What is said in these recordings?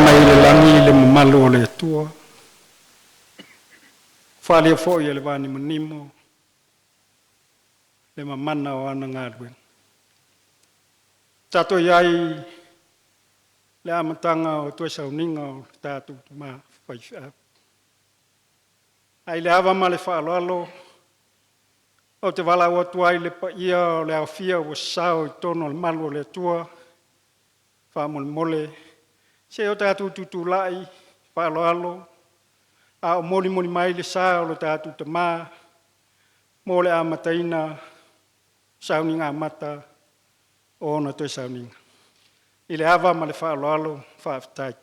mai le lagi le mamalu o le Atua, faaalia foi e le vanimonimo le mamana o ana galuega. Tatou i ai i le amataga o toe sauniga o le tatou Tama faifeau. Ae i le ava ma le faaaloalo ou te valaau atu ai i le paia o le aofia ua sasao i totonu o le malu o le Atua, faamolemole se i o tatou tutulai faaaloalo a o molimoli mai le sa o lo tatou Tama mo le amataina o sauniga amata o ona toe sauniga. I le ava ma le faaaloalo, faafetai.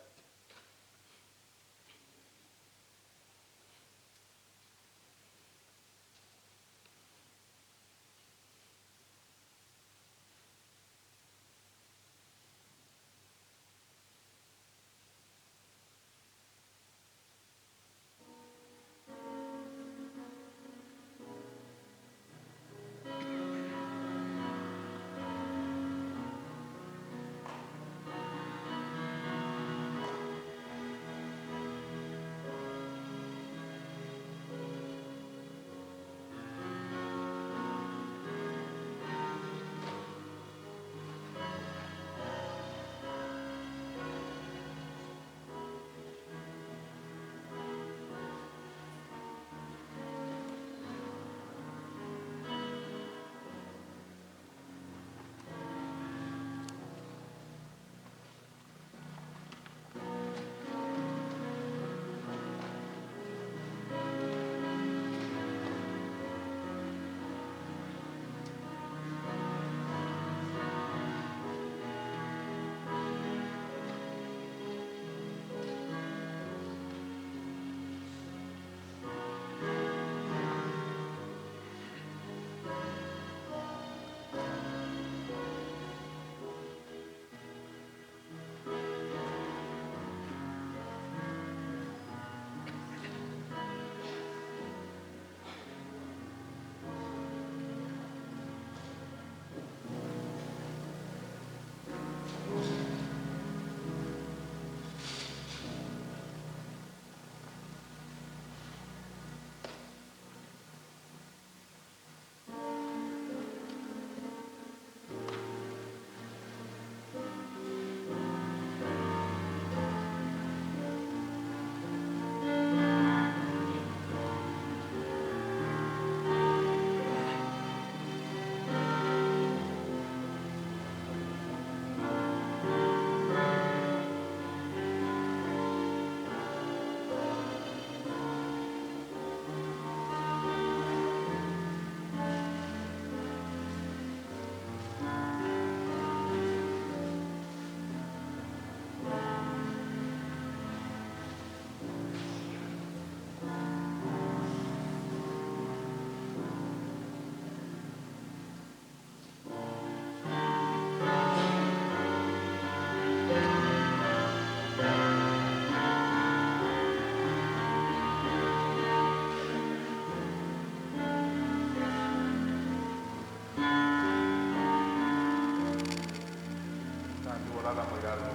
Tatou alaala mai lalo.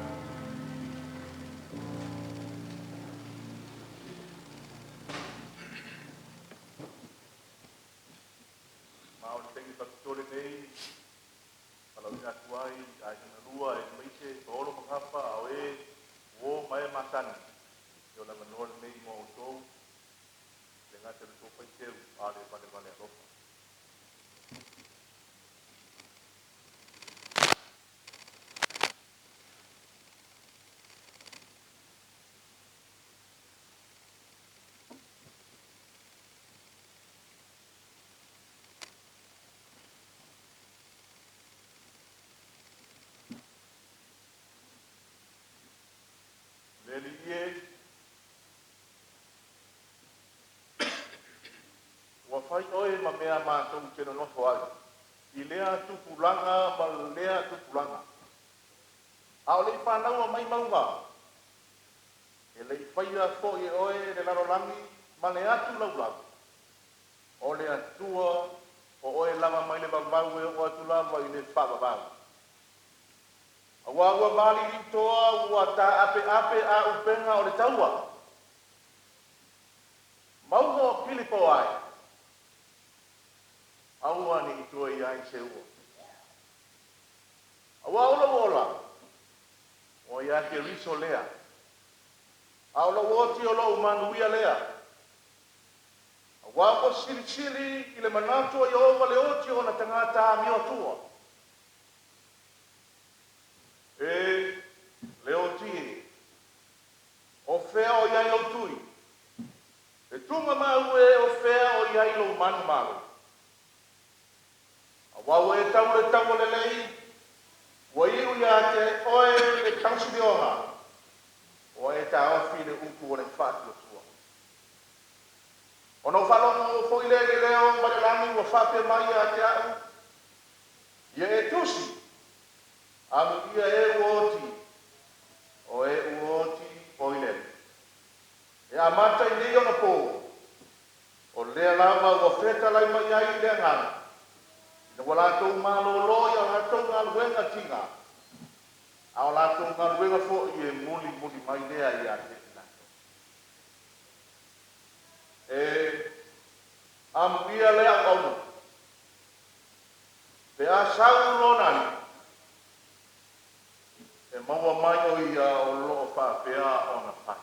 Ma o le taimi faapitoa lenei e valaauina atu ai i aiga e lua aemaise Paolo ma Gafa a o e uo ma e masani, ia o le avanoa lenei mo outou, e le gata i lo outou faiteu, a o le valevale alofa. Le Alii e, ua fai oe ma mea matou te nonofo ai i lea tupulaga ma lea tupulaga. A o le i fanaua mai mauga, e le i faia foi e oe le lalolagi ma le atu laulau, o le Atua o oe lava mai le vavau e oo atu lava i le faavavau. Auā ua maliliutoa ua tā'ape'ape ā'upega o le taua. Mauga o Kilipoa e, aua ne i toe i ai se ua. Auā o lou ola, ua iā Keriso lea, a o lou oti o lou manuia lea. Auā ua silisili i le manatu o Ieova le oti o ona tagata amioatua. E le oti e, o fea o i ai lou tui? E tuga mau e, o fea o i ai lou manumalo? Auā ua e tau le taua lelei, ua iu iā te oe le tausilioga, ua e taofi le upu o le faatuatua. Ona ou faalogo foi lea i le leo mai le lagi ua faapea mai ia te a'u, Ia e tusi, amuia e ua oti, o e ua oti oi lele. E amata i nei ona pō, o lea lava ua fetalai mai ai le Agaga, ina ua latou malōlō i a latou galuega tigā, a o latou galuega foi e mulimuli mai lea ia te i latou. E amuia le auauna, pe a sau lona alii, e maua mai o ia o loo faapea ona fai.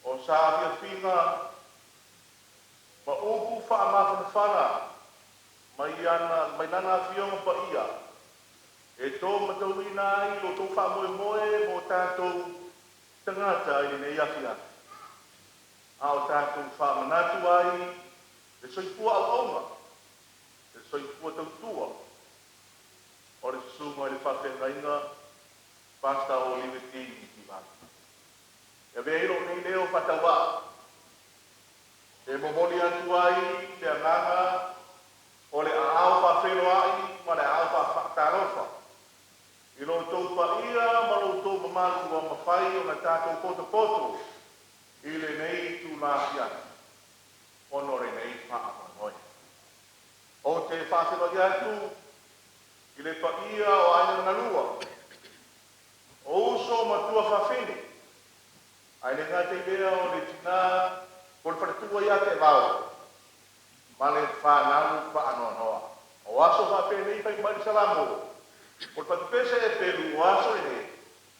O saafiafiga ma upu faamafanafana mai ana mai lana afioga paia e tō matauina ai lo tou faamoemoe mo tatou tagata i lenei afiafi. A o tatou faamanatu ai le soifua auauna, le soifua tautua o le susuga i le faafeagaiga Pastor Olive T. Tivale. E avea ai lou nei leo faatauvaa e momoli atu ai le agaga o le aao faafeiloai ma le aao faatalofa i lo outou paia ma lo outou mamalu ua mafai ona tatou potopoto i lenei itulā afiafi ona o lenei faamoemoe. Ou te faafeiloai atu i le paia o aiga galua, o uso ma tuafafine, ae le gata i lea o le tinā po o le faletua ia te Vao ma le fanau faanoanoa. O aso faapenei fai mai le Salamo, o le fatupese e pelu o aso lenei,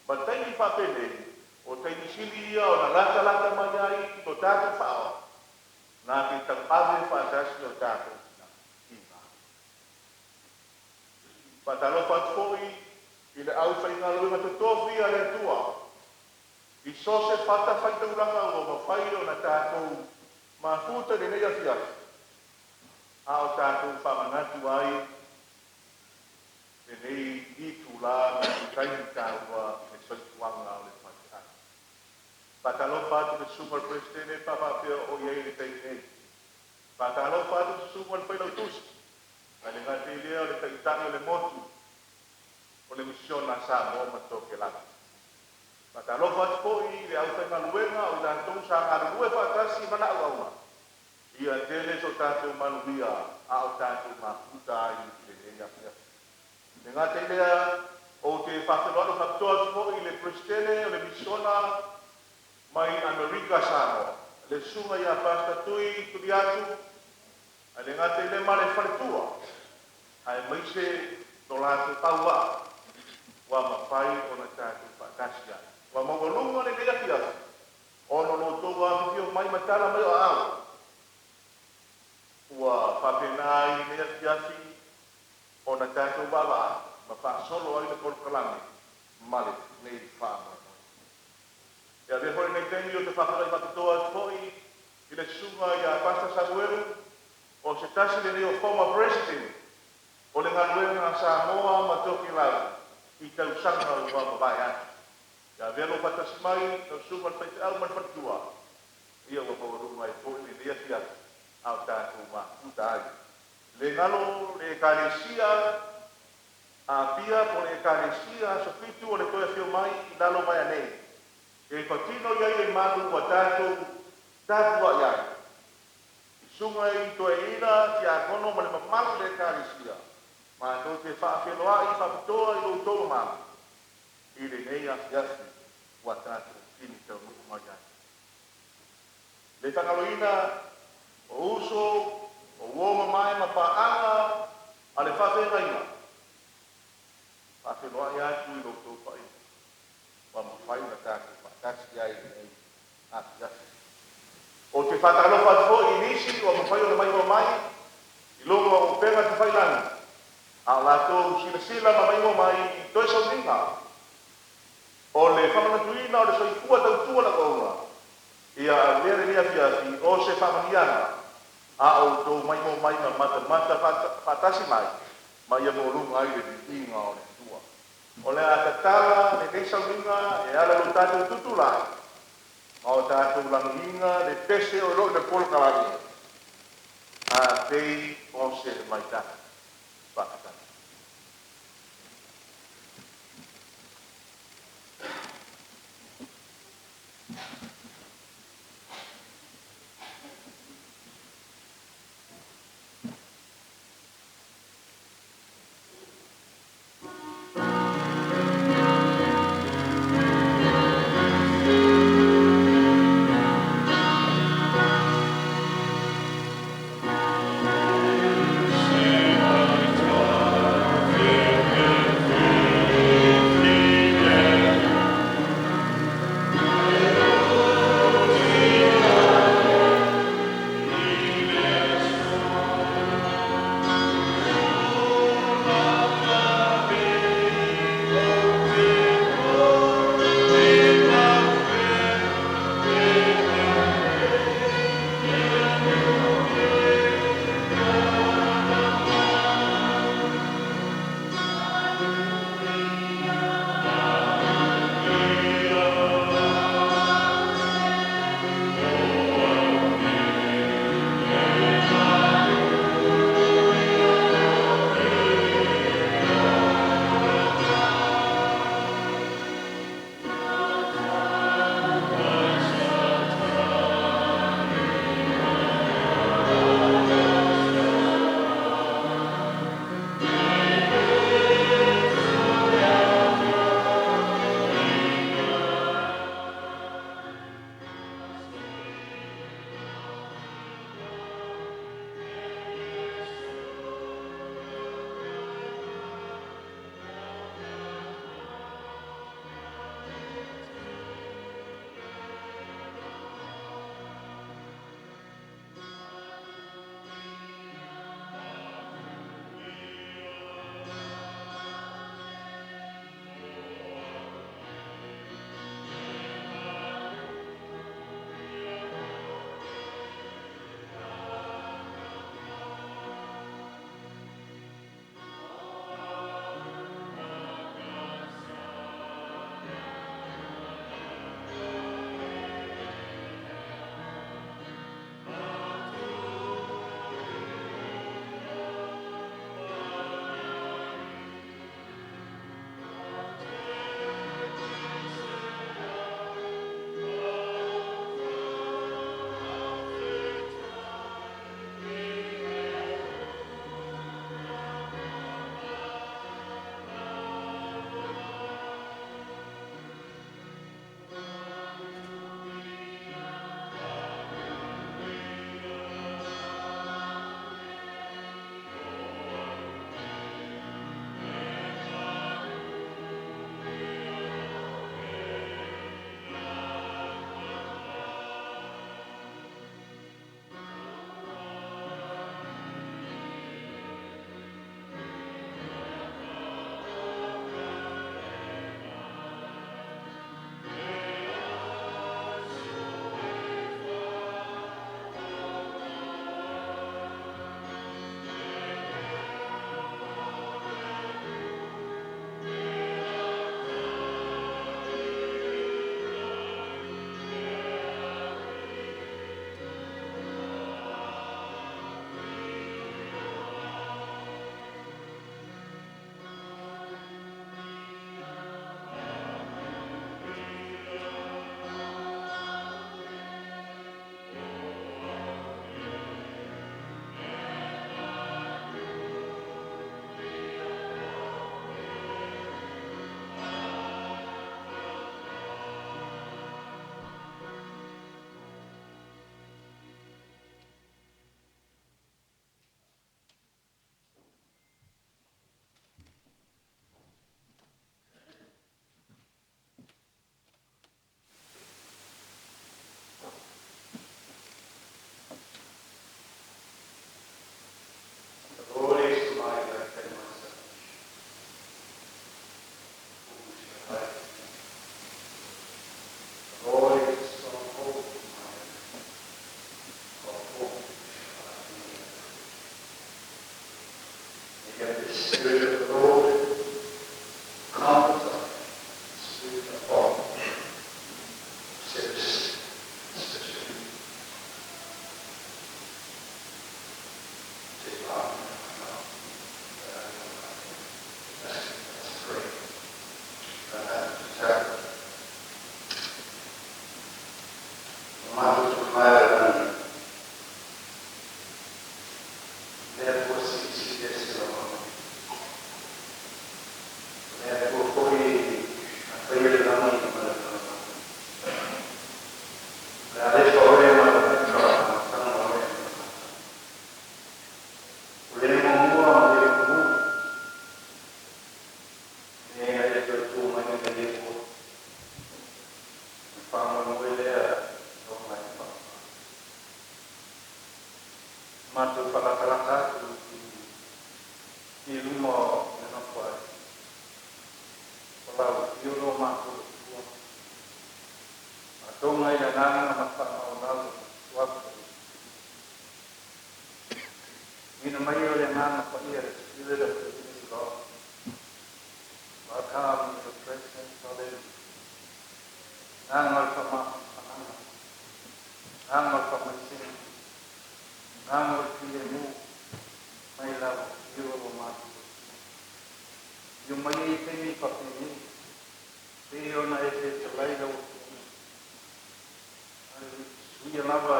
ma taimi faapenei, o taimi sili ia ona latalata mai ai lo tatou Faaoa, na te tauave faatasi o tatou tina. Faatalofa atu foi i le aufaigaluega totofi a le Atua, i so o se fatafaitaulaga ua mafai ona tatou mafuta i lenei afiafi, a o tatou faamanatu ai lenei itulā ma lenei taimi taua i le soifuaga o le faifeau. Faatalofa atu i le susuga i le Peresetene pe a faapea o i ai i le taimi nei. Faatalofa atu i le susuga i le Failautusi, ae le gata i lea o le Taitai o le Motu o le Misiona a Samoa ma Tokelau. Faatalofa atu foi i le aufaigaluega o i latou sa galulue faatasi ma le auauna, ia tele so tatou manuia a o tatou mafuta ai i lenei afiafi. Le gata i lea, ou te faafeiloai faapitoa atu foi i le Peresetene o le Misiona mai Amerika Samoa, le susuga ia Pastor Tui Tuliatu, ae le gata i lea ma le faletua, aemaise lo latou auvaa ua mafai ona tatou faatasi ai. Ua maualuga lenei afiafi ona o lo outou afifio mai ma tala mai o aao. Ua faapena ai lenei afiafi ona tatou vaavaai ma faasolo ai le polokalame ma lenei faamoemoe. E avea foi lenei taimi ou te faafeiloai faapitoa atu foi i le susuga ia Pastor Samuelu, o se tasi lenei o former president o le galuega a Samoa ma Tokelau i tausaga ua mavae atu. Ia avea lou faatasi mai lau susuga i le faifeau ma le faletua, ia ua maualuga ai foi lenei afiafi a o tatou mafuta ai. Le galo le Ekalesia Apia po o le Ekalesia Aso Fitu o le toe afio mai i lalo mai anei, e patino i ai le malu ua tatou tapuai ai. I susuga i toeaiina, tiakono ma le mamalu o le Ekalesia, Matou te faafeiloai faapitoa i lo outou mamalu i lenei afiafi ua tatou fini taunuu mai ai. Le faagaloina o uso, o uo mamae ma paaga a le faafeagaiga, faafeiloai atu i lo outou paia ua mafai ona tatou faatasi ai i lenei afiafi. Ou te faatalofa atu foi i nisi ua mafai ona maimoa mai i luga o upega tafailagi, a o latou silasila ma maimoa mai i toe sauniga o le faamanatuina o le soifua tautua le auauna, ia avea lenei afiafi o se faamanuiaga a outou maimoa mai ma matamata faatasi mai ma ia maualuga ai le viiga o le Atua. O le a tatala lenei sauniga e ala i lo tatou tutulai ma o tatou lagiina le pese o lo o i le polokalame a pei o se tamaitai. Faafetai. Se O lau afio lo matou Atua. Faatoga i le agaga ma le faamaualalo i le suafa o Iesu. Tuuina mai o le Agaga Paia, the Spirit of the living God. Welcome in your presence, hallelujah. Agaga o le faamafanafanaga, agaga o le faamaisega, agaga o le filemu, mai lau afio lo matou Atua. Afio mai ai i taimi faapenei, pei ona e fetalai lau Afioga. Hallelujah. Suia lava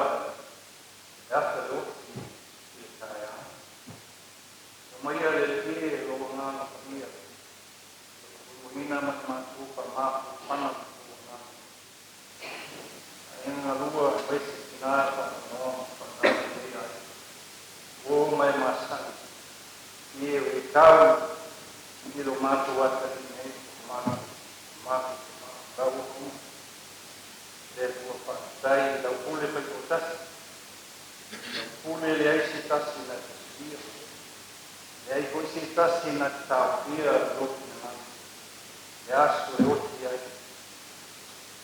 le ata le oti i le taeao. Aumaia le Alii e lou Agaga Paia, tautoaluaina ma le matou faamafanafana ma lou agaga. Aiga galua aemaise tina faanoanoa ma fanau lelei ai. Uo ma e masani, i e o e tau i lo matou atalii nei o matou matou tama lau Afioga. Le Atua faafetai i lau pule faitoatasi, lau pule e leai se tasi na te suia, leai foi se tasi na te taofia lou finagalo, le aso e oti ai.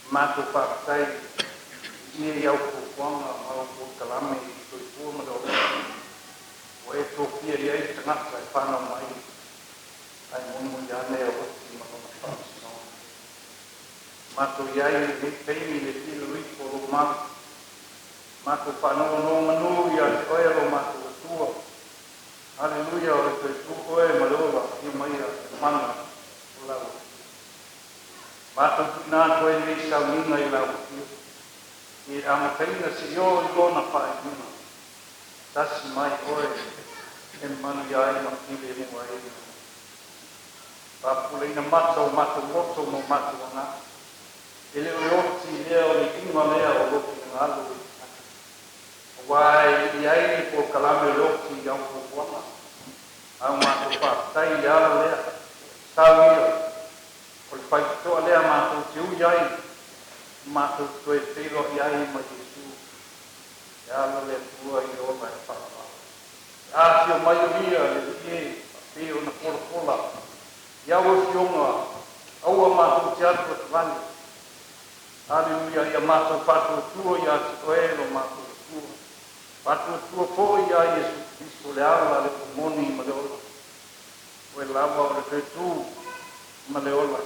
Matou faafetai i ia i au fuafuaga ma au polokalame i le soifua ma le olaga ua e tofia i ai le tagata e fanau mai ae mulimuli ane e oti ma lona faamasinoga. Matou i ai i lenei taimi le filo ifo o lou malu, matou faanonomanu ia te oe lo matou Atua. Haleluia, o le toe tu oe ma le ola, afio maia le mana o lau Afio. Matou tuuina atu ai lenei sauniga i lau Afio, i le amataina seia oo i lona faaiuga. Tasi mai oe e manuia ai ma filemu ai le agaga. Faapupulaina mata o matou loto ma o matou agaga. E le o le oti lea o le iuga lea o lou finagalo i le tagata. Aua e i ai le polokalame o le oti i au fuafuaga. A o matou faafetai i le ala lea, sau ia, o le faitotoa lea matou te ui ai, matou te toe feiloai ai ma Iesu, e ala le Atua i le ola e faavavau. E afio mai o ia le Alii e, faapei ona polapola i au afioga, aua matou te alu atu vale. Aleluia, ia matou faatuatua ia te oe lo matou Atua. Faatuatua foi ia Iesu Keriso le ala, le moni ma le ola. Oe lava o le toe tu ma le ola.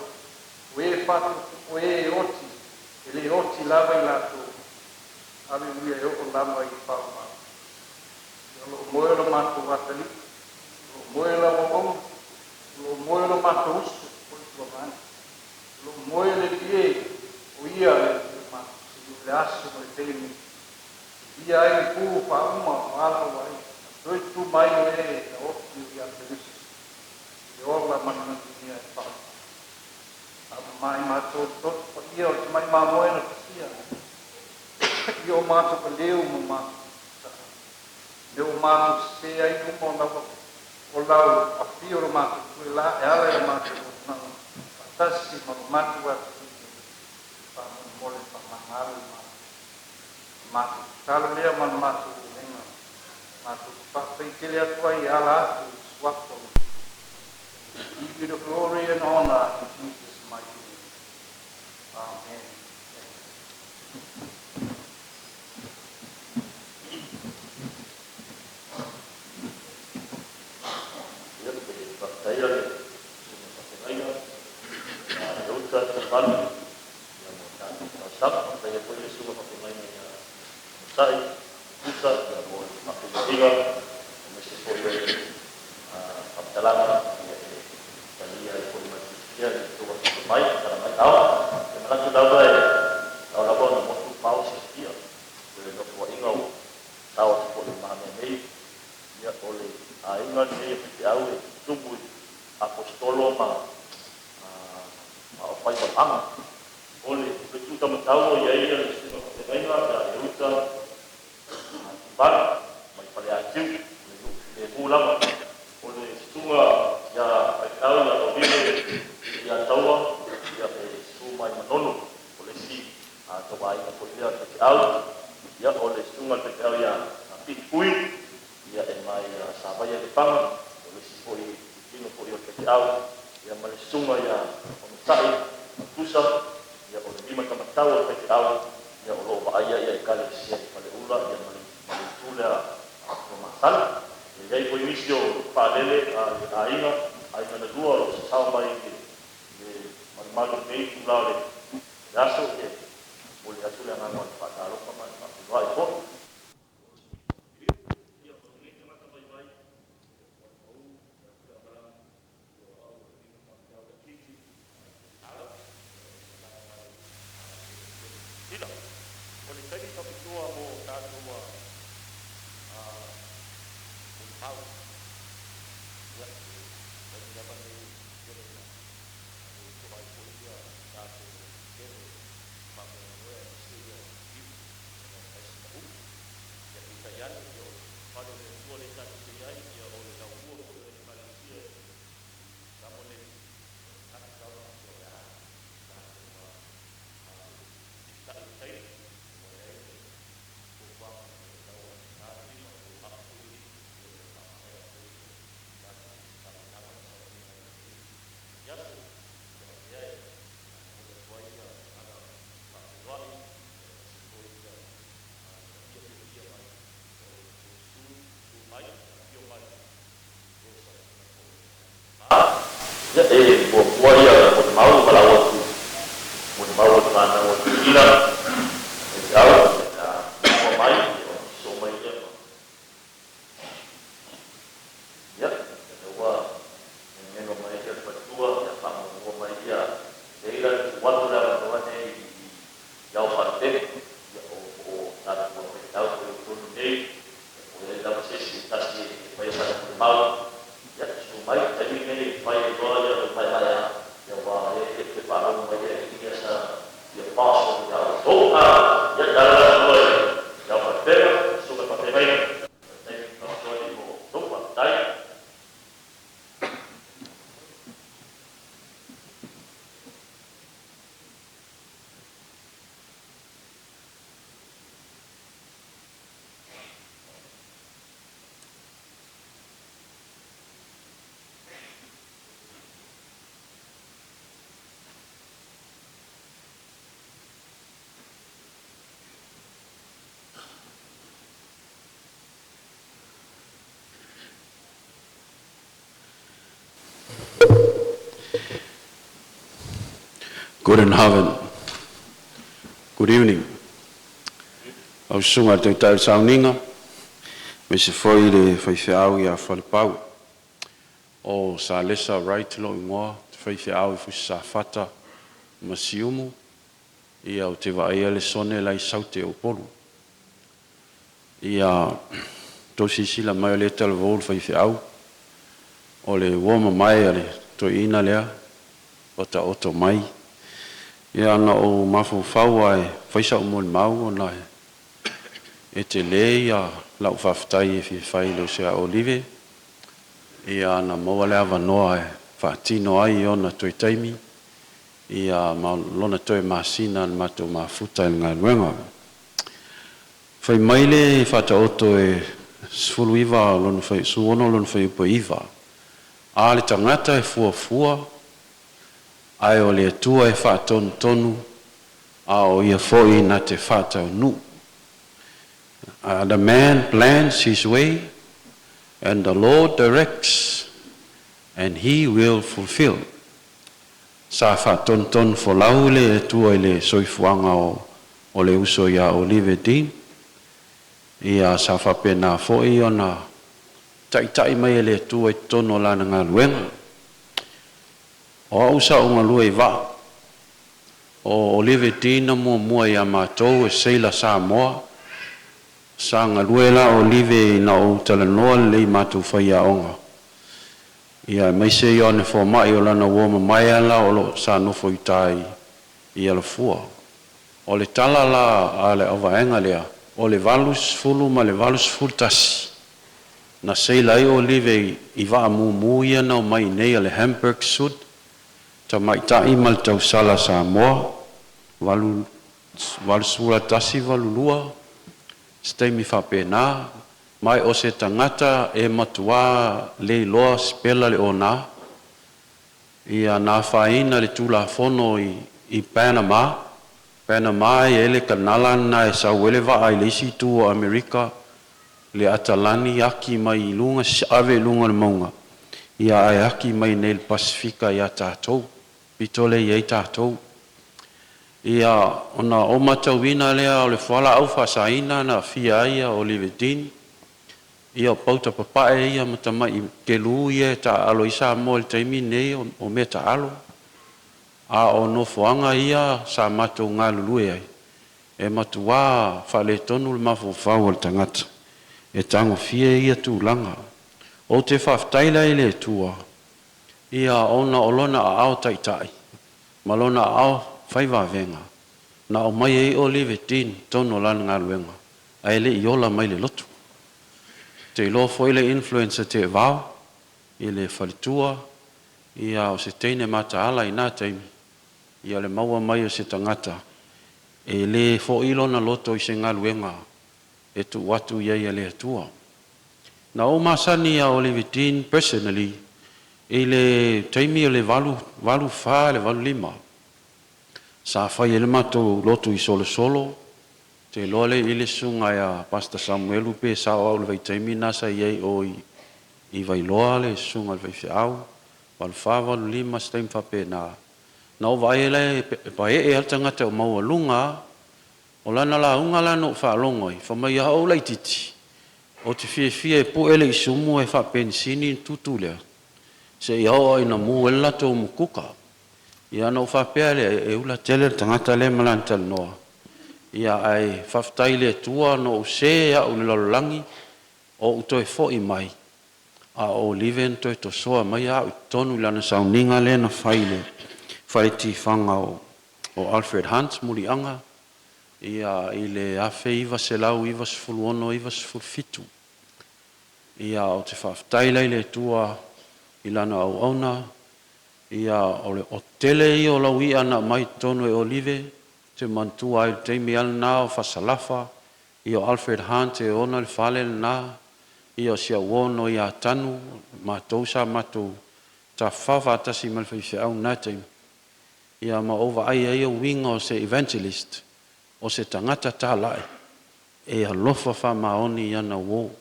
O e faatuatua, o e oti, e le oti lava i latou. Aleluia, e oo lava i le faavavau. O lo o moe lo matou atalii, o lo o moe lau auauna, o lo o moe lo matou uso o le tuavane. O lo o moe le Alii e, o ia le Atua matou seia o le aso ma le taimi. Ia ai le pu faauma o ala ua ai. Toe tu mai o e na oti o ia Keriso. Le ola ma le manuia e faavavau. Faamama i matou le toto paia o le tamai mamoe na pasia. I o matou paleu ma matou saa. Me o matou sese ai luma o lau o lau afio lo matou tue la e ala i le matou auaunaga faatasi ma lo matou atalii nei. Faamolemole faamagalo i matou. Matou tatalo lea ma le matou ulega. Matou te faafetai tele atu ai e ala atu i le suafa o Iesu. We give you the glory and honor in Jesus' mighty name. Amen. Thank you. Ia, e faafetaia le susuga faafeagaiga ia Leuta Tivanu ia mo le tatou talosaga. Faafetaia foi le susuga faafeagaiga ia Matai Tuta ia mo le faafeiloaiga aemaise foi o le faamatalaga ia e talia ai foi ma le fiafia le tou afifio mai tala mai ao. E manatu lava e ao lava ona motu pao silafia o le nofoaiga ua sao atu foi i lumamea nei. Ia, o le aiga lenei o faifeau e tumu i Aposetolo ma o faipaaga. O le tuutamatau o i ai le susuga faafeagaiga ia Leuta Tivanu mai Faleatiu, le nuu filemu lava. O le susuga ia faifeau ia Vaulile ia Taua, ia e susu mai Manono, o le isi tauaiga foi lea o le faifeau. Ia, o le susuga le faifeau ia Piipui, ia e mai Savaia Lefaga, o le isi foi tino foi o le faifeau, ia ma le susuga ia Onosai. Matai Matusa, ia, o le limatamatau o le faifeau, ia, o lo o vaaia Ekalesia i Faleula, ia, ma le itu lea a Tomasala. E i ai foi nisi o faalele a le aiga, aiga na lua o lo o sasao mai i le malumalu i lenei itula o le aso, e momoli atu le agaga o le faatalofa ma le faafeiloai foi. Ila, o le taimi faapitoa mo tatou molimau. Ia, taimi lava nei tele ina toa ai foi ia tatou tele faamoemoe aemaise ia iu ona e fai sina umi. Ia, peitai ane, ia, o le fale o le Atua lea tatou te i ai, ia, o le laumua foi o le Ekalesia i Samoa nei, manatu lava o le a tatou siitai i le taimi, ua i ai le fuafuaga e tatau ona ta le 5 o aa foi le 5, ia, ua faamaea foi tatou tapenaga ma sauniga i lenei aso. Ia, o lea e momoli atu ai ia agaga faafeiloai, aemaise foi ia paia fiafia mai o outou susu mai, afio mai, o sauniga foi. Ia, e muamua ia molimau valaau atu molimau o le fanau a Tutuila faifeau a mua mai ona sosoo mai lea ma ia lea ua menomeno mai le faletua, ia faamuamua mai ia Leila le tuu atu le avanoa nei i ao faalupega, ia, o tatou faifeau foi i totonu nei, po o i ai lava se isi e tasi e faia sana molimau, ia, susu mai taimi lenei e fai ai loa ia lou maemaea, ia, ua e te faalogo mai ia ia sa the apostle ia outou. Ia, tala la avanoa i ao faalupega, susuga faafeagaiga, taimi faapitoa lenei mo outou. Faafetai. Guten Abend. Good evening. Lau susuga i le Taitai o le Sauniga, aemaise foi le faifeau ia Falepau. O Salesa Wright lou igoa, te faifeau i Fusi Safata ma Siumu, ia ou te vaaia le sone la i Saute o Upolu. Ia tou silasila mai o lea e talavou le faifeau, o le uo mamae a le toeaina lea ua taoto mai. Ia na ou mafaufau lava e fai sau molimau ona e tele ia lau faafetai e fia fai i le uso ia Olive, ia na maua le avanoa e faatino ai ona toe taimi, ia ma lona toe masina na matou mafuta i le galuega. Fai mai le Faataoto e 19 lona 16 lona fuaiupu e 9, A le tagata e fuafua, ae o le Atua e faatonutonu, a o ia foi na te faataunuu. The man plans his way, and the Lord directs, and he will fulfill. Sa faatonutonu folau le Atua i le soifuaga o le uso ia Olive Dean, ia sa faapena foi ona taitai mai e le Atua i totonu o lana galuega. O au sa ou galue i vaa, o Olive Dean na muamua ia matou e seila Samoa. Sa galue la o Olive ina ua ou talanoa lelei i matou faiaoga, ia aemaise ia ona fomai o lana uo mamae la o lo o sa nofo i uta i Alafua. O le tala la a le auvaega lea, o le 80 ma le 81 na seila ai o Olive i vaa mumu ia na omai i inei a le Hamburg Sud, tamaitai ma le tausala Samoa, 81, 82, se taimi faapena, ma o se tagata e matuā le iloa sipela le ona. Ia na afaina le Tulafono i Panama. Panama e i ai le kanala lena e sau ai le vaa i le isi itu o Amerika, le Atalani aki mai i luga ave i luga o le mauga, ia ae aki mai nei i le Pasefika ia tatou, pito lea e i ai tatou. Ia ona ou matauina lea o le fualaau faasaina na aafia ai Oliver Dean, ia o pauta papae ia ma tamai kelu ia e taaalo ai Samoa i le taimi lenei o mea taalo. A o nofoaga ia sa matou galulue ai, e matua faaletonu le mafaufau o le tagata e tagofia ia tulaga. Ou te faafetai la i le Atua ia ona o Lona aao taitai ma Lona aao faivavega na aumai ai Oliver Dean i totonu o lana galuega ae le i ola mai le lotu. Ou te iloa foi le influence a Teevao i le faletua, ia o se teine mataala i na taimi, ia le maua mai o se tagata e le foi lona loto i se galuega e tuu atu i ai e le Atua. Na ou masani ia Oliver Dean personally i le taimi o le 84 i le 85, sa fai ai le matou lotu i Solosolo. Ou te iloa lea e i i le susuga ia Pastor Samuelu pe sao au i le vaitaimi lena sa i ai o i Vailoa le susuga i le faifeau, 84, 85, se taimi faapena. Na ou vaai ai la e paee lava le tagata ua maualuga lava. O lana lauga la na ou faalogo ai, fai mai a o ou laitiiti, ou te fiafia e pue le isumu ae faapenisini ona tutu lea, seia oo ina mu ai le latou mukuka. Ia ona ou faapea lea, e ula tele le tagata lea ma lana talanoa, ia ae faafetai i le Atua na ou se au i le lalolagi, ou toe foi mai, a o Olive na toe tosoa mai au i totonu i lana sauniga lea na fai i le fale tifaga o Alfred Hunt, Muliaga, ia, i le 1996, 97. Ia, ou te faafetai la i le Atua i lana auauna, ia, o le tele ia o lauia na aumai i totonu e Olive. Ou te manatua ai i le taimi lava lena o Fasalafa, ia o Alfred Hunt e ona le fale lena, ia o si au uo ia Tanu, matou sa matou tafafao faatasi ma le faifeau i lena taimi, ia ma ou vaai ai uiga o se evangelist, o se tagata talai e alofa faamaoni i ana uo.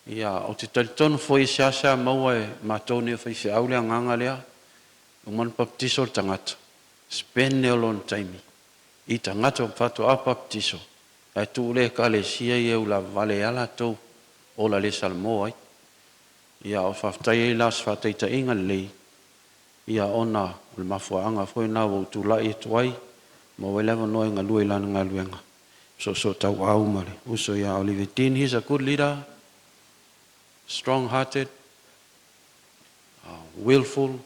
Ia, ou te talitonu foi e seasea maua e matou nei o faifeau le agaga lea, uma ona papatiso le tagata, spend lea o lona taimi i tagata faatoa papatiso, ae tuu le Ekalesia ia e ulavavale ai lava latou, ola le salamo ai. Ia, o faafetai ai la o se faataitaiga lelei, ia ona o le mafuaaga foi lena ua ou tulai atu ai, maua ai le avanoa e galue i lana galuega, soosootauau ma le uso ia Oliver Dean. He's a good leader, strong-hearted, willful.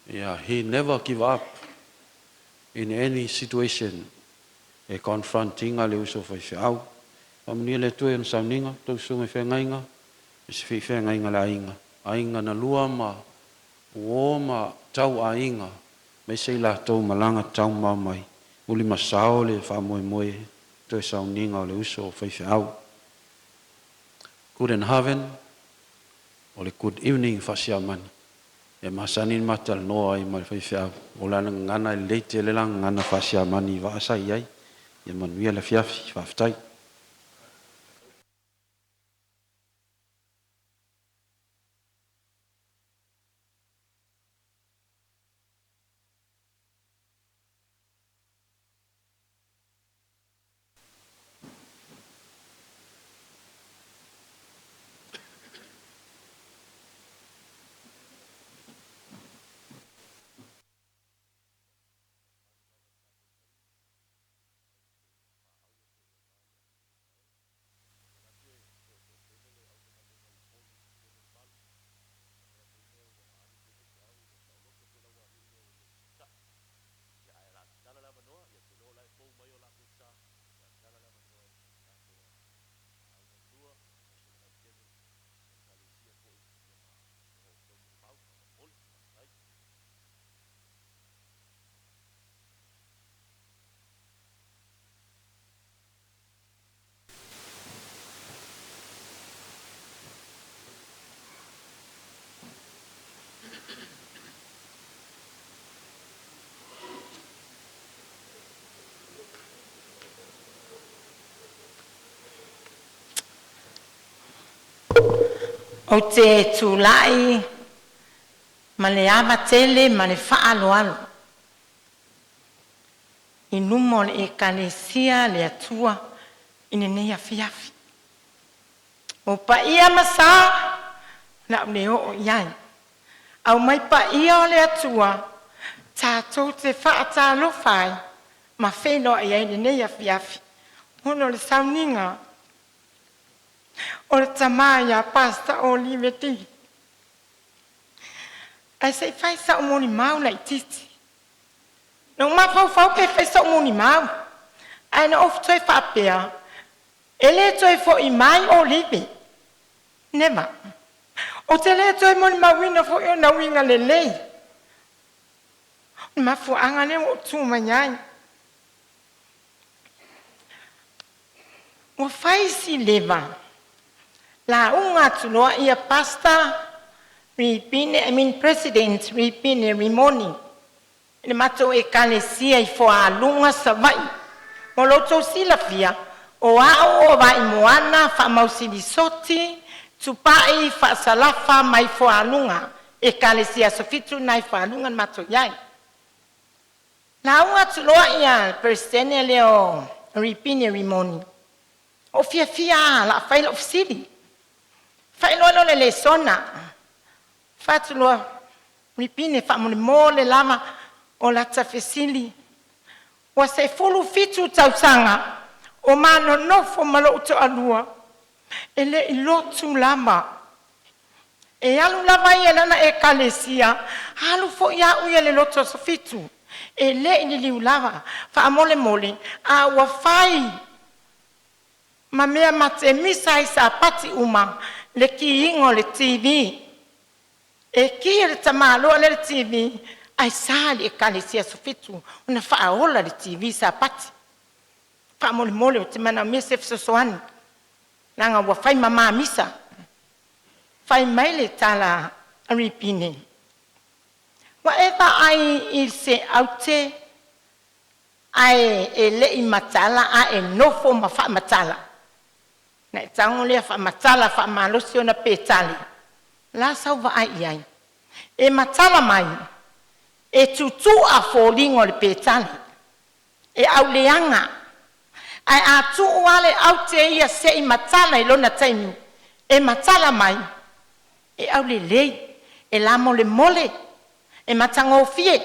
Yeah, he never give up in any situation e confront ina le uso faifeau. Faamanuia le Atua i ona sauniga, tou susuga i feagaiga, e se feagaiga le aiga, aiga na lua ma uo ma tau aiga, mai se i latou malaga taumamao mai, ulimasao le faamoemoe toe sauniga o le uso o faifeau. Guten Abend, o le good evening faasiamani, e masani ona matalanoa ai ma le faifeau, o lana gagana e lelei tele lana gagana faasiamani i vaa sa i ai. Ia manuia le afiafi. Faafetai. Ou te tulai ma le ava tele ma le faaaloalo i luma o le Ekalesia le Atua i lenei afiafi. O paia ma sa o le a ou le oo i ai, aumai paia o le Atua tatou te faatalofa ai ma feiloai ai i lenei afiafi ona o le sauniga o le tama ia Pastor Olive Dee. Ae se i fai sau molimau laitiiti. Na ou mafaufau pe fai sou molimau, ae na ou toe faapea, e le toe foi mai Olive. Never. Ou te le toe molimauina foi ona uiga lelei. O le mafuaaga lea ua ou tu mai ai. Ua fai si leva, lauga atu loa ia Pastor Ripine, I mean President Ripine Rimoni, i le matou ekalesia i Foaluga, Savaii. Mo lo outou silafia, o au o Vaimoana Faamausili Lisoti Tupai Faasalafa mai Foaluga, Ekalesia Aso Fitu lena i Foaluga na matou i ai. Lauga atu loa ia le Peresetene lea o Ripine Rimoni, ou fiafia lava o le a fai lau fesili. Faailoa loa le lesona, fai atu loa, “Ripine, faamolemole lava o lata fesili. Ua 17 tausaga o ma nonofo ma lou toalua, e le i lotu lava. E alu lava ia i lana ekalesia, alu foi au ia i le lotu aso Fitu, e le i liliu lava. Faamolemole, a ua fai ma mea ma te misa ai Sapati uma le kiina o le TV. E ki e le tamaloa lea le TV ae sa i le ekalesia Aso Fitu ona faaola le TV Sapati. Faamolemole ou te manaomia se fesoasoani, leaga ua fai ma ma misa.” Fai mai le tala a Ripine, “Ua e vaai i se aute ae e le i matala a e nofo ma faamatala? Na e tago lea faamatala faamalosi ona petale. O le a sau vaai i ai? E matala mai, e tutu'a foliga o le petale, e auleaga. Ae a tuu lava le aute ia se i matala i lona taimi, e matala mai, e aulelei, e lamolemole, e matagofie.”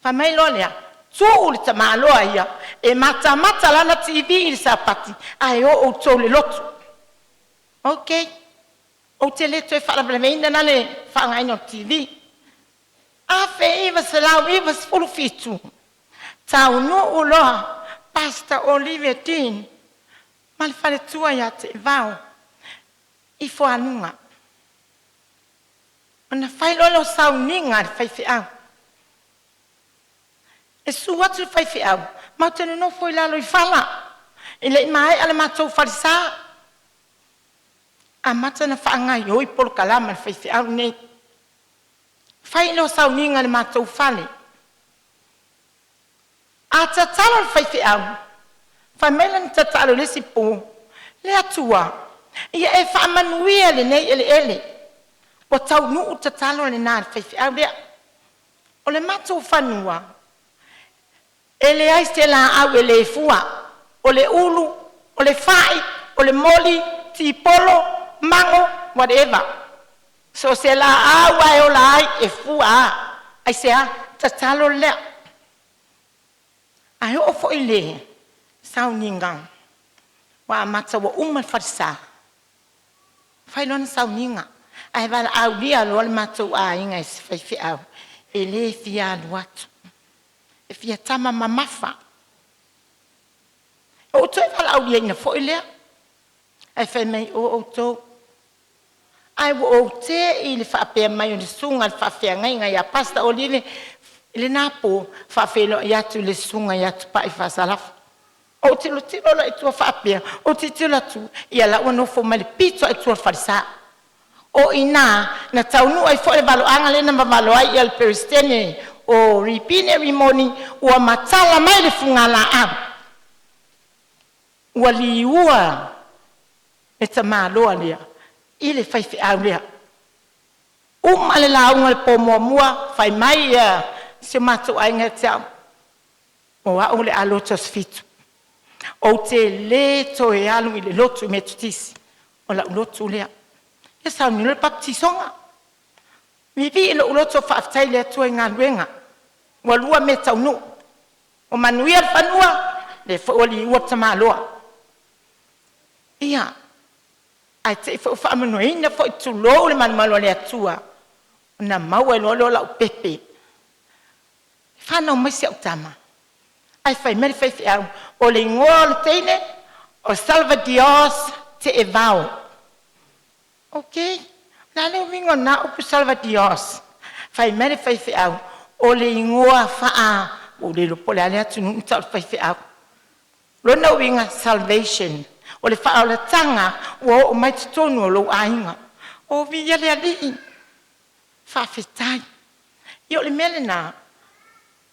Fai mai loa lea, tuu le tamaloa ia e matamata lana TV i le Sapati, ae o outou i le lotu. Ok, ou te le toe faalavelaveina la le faaaogaina o le TV. 1997, taunuu loa Pastor Olive Dean ma le faletua ia Teevao i Foaluga. Ona fai loa lea o sauniga a le faifeau. E susu atu le faifeau, matou te nonofo i lalo i fala, e le i maea le matou falesa. Amata ona faagaioi polokalame a le faifeau lenei. Fai lea o sauniga i le matou fale. A tatalo le faifeau, fai mai lana tatalo i le isi po, “Le Atua, ia e faamanuia i lenei eleele.” Ua taunuu le tatalo lena a le faifeau lea. O le matou fanua, e leai se laau e le fua, o le ulu, o le fai, o le moli, tipolo, mago, whatever. So o se laau lava e ola ai, e fua lava. Aisea? Tatalo lea. Ae oo foi i le sauniga ua amata ua uma le falesa, fai loa sauniga ae valaaulia loa le matou aiga i se faifeau e le fia alu atu, e fia tama mamafa. Ou toe valaauliaina foi lea, ae fai mai o outou. Ae ua ou te'i i le faapea mai o le susuga i le faafeagaiga ia Pastor Olive i lena po, faafeiloai atu i le susuga ia Tupai Faasalafa. Ou tilotilo la i tua faapea, ou tilotilo atu, ia la ua nofo mai le pito lava i tua o le falesa. O i ina na taunuu ai foi le valoaga lea na vavalo ai le Peresetene o Ripine Rimoni ua matala mai le fugalaau, ua liua le tamaloa lea. I le faifeau lea. Uma le lauga le po muamua, fai mai ia si o matou aiga ia te au, o au o le a lotu aso Fitu. Ou te le toe alu i le lotu Metotisi, o lau lotu lea. Ia sauni loa le papatisoga. Vivii lou loto faafetai i le Atua i galuega. Ua lua mea taunuu. O manuia le fanua, lea foi ua liua le tamaloa. Ia, ae te i foi ua faamanuaina foi tulou le malumalu a le Atua, ona maua ai loa lea o lau pepe. Fanau mai si au tama, ae fai mai le faifeau, o le igoa o le teine o Salvadios Teevao. Okei, o le a le uiga o lena upu Salvadios? Fai mai le faifeau, o le igoa faa ua ou le iloa po o le a le atunuu na tau i le faifeau. Lona uiga salvation, o le faaolataga ua oo mai totonu o lou aiga. O viia le Alii, faafetai. Ia o le mea lena,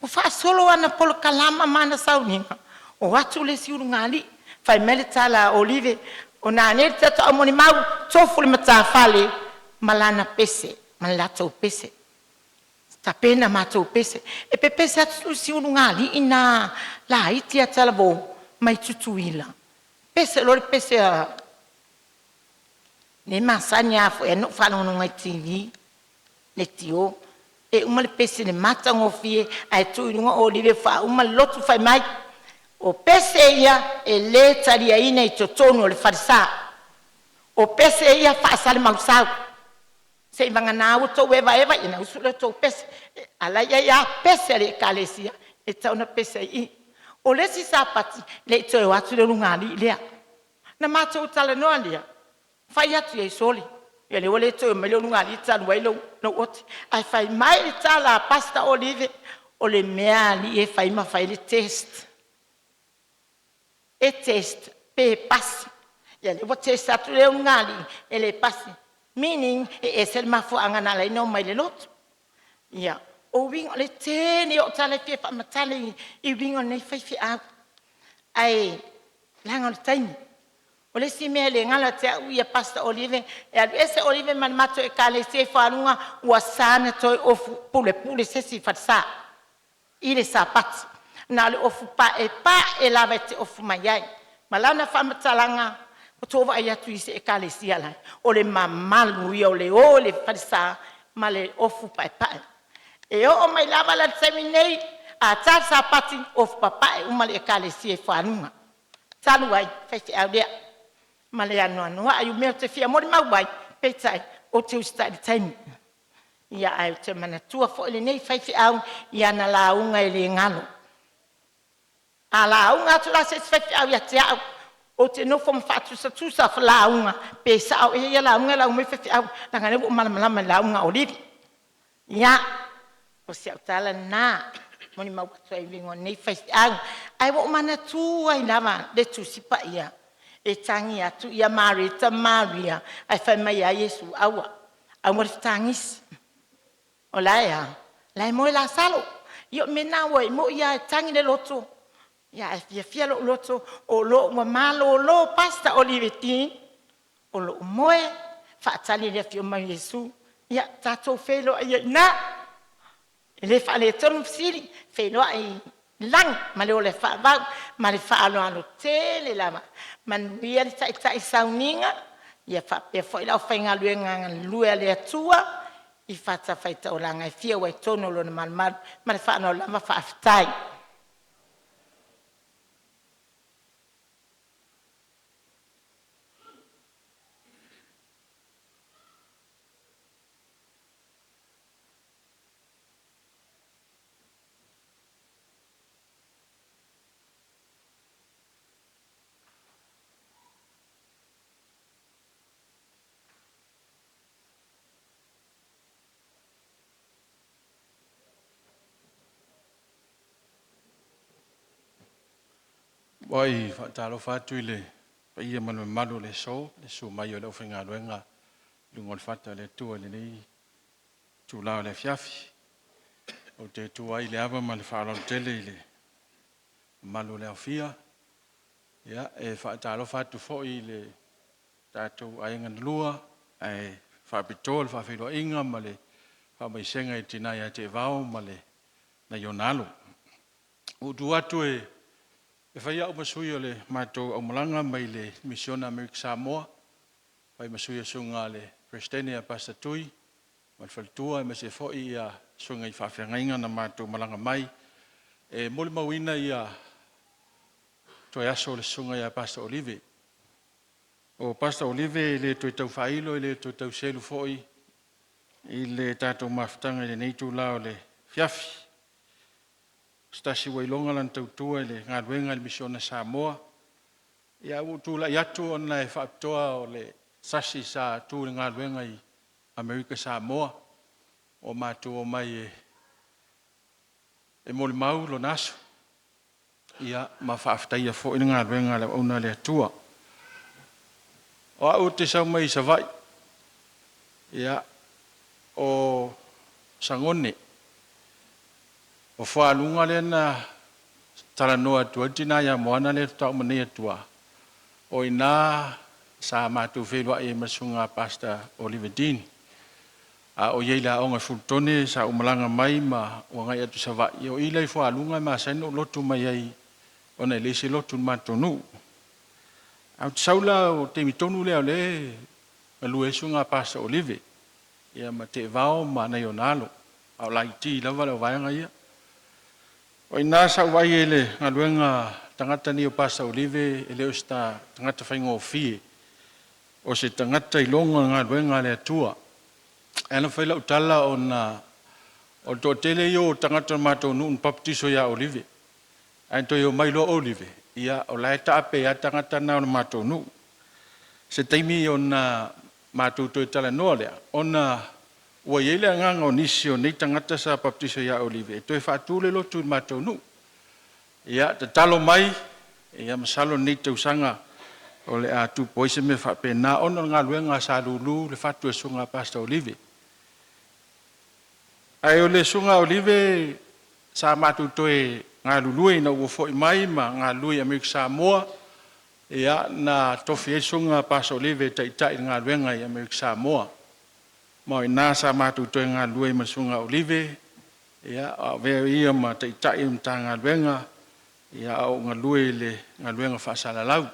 ua faasolo ana polokalama ma ana sauniga, o atu le isi ulugalii. Fai mai le tala a Olive, o nanei le tatou aumolimau, tofu le matafale ma lana pese ma le latou pese. Tapena matou pese. E pepese atu si ulugalii lena laiti ia Talavou mai Tutuila, pese loa le pese a le masani lava foi ona ou faalogologo i le TV, leitio, e uma le pese i le matagofie ae tuu i luga Olive faauma le lotu fai mai, o pese ia e le taliaina i totonu o le falesa. O pese ia faasalamausau, seivagana ua outou evaeva ia ona usu lea o tou pese. A la e i ai lava pese a le Ekalesia e tatau ona pese ai i i. O le isi Sapati e le i toe o atu le ulugalii lea. Na matou talanoa lea, fai atu i ai, sole, ia lea ua le toe omai le ulugalii talu ai lou oti. Ae fai mai le tala a Pastor Olive, o le mea a alii e fai ma fai le test. E test pe pasi. Ia lea ua test atu le ulugalii e le pasi, meaning e ese le mafuaaga na ala ai ona omai i le lotu. Ia, o uiga o le tele o tala e fia faamatala i uiga o lenei faifeau, ae leaga o le taimi. O le isi mea e le galo ia te au ia Pastor Olive, e alu ese Olive ma le matou Ekalesia i Falua ua sa ona toe ofu pulepule se isi i falesa i le Sapati. Na o le ofu paepae lava e te ofu mai ai. Ma lana faamatalaga, ua outou vaai atu i isi ekalesia la e, o le mamalu ia o le o i le falesa ma le ofu paepae. E oo mai lava la i le taimi nei, a ta le Sapati, ofu papae uma le Ekalesia i Faluga. Talu ai, faifeau lea ma le anoanoai o mea ou te fia molimau ai, peitai ou te usitai i le taimi. Ia ae ou te manatua foi lenei faifeau i ana lauga e le galo. A lauga atu la se isi faifeau ia te au, ou te nofo ma faatusatusa lauga pe sao ea ia lauga e lauga mai ai faifeau, leaga o lea ua ou malamalama i lauga a Olive. Ia, o si au tala lena e molimau atu ai i uiga o lenei faifeau. Ae ua ou manatua ai lava le Tusi Paia, e tagi atu Mareta ma Maria ae fai mai a Iesu, “Aua, aua le fetagisi, o la e a? O la e moe Lasalo.” Ia o le mea lena aua e moni lava e tagi le loto, ae fiafia lou loto o lo o ua malolo Pastor Olive Dean o lo o moe faatali i le afio mai o Iesu. Ia tatou feiloai ai i ina, e le faaletonu le fesili, feiloai i le lagi ma le ola faavavau. Ma le faaaloalo tele lava. Manuia le taitai sauniga ia faapea foi le aufaigaluega galulue a le Atua i fatafaitaulaga e fia ua i totonu o Lona malumalu. Ma le faaaloalo lava, faafetai. Ua faatalofa atu i le paia ma le mamalu o le aso, i le susu mai o le aufaigaluega i luga o le fata o le Atua i lenei itula o le afiafi. Ou te tu ai i le ava ma le faaaloalo tele i le mamalu o le aofia. Ia, e faatalofa atu foi i le tatou aiga na lua, Ae faapitoa le faafeiloaiga ma le faamaisega i tina ia Teevao ma le nai ona alo. Ua ou tu atu e fai au ma sui o le matou aumalaga mai le Misiona Amerika Samoa, fai ma sui o susuga le Peresetene ia Pastor Tui ma le faletua aemaise foi ia susuga i faafeagaiga na matou malaga mai e molimauina ia toe aso o le susuga ia Pastor Olive. O Pastor Olive e le toe tau faailo, e le toe tau selu foi i le tatou mafutaga i lenei itula o le afiafi. O se tasi ua iloga lana tautua i le galuega i le Misiona Samoa. Ia ua ou tulai atu ona e faapitoa o le sasi sa tu i le galuega i Amerika Samoa, ua matou omai e molimau lona aso, ia ma faafetaia foi le galuega a le auauna a le Atua. O au ou te sau mai Savaii, ia, o Sagone, o Fualuga lea na talanoa atu ai le tina ia Moana lea faatoa uma nei atu, o i ina sa matou feiloai ai ma le susuga Pastor Oliver Dean. A o i ai i le aoga i Fulutone, sa ou malaga mai ma ou agai atu i Savaii, o i la i Fualuga e masani ona ou lotu mai ai ona e leai se lotu i le matou nuu. Ae ou te sau la o le taimi tonu lea o lea e galue ai le susuga a Pastor Olive ia ma Teevao ma nai ona alo, a o laiti lava le vaega ia. O i ina sa ou vaai ai i le galuega a le tagata lenei o Pastor Olive, e le o se tagata faigofie, o se tagata iloga o le galuega a le Atua. E ala ona fai lau tala ona o le toatele ia o tagata o le matou nuu na papatiso ia Olive, ae toe omai loa Olive, ia o la e taape ai lava tagata na o le matou nuu. Se taimi ona matou toe talanoa lea, ona ua i ai le agaga o nisi o nei tagata sa papatiso ia Olive e toe faatu le lotu i le matou nuu. Ia tatalo mai, ia masalo o lenei tausaga o le a tupu ai se mea faapena ona o le galuega sa lulu le fatu e le susuga a Pastor Olive. Ae o le susuga ia Olive sa matou toe galulue ina ua foi mai ma galulue i Amerika Samoa, ia na tofi ai le susuga a Pastor Olive e taitai i le galuega i Amerika Samoa. Ma o i ina sa matou toe galulue ai ma le susuga ia Olive, ia a o avea o ia ma taitai o le Matagaluega, ia a o ou galue i le galuega faasalalau.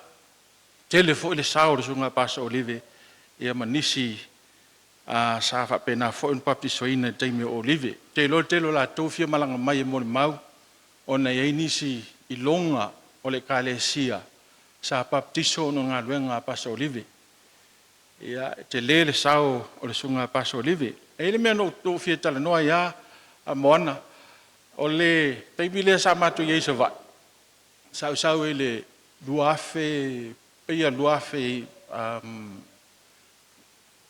Tele foi le sao o le susuga a Pastor Olive ia ma nisi sa faapena foi ona papatisoina i le taimi o Olive. Ou te iloa o le tele o latou e fia malaga mai e molimau ona e i ai nisi iloga o le Ekalesia sa papatiso ona o le galuega a Pastor Olive. Ia, e tele le sao o le susuga a Pastor Olive. E i ai le mea na ou fia talanoa ai lava Moana, o le taimi lea sa matou i ai i Savaii, sa ou sau ai i le 2000 pei lava le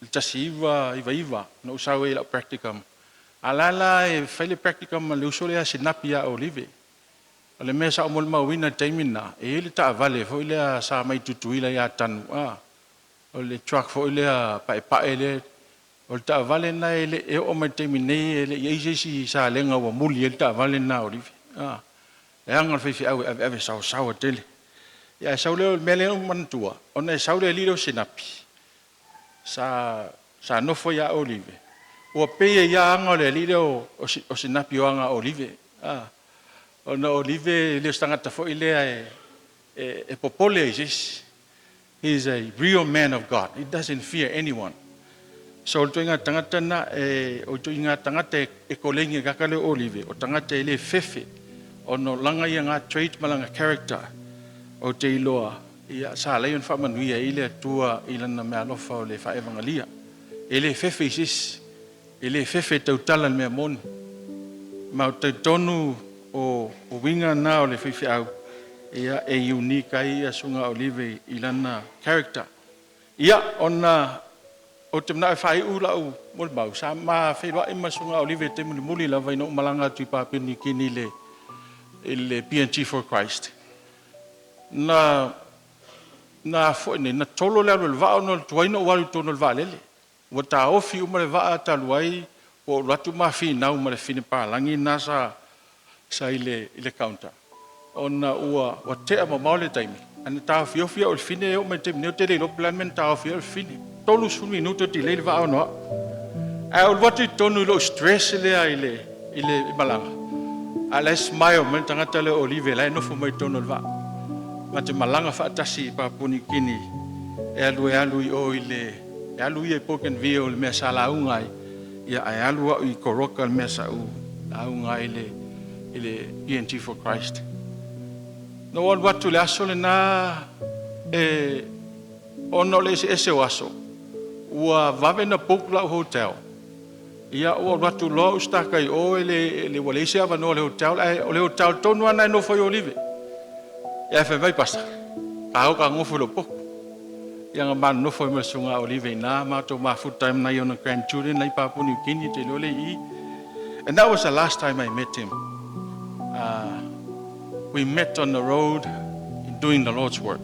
1999 na ou sau ai i lau practicum, a o la e la e fai le practicum a le uso lea ia Sinapi ia Olive. O le mea sa ou molimauina i le taimi lena, e i ai le taavale foi lea sa mai Tutuila ia Tanu, o le truck foi lea paepae lea. O le taavale lena e oo mai i le taimi nei e le i i ai se isi salega ua muli ai le taavale lena a Olive. Leaga le faifeau e aveave saosaoa tele. Ae sau lea, o le mea lea na ou manatua, ona e sau le alii lea o Sinapi sa nofo ia Olive, ua pei ai lava aga o le alii lea o Sinapi o aga a Olive. Ona o Olive e le o se tagata foi lea e popole i se isi. He is a real man of God. He doesn't fear anyone. So o le ituaiga tagata lena, o le ituaiga tagata e koleni e kaka lea o Olive, o tagata e le fefe, ona o lana ia na trait ma lana character, ou te iloa, ia, sa alai ona faamanuia ai le Atua i lana meaalofa o le faaevagalia. E le fefe i se isi, e le fefe e tautala i le mea moni. Ma ou te talitonu o uiga na o le faifeau, ia, e unique ai ia susuga Olive i lana character. Ia, ona ou te manao e faaiu lau molimau, sa ma feiloai ma le susuga Olive i le taimi mulimuli lava ina ua ou malaga atu i Papua Niu Kini i le PNG for Christ. Na foi nei, na tolo le alu o le vaa ona o le tuai ona ou alu i totonu o le vaalele. Ua taofi uma le vaa talu ai, ua ou alu atu ma finau ma le fafine palagi lena sa i le counter, ona ua tea mamao le taimi, ae na taofiofi au e le fafine e oo mai i le taimi nei ou te le iloa po o le a le mea na taofi ai au e le fafine. 30 minuta delay le vaa ona au. Ae ou alu atu i totonu i lou stress lea i le malaga. A o la e smile mai le tagata lea o Olive la e nofo mai totonu o le vaa. Ma te malaga faatasi i Papua Niu Kini e alu e alu i o i le e alu ia i Bougainville le mea sa lauga ai ia ae alu au i Goroka le mea sa ou lauga ai i le PNG for Christ. Na ou alu atu le aso lena e ona o le eseese o aso, ua vave na book lau hotel. Ia ua alu atu loa ou staka i o e le ua leai se avanoa o le hotel, ae o le hotel tonu lava na e nofo ai Olive. Ia fai mai, "Pastor, a o ka gofo i lou potu." Ia na ma nofo ai ma le susuga Olive ina matou mafuta ai ma nai ona grandchildren lai Papua New Guinea te iloa le i. And that was the last time I met him. We met on the road in doing the Lord's work.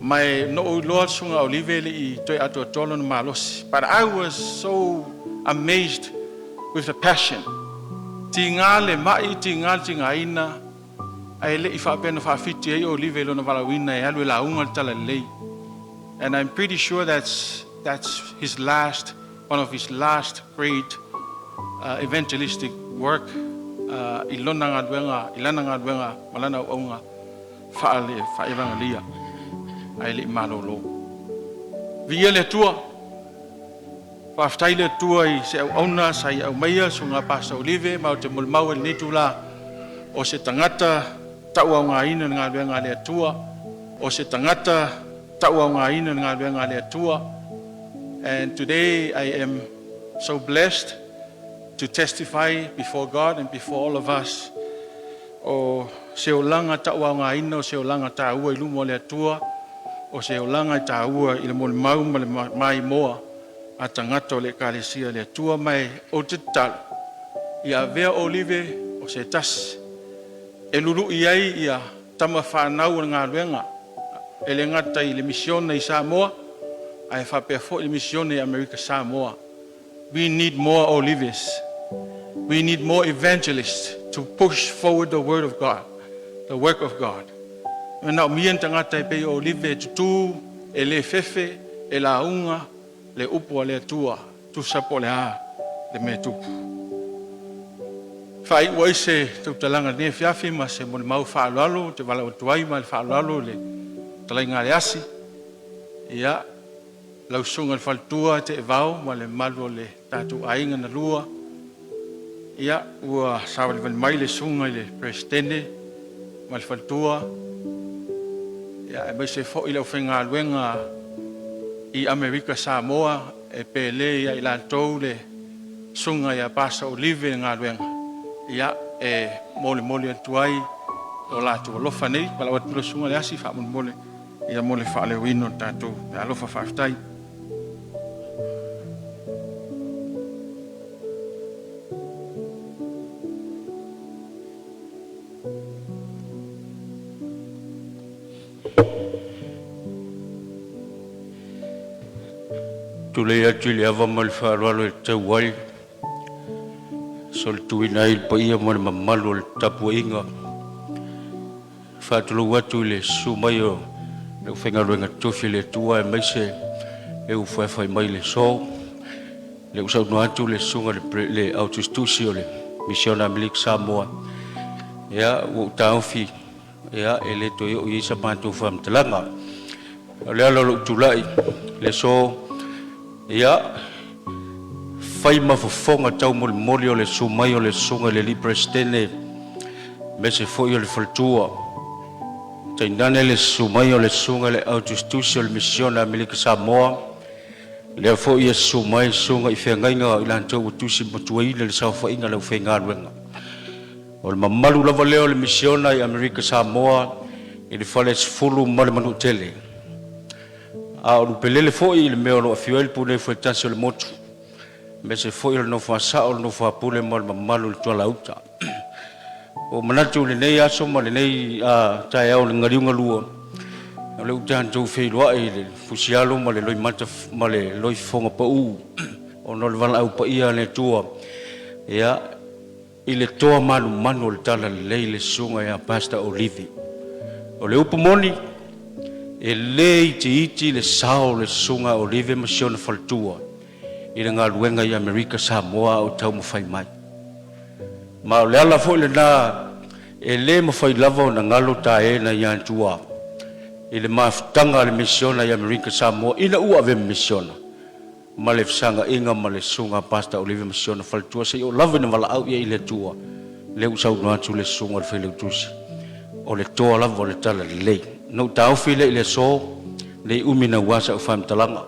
Ma na ou iloa le susuga Olive le i toe atoatoa lona malosi. But I was so amazed with the passion. Tiga le mai, tiga le tigaina, ae le i faapea na faafiti ai Olive i lona valaauina e alu e lauga le tala lelei. And I'm pretty sure that's his last, one of his last great evangelistic work i lona galuega, i lana galuega ma lana auauga faale faevangalia ae le i malolo. Viia le Atua, faafetai le Atua i se auauna sa ia aumaia susuga Pastor Olive ma o te molimau e lenei itulā o se tagata tauaogaina le galuega a le Atua, o se tagata tauaogaina le galuega a le Atua. And today I am so blessed to testify before God and before all of us o se olaga tauaogaina o se olaga taua i luma o le Atua, o se olaga e taua i le molimau ma le maimoa a tagata o le Ekalesia le Atua ma ou te tatalo ia avea Olive o se tasi e lului ai ia tama fanau o le galuega e le gata i le misiona i Samoa ae faapea foi le misione i Amerika Samoa. We need more Olives. We need more evangelists to push forward the word of God, the work of God. Na o mia ni tagata e pei o Olive e tutū, e le fefe, e lauga, le upu a le Atua, tusa po le a, le mea tupu. Faaiu ai se tautalaga nei afiafi ma se molimau faaaloalo te valaau atu ai ma le faaaloalo le talaiga a le asi. Ia, lau susuga i le faletua Teevao ma le mamalu o le tatou aiga na lua. Ia, ua savalivali mai le susuga i le Peresetene ma le faletua. Ia, aemaise foi le aufaigaluega i Amerika Samoa e pele ia i latou le susuga ia Pastor Olive le galuega. Ia, e molimoli atu ai o latou alofa nei. Valaau atu le susuga le asi faamolemole ia mo le faaleoina o le tatou alofa faafetai. Tulai atu i le ava ma le faaaloalo e tau ai solituina ai le paia ma le mamalu o le tapuaiga. Faatulou atu i le susu mai o le aufaigaluega totofi le Atua aemaise e ua faifai mai le so. Le ua saunoa atu le susuga le au tusitusi o le Misiona Amerika Samoa, ia ua ou taofi ia e le toe oo i ai sa matou faamatalaga. O le ala o lou tulai le so, ia fai ma fofoga taumolimoli o le susu mai o le susuga i le alii Peresetene aemaise foi o le faletua, tainane le susu mai o le susuga i le au tusitusi o le Misiona Amerika Samoa, lea foi e susu mai susuga i feagaiga o i latou ua tusi matuaina le saofaiga a le aufaigaluega. O le mamalu lava lea o le Misiona i Amerika Samoa i le falesefulu ma le Manuatele. A o lupelele foi i le mea o lo o afio ai le pule faitasi o le motu, aemaise foi o le nofo a sao, le nofo a pule ma le mamalu i le tualauta. Ua manatu i lenei aso ma lenei taeao o le galiuga lua, o le ua tatou feiloai i le fusialo ma le loimata ma le loifofoga pau ona o le valaau paia a le Atua ia i le toa manumanu o le talalelei le susuga ia Pastor Olivi. O le upu moni, E lē itiiti le sao o le Susuga a Olive ma si ona faletua i le galuega i Amerika Samoa a o taumafai mai. Ma o le ala foi lena e le mafai lava ona galo tae nai Atua i le mafutaga a le misiona i Amerika Samoa ina ua avea ma misiona ma le fesaga'iga ma le Susuga a Pastor Olive ma si ona faletua seia oo lava ina valaau i ai le Atua. Lea ua saunoa atu le Susuga i le Failautusi, o le toa lava o le Talalelei. Ona ou taofi lea i le aso, ne i umi naua sau faamatalaga.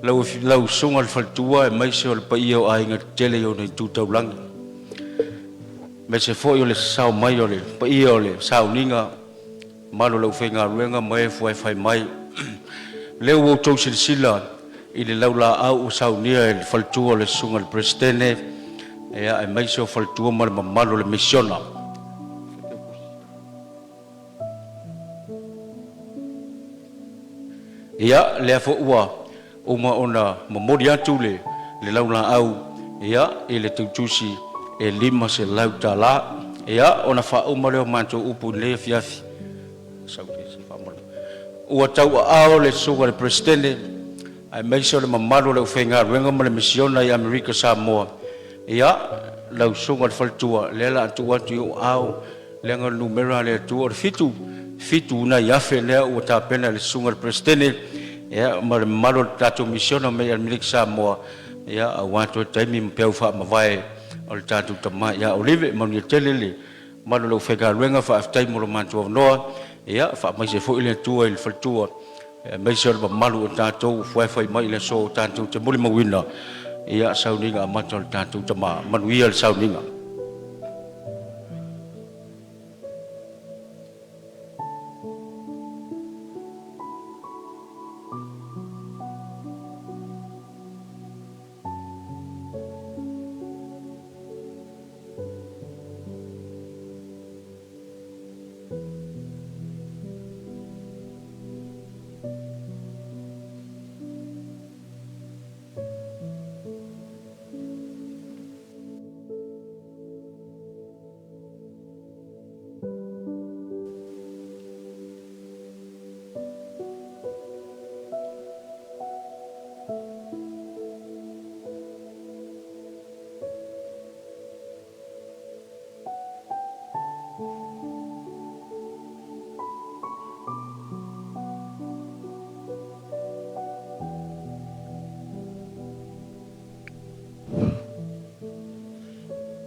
Lau Susuga i le Faletua aemaise o le paia o aiga tetele i ona itu taulagi, aemaise foi o le sasao mai o le paia o le sauniga mamalu o le aufaigaluega ma e fuaifai mai. Lea ua outou silasila i le laulaau ua saunia e le faletua o le Susuga i le Peresetene, aemaise o faletua ma le mamalu o le misiona. Ia, lea foi ua uma ona momoli atu le laulaau i le tautusi e $500. Ia, ona faauma lea o matou upu i lenei afiafi, ua tauaao le Susuga i le Peresetene aemaise o le mamalu o le aufaigaluega ma le misiona i Amerika Samoa. Ia, lau Susuga i le Faletua, o lea o le a tuu atu i ou aao, leaga o le numera a le Atua o le fitu, e fitu nai afe lea ua tapena e le Susuga i le Peresetene ma le mamalu o le tatou misiona mai Amerika Samoa, aua toe taimi ma peau faamavae o le tatou tama ia Olive. Manuia tele le mamalu o le aufaigaluega, faafetai mo lo matou avanoa. Ia faamaise foi le Atua i le faletua aemaise o le mamalu o tatou ua fuaifai mai i le aso tatou te molimauina sauniga amata o le tatou tama. Manuia le sauniga.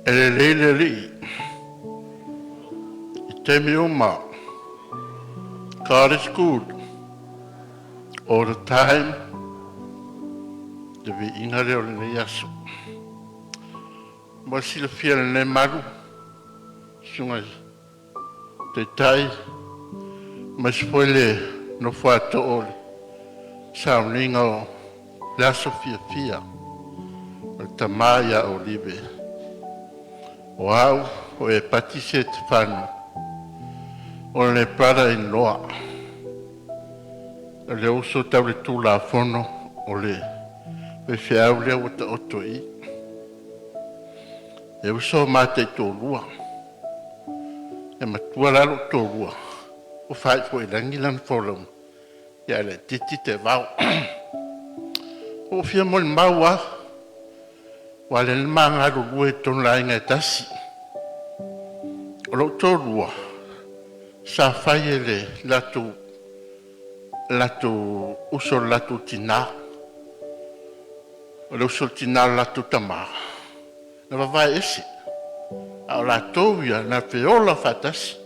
E lelei le Alii i taimi uma. God is good all the time. Le viiga lea o lenei aso. Mo le silafia e lenei malu, susuga i Taitai, aemaise foi le nofo a too o le sauniga o le aso fiafia o le tama ia Olive. O au o Epati Setefano, o le brother-in-law, o le uso tau le Tulafono o le faifeau lea ua taoto i i. E uso ma taitoalua, e matua la lou toalua, ua faaiu foi i lagi lana folauga, ae laitiiti Tevaga. Ua ou fia molimau lava, aua o lea na ma galulue i totonu o le aiga e tasi. O lou toalua, sa fai e le latou uso i le latou tina, o le uso a tina i le latou tama, na vavae ese, a o latou ia na feola faatasi.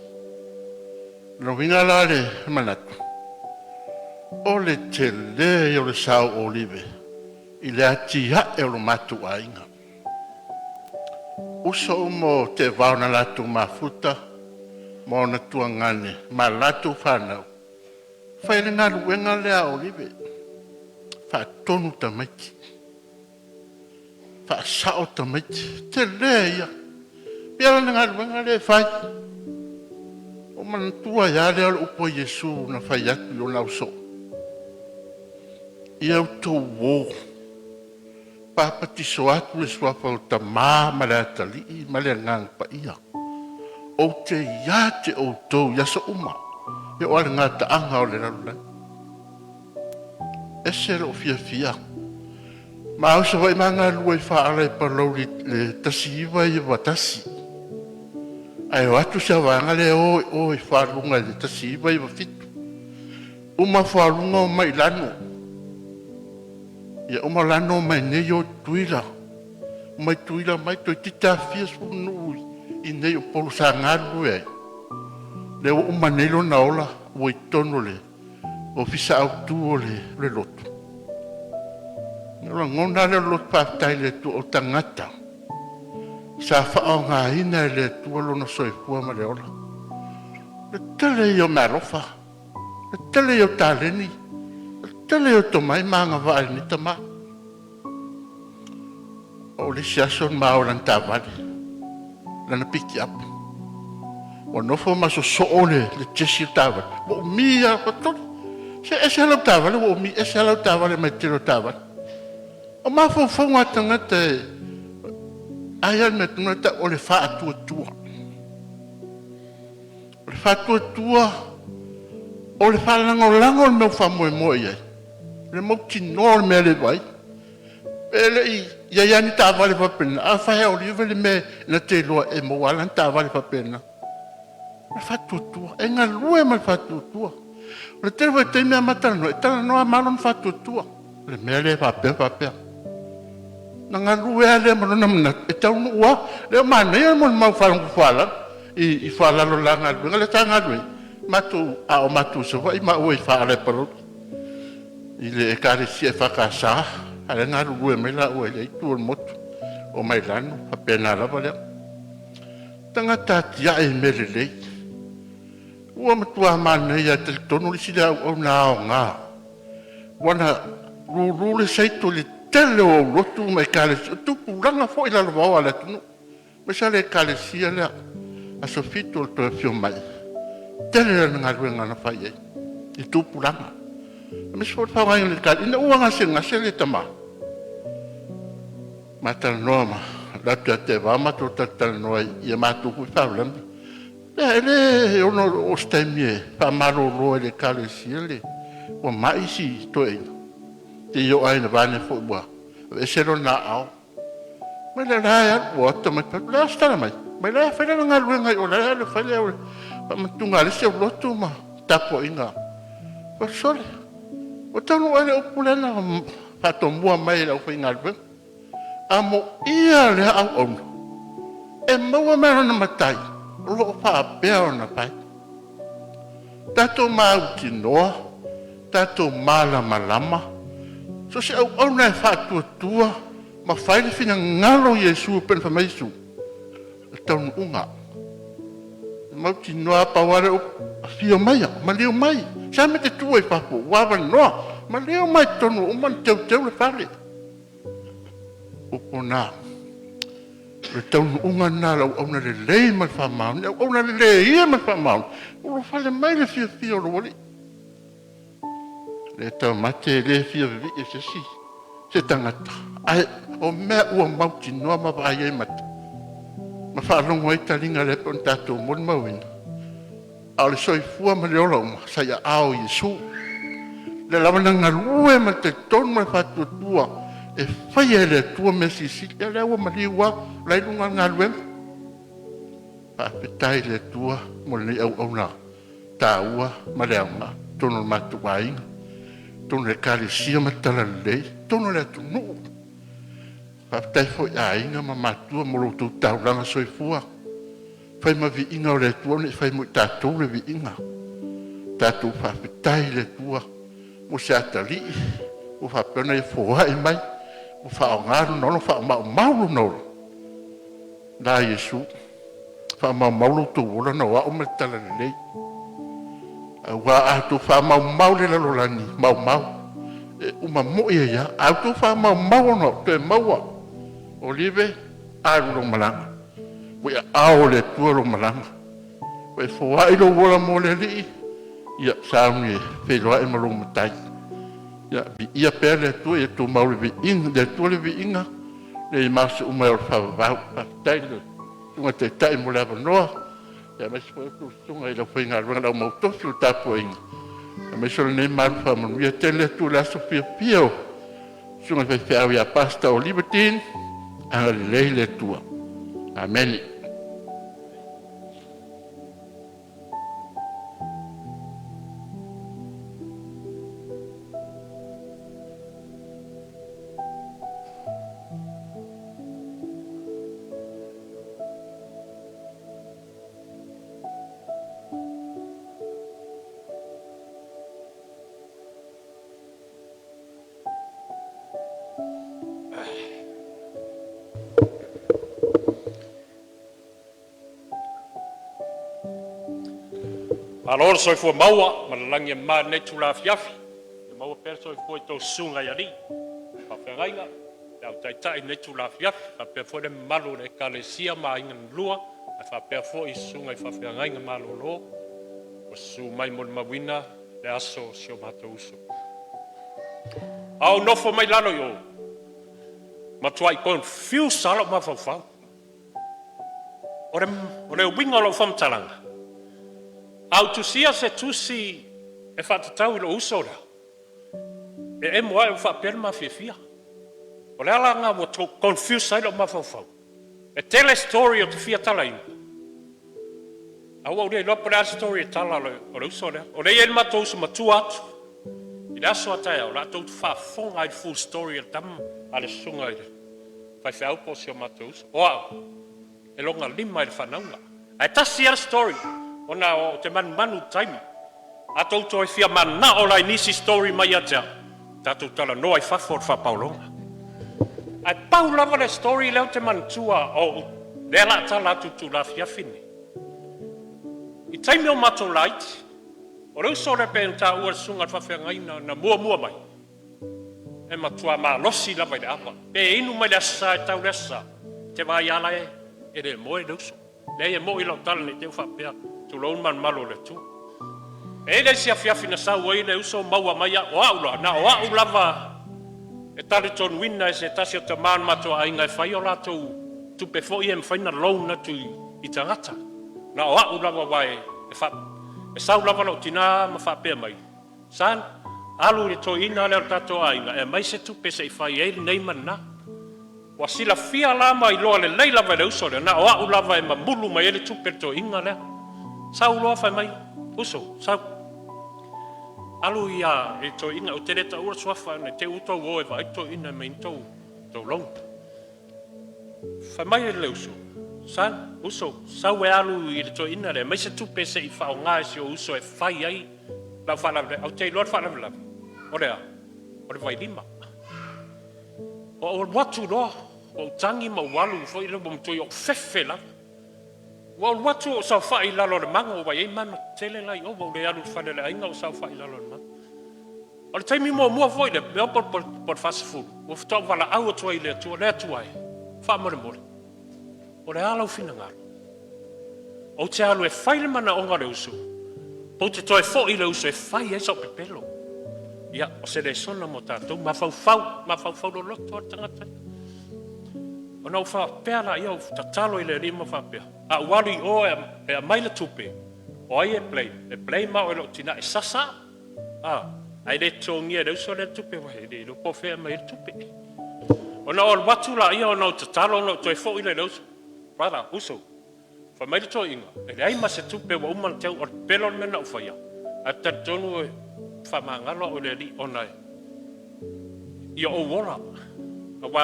O lona uiga la le manatu, o le tele ia o le sao o Olive i le atiae o lo matou aiga. Uso uma o Tevaga na latou mafuta ma ona tuagane ma latou fanau, fai le galuega lea a Olive, faatonu tamaiti, faasao tamaiti, tele ia. E pei o le galuega lea e fai. Ona ou manatua ai lava lea o le upu a Iesu na fai atu i lona ausoo, “Ia outou o papatiso atu i le suafa o le Tama ma le Atalii ma le Agaga Paia. Ou te ia te outou i aso uma E o ale gataaga o le lalolagi. Ese lou fiafia. Ma au Savaii ma galulue ai faala i Palauli le 1991. Ae o atu se vaega lea o i o i faluga i le 1997. Uma faluga o mai lano. Ia uma lano mai nei o Tutuila. Mai Tutuila mai toeitiiti afia sefulu i nei o Upolu sa galulue ai. Lea ua uma nei lona ola ua i totonu o le Ofisa Autu o le Lotu. O lagona lava lea o le loto faafetai i le Atua o tagata sa faaaogaina e le Atua lona soifua ma le ola. O le tele ia o meaalofa, o le tele ia o taleni, o le tele ia o tomai ma agavaa i lenei tama. O le isi aso na ma o i lana taavale, lana pikiapu, ua nofo ma sosoo le kesi o le taavale, ua umi lava. Ou fai atu, sole, se ese lava lau taavale ua umi ese lava lau taavale mai le tele o taavale. O mafaufauga o tagata e ai lava le mea tonu lea e tau o le faatuatua. O le faatuatua o le faalagolago o le mea ua faamoemoe i ai, le mautinoa o le mea e le vaaia. Pe le i i ai lava ni taavale faapena, ae fai lava e Olive le mea na te iloa e maua lava lana taavale faapena. O le faatuatua, e galue ma le faatuatua. O le tele foi o taimi a ma talanoa, e talanoa ma lona faatuatua, o le mea lea e faapea ma faapea. Na galue lava lea ma lona manatu e taunuu lava. Lea ua manaia le molimau faalalo i Foalalo i le la galuega lea sa galue ai, matou, a o matou i Savaii maua i Faala i Palauli i le Ekalesia EFKS, a o la e galulue mai laua i lea itu o le motu o Mailano e faapena lava lea. Tagata atiae i mea lelei. Ua matua manaia, e talitonu le isi lea auauna aoga, ua na lulu le saito i le tele o aulotu ma Ekalesia, o tupulaga foi lalovaoa a le atunuu, aemaise lava le Ekalesia lea Aso Fitu o le toe afio mai. E tele lana galuega na fai ai i tupulaga, aemaise foi le faaaogaina o le ina ua gasegase le tama, ma talanoa ma alu atu ia Tevaga matou talatalanoa i a matou foi faalavelave. E le ono oo se taimi e faamalolo ai e le Ekalesia ua mai si toeaina, seia oo lava ina vane foi ua aveese lona aao. Fai mai o la e alu, ua o atu tamaiti fai atu, o le a se tala mai? Fai mai o la e fai lana galuega i o la e alu e fai le faamanatuga a le isi aulotu ma tapuaiga. Ou fai atu, sole, ua taunuu ea le upu lea na faatomua mai e le aufaigaluega, amoia lea auauna e maua mai lana matai o lo o faapea ona fai. Tatou mautinoa, tatou malamalama, so o se auauna e faatuatua ma fai le finagalo o Iesu pei ona fai mai Iesu, o le taunuuga. E mautinoa pau lava le upu, afio maia, maliu mai. Se a le mea e te tu ai i fafo? Ua avanoa, maliu mai i totonu ua uma ona teuteu le fale. O upu na, o le taunuuga lena o le auauna lelei ma le faamaoni. O le auauna lelei ia ma le faamaoni, ua ulufale mai le fiafia o lou Alii. Le taumate e le fia vivii e se isi se tagata, ae o mea ua mautinoa ma vaai ai mata ma faalogo ai taliga lea pei ona tatou molimauina. A o le soifua ma le ola uma, sa i aao o Iesu. O lea lava na galue ma le talitonu ma le faatuatua e faia e le Atua mea silisili. Ia o lea ua maliu lava, o la e i luga o le galuega. Faafetai i le Atua mo lenei auauna taua ma le aoga i totonu o le matou aiga, totonu o le Ekalesia ma le Talalelei, totonu o le atunuu. Faafetai foi i aiga ma matua mo lo outou taulaga soifua, fai ma viiga o le Atua ne i fai mo i tatou le viiga. Tatou faafetai i le Atua mo se atalii ua faapea ona ia foai mai ua faaaoga lona ola ma faamaumau lona ola. La Iesu, faamaumau lo outou ola na o au ma le talalelei. Aua a outou faamaumau i le lalolagi maumau, e uma moi ai lava. A outou faamaumau ona toe maua, Olive, alu lau malaga, ua i aao o le Atua lou malaga. Ua e foai lou ola mo le Alii, ia sauni e feiloai ma lou Matai. Ia viia pea le Atua, ia tumau i le viiga i le Atua le viiga, e le mafai uma e o le faavavau. Faafetai i le Susuga i le Taitai mo le avanoa. Aemaise foi o tou susuga i le aufaigaluega, le au mautofi o le tapuaiga, aemaise o lenei malu faamanuia tele atu i le aso fiafia o susuga i faifeau ia Pastor Oliver Dean, agalelei le Atua. Amene. Malo le soifua maua ma le lagi e mama i lenei itula afiafi. Ia maua pea le soifua i a outou susuga i alii, faafeagaiga, le au taitai i lenei itula afiafi, faapea foi le mamalu o le Ekalesia ma aiga na lua, ae faapea foi susuga i faafeagaiga malolo ua susu mai e molimauina le aso o si o matou uso. A ou nofo mai lalo i o, ua matuai confuse lava lou mafaufau. O le uiga o lau faamatalaga, a ou tusia se tusi e faatatau i lou uso lea, e emo ae ua faapea le mafiafia. O le ala lena ua confuse ai lou mafaufau. E tele story ou te fia talaina, ae ua ou le iloa po o le a le story e tala o le uso lea. O lea e i ai le matou uso matua atu i le aso a taeao, o le a tou faafofoga i le full story a le tama a le susuga i le faifeau po o si o matou uso. O au, e logalima i le fanauga. Ae tasi lava le story ona ou te manumanu i le taimi. A outou toe fia mananao la i nisi story mai ia te au, tatou talanoa i fafo o le faapaologa. Ae pau lava le story lea ou te manatua o lea o le a tala atu i le itula afiafi lenei. I taimi o matou laiti, o le uso lea pei ona taua e le susuga i le faafeagaiga na muamua mai, e matua malosi lava i le ava. Pe inu mai le Aso Sa e tau i le Aso Sa, e te vaai lava la e le moe le uso. Leai, e moni lau tala ne i te i ua faapea, tulou le manumalo o le Atua. E i ai le isi afiafi na sau ai le uso maua mai au, o au la, na o au lava e talitonuina e se tasi o tama o le matou aiga e fai o latou tupe foi ia e mafai ona loan atu i tagata. Na o au lava aua e sau lava lou tina ma faapea mai, son, alu i le toeaina lea o le tatou aiga e aumai se tupe se i fai ai lenei ma lena. Ua silafia la ma iloa lelei lava e le uso lea, na o au lava e mamulu mai ai le tupe i le toeaina lea. Sau loa fai mai, uso, sau, alu i le toeaina, ou te le taua le suafa ne i te i ua outou o e vaai le toeaina e aumai ai ni tou loan. Fai mai le uso, son, uso, sau e alu i le toeaina lea e aumai se tupe se i faaaoga e si ou uso e fai ai lau faalavelave. Ou te iloa le faalavelave, o le a? O le vailima. Ua ou alu atu loa, ua ou tagi ma ou alu foi lea ua matuai ou fefe lava. Ua ou alu atu ua ou saofai i lalo o le mago, ua i ai mago tetele la i o, ua ou le alu i le fale o le aiga, ua ou saofai i lalo o le mago. O le taimi muamua foi lea, pe po o le 40, ua faatoa ou valaau atu ai i le Atua, le Atua e, faamolemole, o le a lou finagalo? Ou te alu e fai le manaoga o le uso, pe ou te toe foi i le uso e fai ai sau pepelo? Ia, o se lesona mo tatou, mafaufau, mafaufau loloto lava le tagata ia. Ona ou faapea laia, ou tatalo i le Alii ma faapea, a ou alu i o e aumai le tupe, o ai e blame? E blame au e lou tina e sasa au. Ae le totogia e le uso lea le tupe, aua e le iloa po o fea e aumai ai le tupe. Ona ou alu atu laia ona ou tatalo ona ou toe foi lea i le uso, brother, uso, fai mai le toeaina, e leai ma se tupe ua uma ona teu, o le pepelo le mea na ou faia, ae ou te talitonu e faamagalo au e le Alii ona ia ou ola. Aua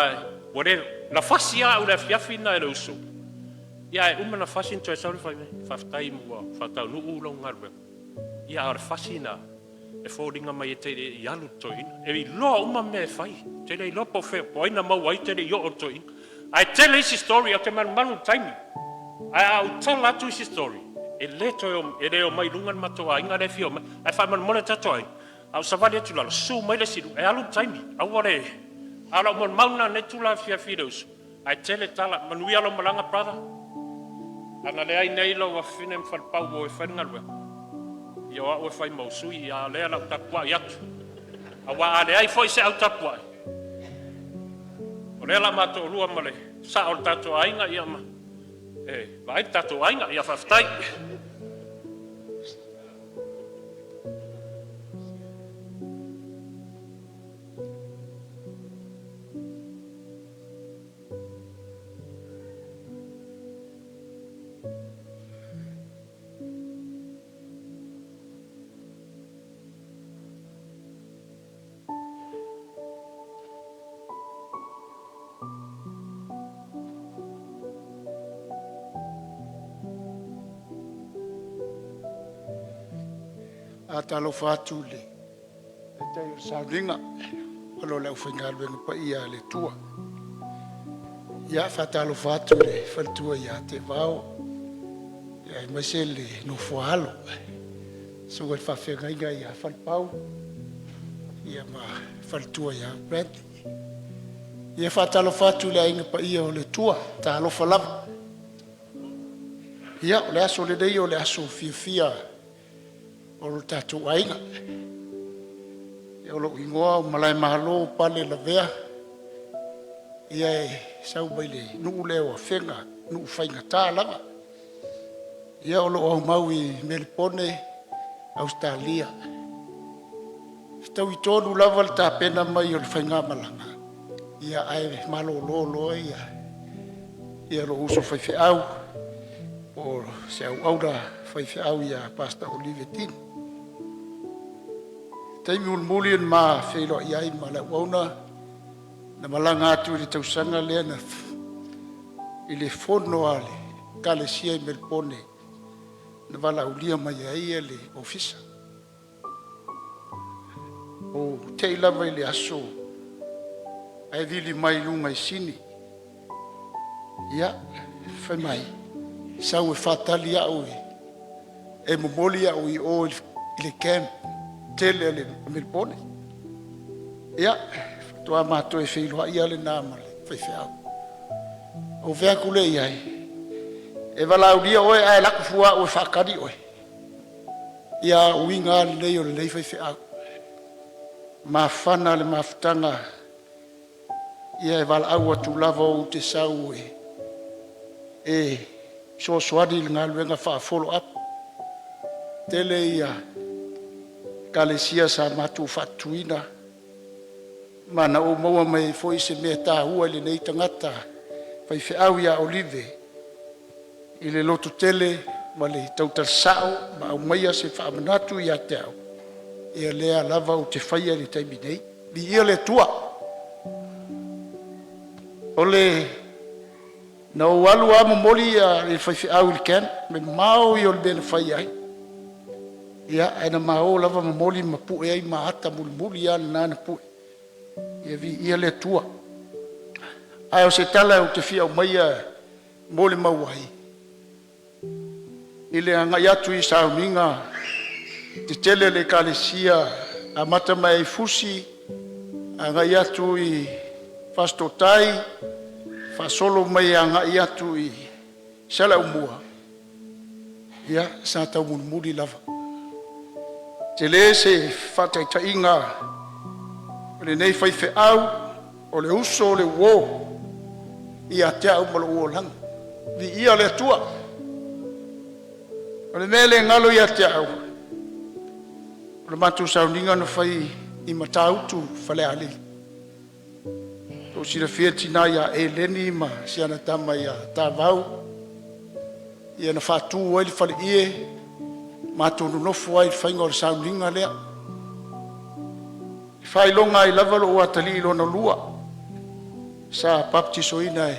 ua le, na fasi lava au i le afiafi lena e le uso, ia ae uma ona fasi ona toe sau lea fai mai, faafetai ua faataunuu lau galuega, ia a o le fasi lena, e foliga mai e te le i alu i le toeaina. E iloa uma mea e fai, e te le iloa po o fea, po o ai na maua ai e te le i oo i le toeaina. Ae tele isi story, ou te manumanu i le taimi. Ae a ou tala atu isi story, e le toe e le omai i luga le matou aiga lea e fia omai. Ae faamolemole le tatou aiga, a ou savali atu i lalo, susu mai le isi e alu le taimi, aua le… A o lau molimau lena i lenei itula afiafi i le uso, ae tele tala. Manuia lau malaga brother. A na leai nei lou afafine ma falepau ua o e fai le galuega, ia o au e fai ma ou sui, a o lea o le a ou tapuai atu. Aua a leai foi se au tapuai, o lea o le a ma toalua ma le sao o le tatou aiga, ia ma E vaai le tatou aiga. Ia faafetai. Faatalofa atu i le taitai o le sauniga o le aufaigaluega paia a le Atua. E faatalofa atu i le faletua ia Tevao aemaise le nofo a alo, susuga i le faafeagaiga ia Falepau ma le faletua ia Brad. E faatalofa atu i le aiga paia o le Atua, talofa lava. Ia o le aso lenei o le aso fiafia o lo tatou aiga. O lou igoa o Malaemalo Pale Lavea. E sau mai le nuu lea o Afega, nuu faigata lava. O loo aumau i Melepone Ausetalia. E fetaui tonu lava le tapena mai o le faigamalaga ae malolo loa lou uso faifeau o se auauna faifeau ia Pastor Olive Tino. O le taimi mulimuli na ma feiloai ai ma le auauna, na malaga atu i le tausaga lea na i le fono a le Ekalesia i Melepone na valaaulia mai ai le ofisa. Ua tei lava i le aso ae vili mai i luga i Sini, fai mai sau e faatali au e momoli au i o i le camp tele a Melepone. Ia, faatoa ma toe feiloai lava lena ma le faifeau. Ou fai atu lea i ai, e valaaulia oe ae alu atu fua au e faatali oe. Ia, a o uiga lava nei o lenei faifeau, mafana le mafutaga, ia e valaau atu lava ou te sau e fesoasoani i le galuega faa-follow up. Tele ia ekalesia sa matou faatuina ma na ou maua mai ai foi se mea taua i lenei tagata faifeau ia Olive i le lototele ma le tautala sao ma aumaia se faamanatu ia te au, ia lea lava ou te faia i le taimi nei. Viia le Atua. Na ou alu lava momoli le faifeau i le camp, o le mamao ia o le mea na fai ai, ae na ma o lava momoli ma pue ai ma ata mulimuli lava na na pue. Ia viia le Atua. Ae o se tala ou te fia aumaia e molimau ai i le agai atu i sauniga tetele a le Ekalesia, amata mai i Fusi agai atu i Fasitoouta faasolo mai agai atu i Saleaaumua. Ia sa taumulimuli lava. E tele se faataitaiga o lenei faifeau, o le uso, o le uo ia te au ma lou olaga. Viia le Atua. O le mea e le galo ia te au, o le matou sauniga na fai i Matautu Falealili. Ua outou silafia le tina ia Eleni ma si ana tama ia Tavau, ia na faatu ai le faleie, matou nonofo ai i le faiga o le sauniga lea. E faailoga ai lava lou atalii lona lua sa papatisoina e le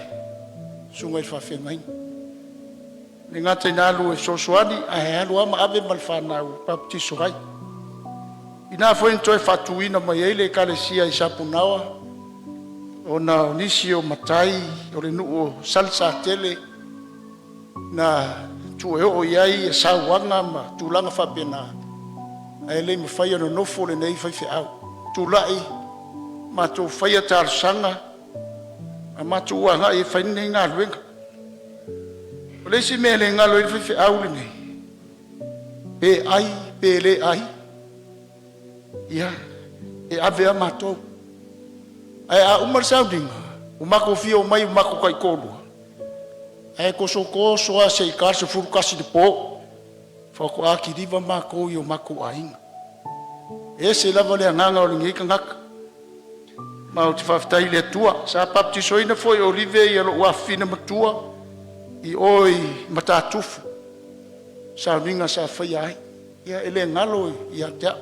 susuga i le faafeagaiga. E le gata ina alu e fesoasoani ae alu lava ma ave ma le fanau e papatiso ai. O i na foi na toe faatuina mai ai le ekalesia i Sapunaoa ona o nisi o matai o le nuu o Salesatele na tuu e oo i ai sauaga ma tulaga faapena, ae le i mafai ona nofo lenei faifeau. Tulai matou faia talosaga ma matou agai e fai lenei galuega. O le isi mea e le galo ai le faifeau lenei, pe ai pe le ai, ia e ave a matou. Ae a uma le sauniga ua matou fia omai matou taitoalua. Ae tosotoso lava seia ta le 11 i le po faatoa kiliva matou i o matou aiga. E ese lava le agaga o lenei tagata, ma ou te faafetai i le Atua. Sa papatisoina foi e Olive ia lou afafine matua i Matatufu i sauniga sa faia ai. Ia e le galo ia te au.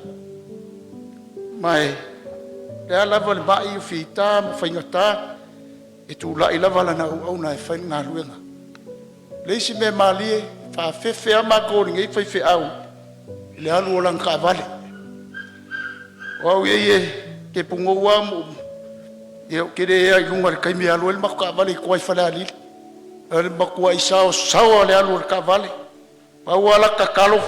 Ma o le a lava le mai, o fita ma faigata, e tulai lava lana auauna e fai le galuega. O le isi mea malie, e faafefe lava matou a lenei faifeau i le alu o lana taavale. O au ia e te punou lava ma ou, ou te le ea i luga i le taimi e alu ai le matou taavale i tua i Falealili. O le matuai saosaoa o le alu o le taavale. Pau lava lau tatalo,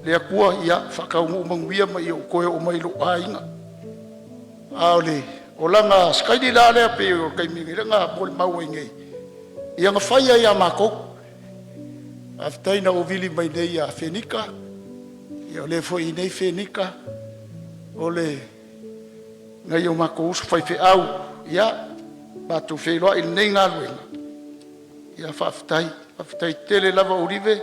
“Le Atua ia faataunuu manuia ma ia ou toe oo mai i lou aiga.” A o le olaga sikaili la lea pei o le taimi nei lea na molimau ai nei, ia na fai lava ia matou. Faafetai na ou vili mai nei ia Fenika, ia o lea foi e i inei Fenika, o nai o matou uso faifeau, ia matou feiloai i lenei galuega. Ia faafetai, faafetai tele lava Olive,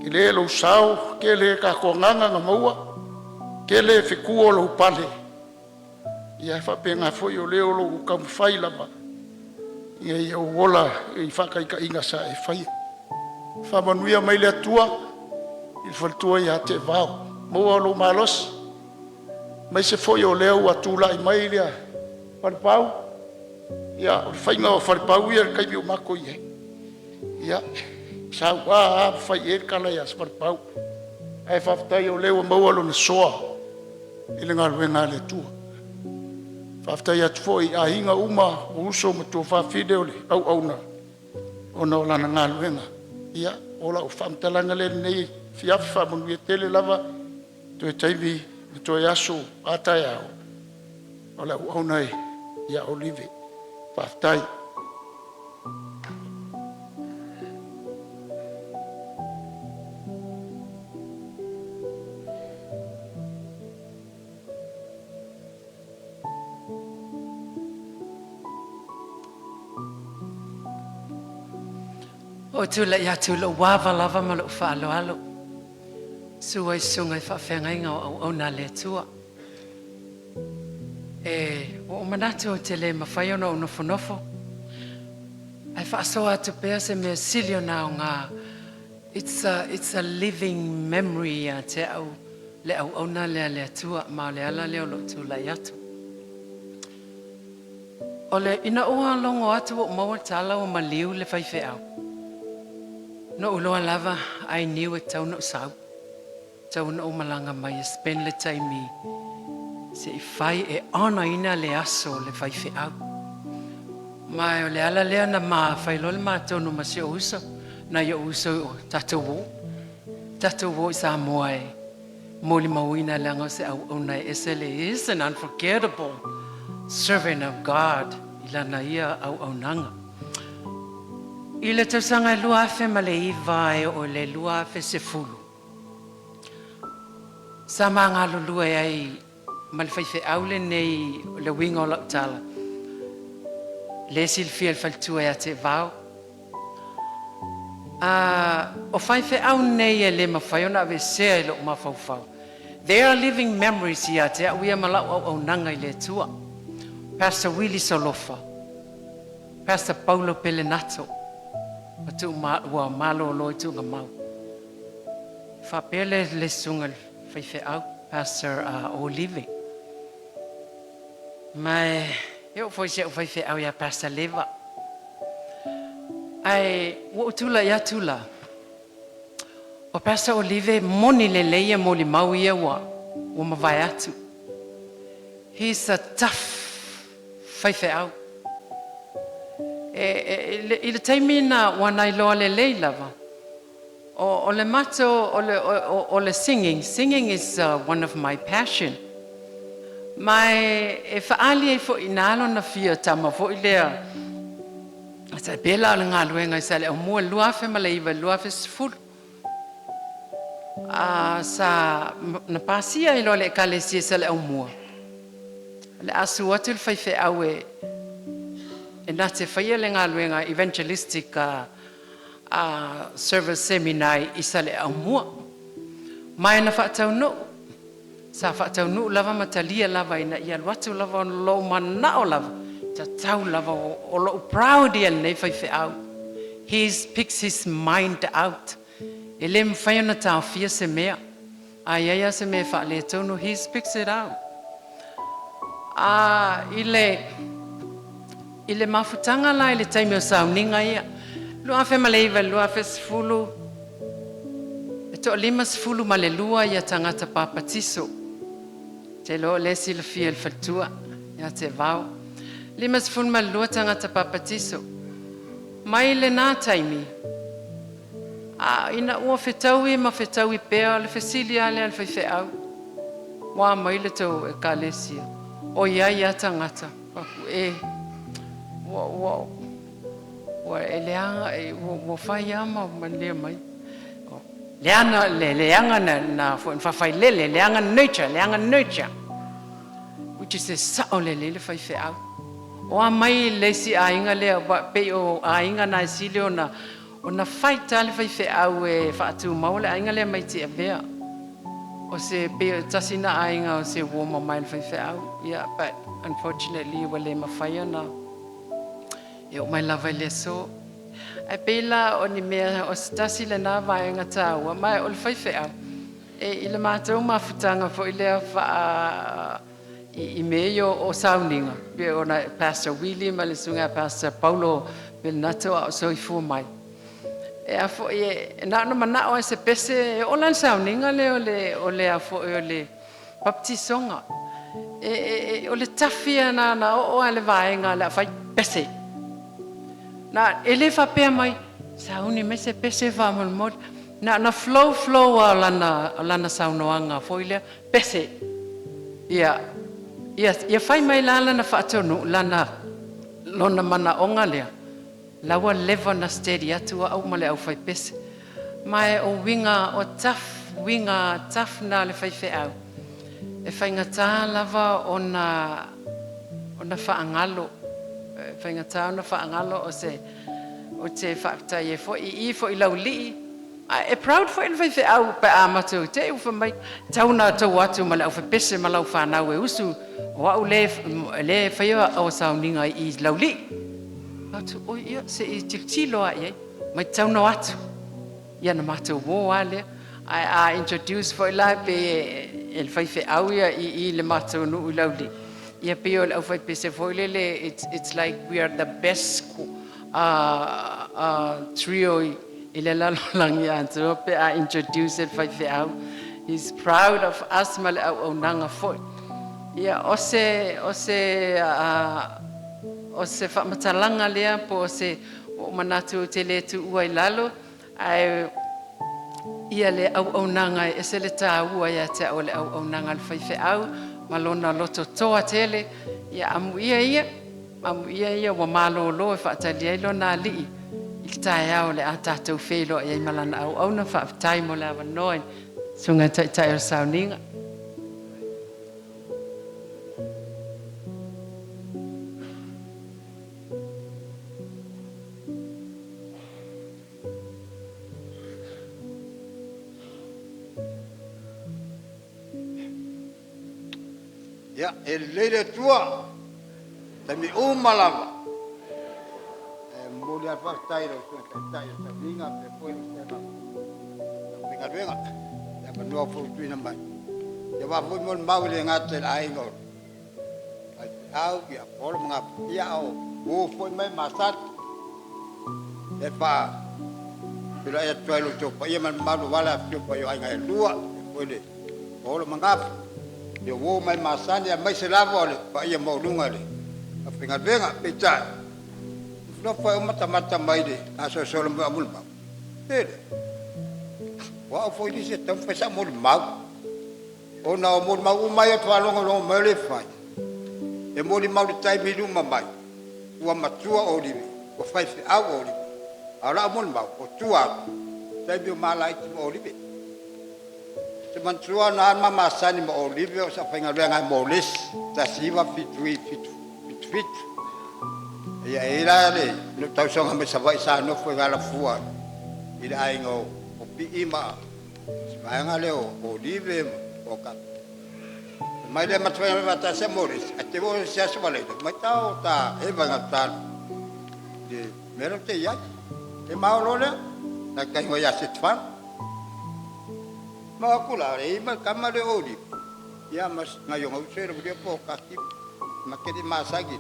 tele lou sao, tele tatou agaga na maua, tele fetu o lou pale. Ia e faapena foi o lea o lo o ou taumafai lava ina ia ou ola i faataitaiga sa e faia. Faamanuia mai le Atua i le faletua ia Teevao, maua lou malosi aemaise foi o lea ua tulai mai le Falepau. Ia o le faiga o Falepau ia i le taimi o matou i ai, ia e saua lava ma fai i ai le tala ia Falepau. Ae faafetai o lea ua maua lona soa i le galuega a le Atua. Faafetai atu foi i aiga uma, o uso ma tuafafine o le auauna ona o lana galuega. Ia o lau faamatalaga lea i lenei afiafi, faamanuia tele lava toe taimi ma toe aso a taeao o le auauna ia Olive. Faafetai. Ua ou tulai atu i lou ava lava ma lou faaaloalo, susu ai susuga i faafeagaiga o auauna a le Atua. E ua ou manatu ou te le mafai ona ou nofonofo, ae faasoa atu pea se mea sili ona aoga. It's a living memory ia te au le auauna lea a le Atua, ma o le ala lea o lou tulai atu. O le ina ua logo atu ua ou maua le tala ua maliu le faifeau. Na ou iloa lava, I knew e tatau ona ou sau. Tau ona ou malaga mai e spend le taimi se i fai e honour ina le aso o le faifeau. Ma o le ala lea na ma fai loa le matonu ma si ou uso, nai ou uso o tatou o. Tatou o i Samoa e molimauina leaga o se auauna e ese le is an unforgettable servant of God i lana ia auaunaga. I le tausaga e 2009 e o le 2010, sa magalulue ai ma le faifeau lenei o le uiga o lau tala. Le silafia e le faletua ia Teevao. O faifeau nei e le mafai ona aveesea i lou mafaufau. They are living memories ia te au ia ma lau auaunaga i le Atua. Pastor Willie Solofa, Pastor Paulo Pelenato, ua tuu ma, ua malolo i tuugamau. Faapea le susuga i le faifeau, Pastor Olive. Ma e oo foi si au faifeau ia Pastor Leva. Ae ua ou tulai atu la, o Pastor Olive moni lelei e molimau ia ua mavae atu. He's a tough faifeau. E, i le taimi na ua nai loa lelei lava, o le mato, o le singing, singing is one of my passion. Ma e faali ai foi na alo na fia tama foi lea, sa pela o le galuega i sa le aumua 2009 2010. Sa na pasia ai loa le ekalesia sa le aumua. Le asu atu le faifeau e na te faia le galuega evangelistic. Service Seminar i Saleaaumua. Ma na faataunuu, sa faataunuu lava ma talia lava ina ia alu atu lava ona lou manao lava, tatau lava o lou proud ia lenei faifeau. He speaks his mind out. E le mafai ona taofia se mea. A iai a se mea faaletonu, he speaks it out. A i le mafutaga la i le taimi o sauniga ia, 2009 2010, e 52 ia tagata papatiso. Te iloa o lea e silafia e le faletua ia te Vao. 52 tagata papatiso. Mai lenā taimi, a ina ua fetaui ma fetaui pea o le fesili lava lea a le faifeau, ua mai le tou ekalesia, o iai a tagata, e ua ua e leaga ua fai lava ma malia mai. Leaga le leaga na foi faafailele, leaga nature, leaga nature. Which is e sao lelei le faifeau. O a mai le isi aiga lea, pei o aiga na e sili ona fight le faifeau e faatumau le aiga lea mai Tiavea. O se pei o tasi na aiga o se uo mamae le faifeau. Yeah, but unfortunately ua le mafai ona e oo mai lava i le aso. Ae pei la o ni mea o se tasi lena vaega taua, ma o le faifeau. E i le matou mafutaga foi lea faa i mea ia o sauniga, pe ona Pastor Willie ma le susuga Pastor Paulo Belnato a o soifua mai. E a foi e na ona manao ai se pese e oo la le sauniga lea o le a foi o le baptisoga. E o le tafi na oo a le vaega le afai pese. Na e le faapea mai, sauni mai se pese faamolemole. Na flow flow a lana saunoaga foi lea, pese. Ia, ia, ia fai mai la lana faatonu, lana lona manaoga lea. La ua leva na steady atu au ma le au fai pese. Ma e o winga o tough, winga tough na le faifeau. E faigata lava ona faagalo. E faigata ona faagalo o se o te faafetai ai foi i foi laulii. A e proud foi le faifeau pe a matou te u mai tau na tau atu ma le au pese ma lau whanau e usu o au le le faia o sauniga i laulii. Atu o ia se i tilotilo a iai mai tau no atu. Ia na matou o a lea. A introduce foi la pe e le faifeau ia i le matou nuu i laulii. Ia pe o le au faipese foi lele, it's like we are the best trio i le lalolagi atoa pe a introduce e le faifeau. He's proud of us ma le auaunaga foi. Ia o se faamatalaga lea po o se o manatu te le tuua i lalo ae ia le auaunaga e ese le taua ia te au le auaunaga le faifeau ma lona loto toa tele. Ia amuia ia, amuia ia ua malōlō e faatali ai lona alii i le taeao le a tatou feiloai ai ma lana auauna. Faafetai mo le avanoa i susuga taitai o le sauniga. Ia, e lelei le Atua, taimi uma lava. E momoli lava le faafetai i lau Susuga Taitai o le sauniga faapea foi le vasega o faigaluega, le avanoa foi ua tuuina mai. Ia aua foi molimau e le gata i le aiga o faifeau, ia Paolo ma Gafa, ia o uo foi mai masani. E faafeiloai atu ai lo outou paia ma le mamalu aua le afifio paia o aiga e lua, foi le Paolo ma Gafa, ia uo mai masani aemaise lava o le paia maualuga i le aufaigaluega. Peitai, nofo e matamata mai le gasolosolo mai o molimau. Ele, o au foi nisi e taumafai sa molimau. Ona o molimau uma ia faalogo mai o le fai. E molimau le taimi luma mai, ua matua o Olive, ua faifeau o Olive. A o lau molimau, o tua atu, taimi o malaiti ma Olive. Te manatua na ma masani ma Olive o sa faigaluega ai mo lesi, 1977 fitu fitu. Ia e la le no tausaga mai Savaii sa nofo i Galafua. i le aiga o Pii ma si vaega lea o Olive ma o ka. Mai le matawai ma ta se mo le a te o se aso wale mai tau ta e va nga ta de mero te ia e mau lo le na kai ngo ya se tfa ma ku la re ma kama le oli ia mas nga yo ngau se le po ka ki ma ke di masagi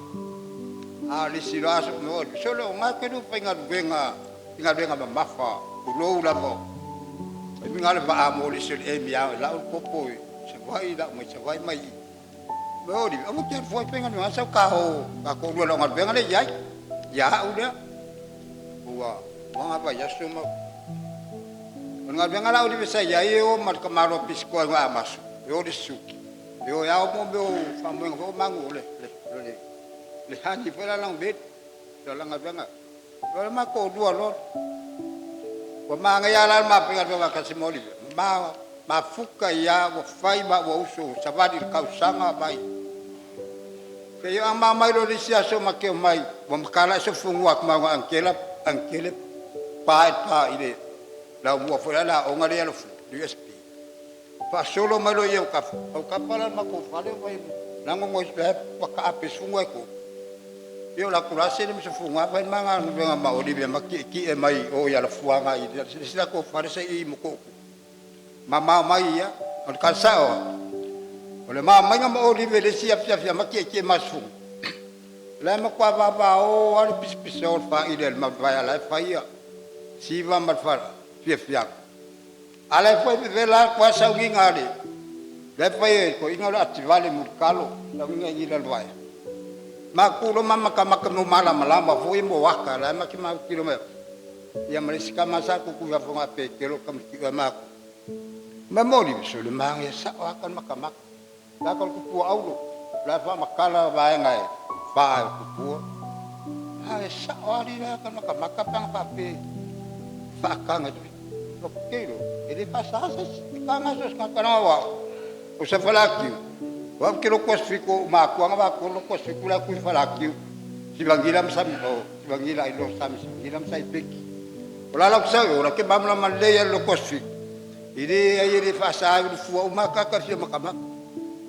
a le si lo aso mo so lo nga ke lu fa nga venga nga venga ma mafa ku lo la mo e mi nga le va mo le se e mi a la o popo se vai la mo se vai mai mo ri o te foi penga no sa ka ho ka ko lo nga venga le ya ya u le ua wa nga va ya so mo nga venga la o di sa ya e o mar ka maro pisco nga maso e o de suki e o ya o mo mo fa mo ngo mangu le le le le hani foi la lang bet la nga venga lo ma ko dua lo wa ma nga ya la ma penga va ka se mo li ma ma fuka ia wa fai ma wa uso savali kausanga mai ke yo ama mai lo lisia so ma ke mai wa makala so fungua ma wa ankela ankele pa pa ile la mo fo la o ngale lo USP pa solo mai lo yo ka o ka pala ma ko fale vai la ngo ngo pa ka ape fungua ko yo la kula se le so fungua vai ma nga nga ma olive ma ki ki e mai o ya la fuanga ile sila ko fale se i mo ko ma mai ia o ka sao o le ma mai nga mo olive le sia fia fia ma ki ki masu la ma kwa va va o al pis pis o fa ile ma va la fa ia si va ma fa fia fia ala fa ve la kwa sa ngi nga le le fa e ko inga la ativale mu kalo la ngi ngi la lwa ma ku lo ma ka ma mo mala mala ma vo mo waka la ma ki ma kilo me ia ma le ka ma sa ku ku ya fo nga pe ke lo ka ki ma ma mori so le ma ngi sa wa ka ma ka ma la ko ku au la fa ma kala va nga e fa ku ku ha sa wa ri la ka ma ka ma ka pa pa pe fa ka nga lo ke lo e le pa sa sa ka nga so ka ka wa o sa fa la ki wa ke lo ko sfiko ma ku nga ba ko lo ko sfiko la ku fa la ki si bangila msa o si bangila ilo sa si bangila msa ipeki ola la ku sa ora ke ba mla ma le ya lo ko sfiko ile ai le fa sa lu fu o ma ka ka fi ma ka ma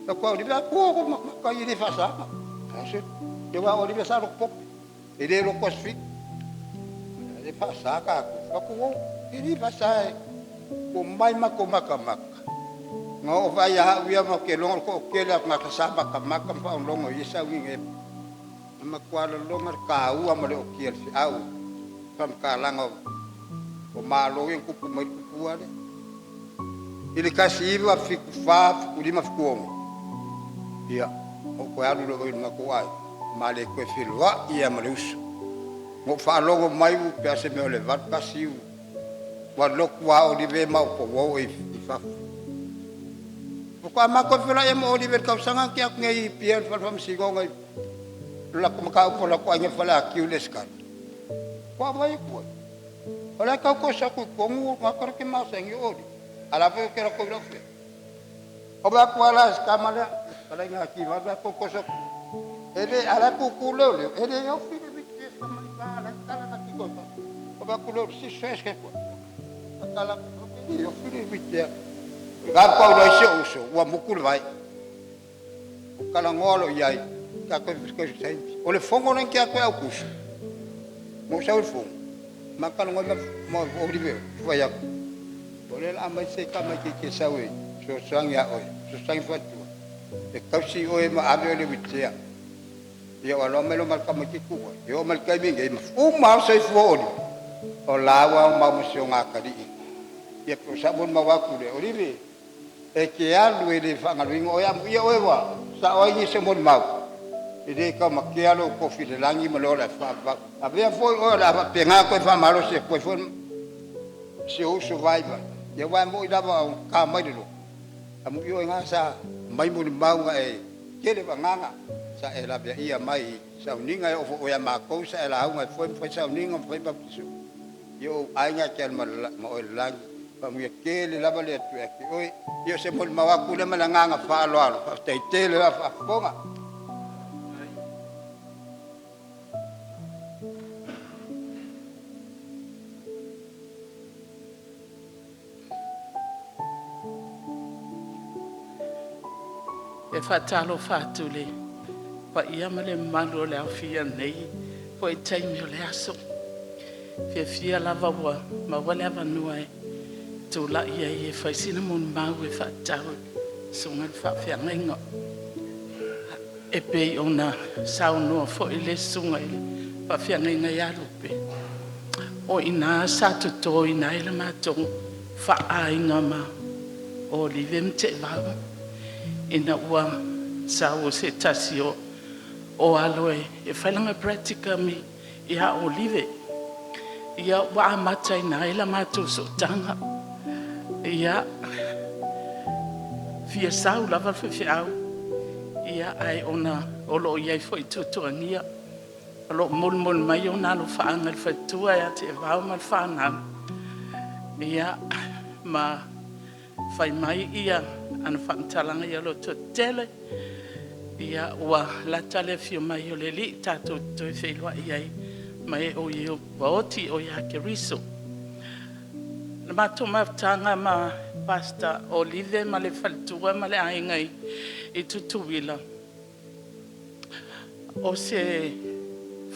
la ko li la ko ma ka ile fa sa se de wa o li sa lo pop ile lo ko sfiko le fa sa ka ko ile fa sa ko mai ma ko ma ka ma nga o vai a uia ma ke longo ko ke la ma ka sa ma ka ma ka fa longo i sa wi nge ma kwa lo longo ka ua ma le o ke se au fa ka langa o ma lo ngi ku mai ku ale ile ka si iwa fi ku fa ku lima fi ku ongo ia o ko alu lo ma ko ai ma le ko fi lo ia ma le usu mo fa longo mai u pe se me o le vat ka si u wa lo kwa o li ve ma ko wo i fa ko ma ko fela e mo Oliver ka sanga ke ak ngai pier fa fam sigo ngai la ko ka ko la ko ngai fala ki ules ka ko mai ko ola ka ko sa ko ko ngu ma ko ke ma sa ngi odi ala fo ke ko lo fe o ba ko ala ska ma la ala nga ki va ko ko sa ele ala ko ku lo le ele yo fi le ki sa ma ka ala kala na ki ko o ba ku lo si se ke ko kala yo fi le bi te ga pa lo se uso wa mukul vai o kala ngolo iai ka ko ko sai o le fongo nen ke ko au kus mo sa o fongo ma kala ngolo mo o ribe fa ya o le la mai se ka mai ke sa we so sang ya o so sang fa tu e ka si o e ma ave le bitia ia wa lo me lo mal ka mai ke ku yo mal ka mi nge o ma se fo o la wa ma mo se nga ka di ia ko sa bon ma wa ku le olive e ke alu e le whangaluinga o ia ia oe wa sa oi ni se mon mau e le ka ma ke alo ko fi le langi ma lola fa va a vea foi o la fa penga ko fa malo se ko foi se o survivor ia wa mo ila va ka mai lo a mo yo nga sa mai mo mau nga e ke le vanganga sa e la vea ia mai sa uninga o o ia ma ko sa e la nga foi foi sa uninga foi ba yo ai nga ke ma ma o langi pa mu ke le lava le tu e ke oi io se mo ma ku le ma nga fa lo alo fa te te le fa fonga E faatalofa atu i le paia ma le mamalu o le aofia i lenei foi taimi o le aso. E fiafia lava ua maua le avanoa e tulai ai e fai sina molimau e faatatau i le susuga i le faafeagaiga e pei ona saunoa foi le susuga i le faafeagaiga ia Lupe. O i ina sa totoina ai le matou faaaiga ma Olive ma Teevao ina ua sau o se tasi o alo e fai lana practicum ia Olive. Ia ua amataina ai la matou sootaga. Ia, fia sau lava le faifeau, ia ae ona o lo o i ai foi tuatuagia o lo o molimoli mai ona alofaaga i le faletua ia Teevao ma le fanau, ia ma fai mai ia ana faamatalaga ia lototetele, ia ua lata le afio mai o le Alii tatou te toe feiloai ai ma e ua oti oe ia Keriso. Na matou mafutaga ma Pastor Olive ma le faletua ma le aiga i Tutuila, o se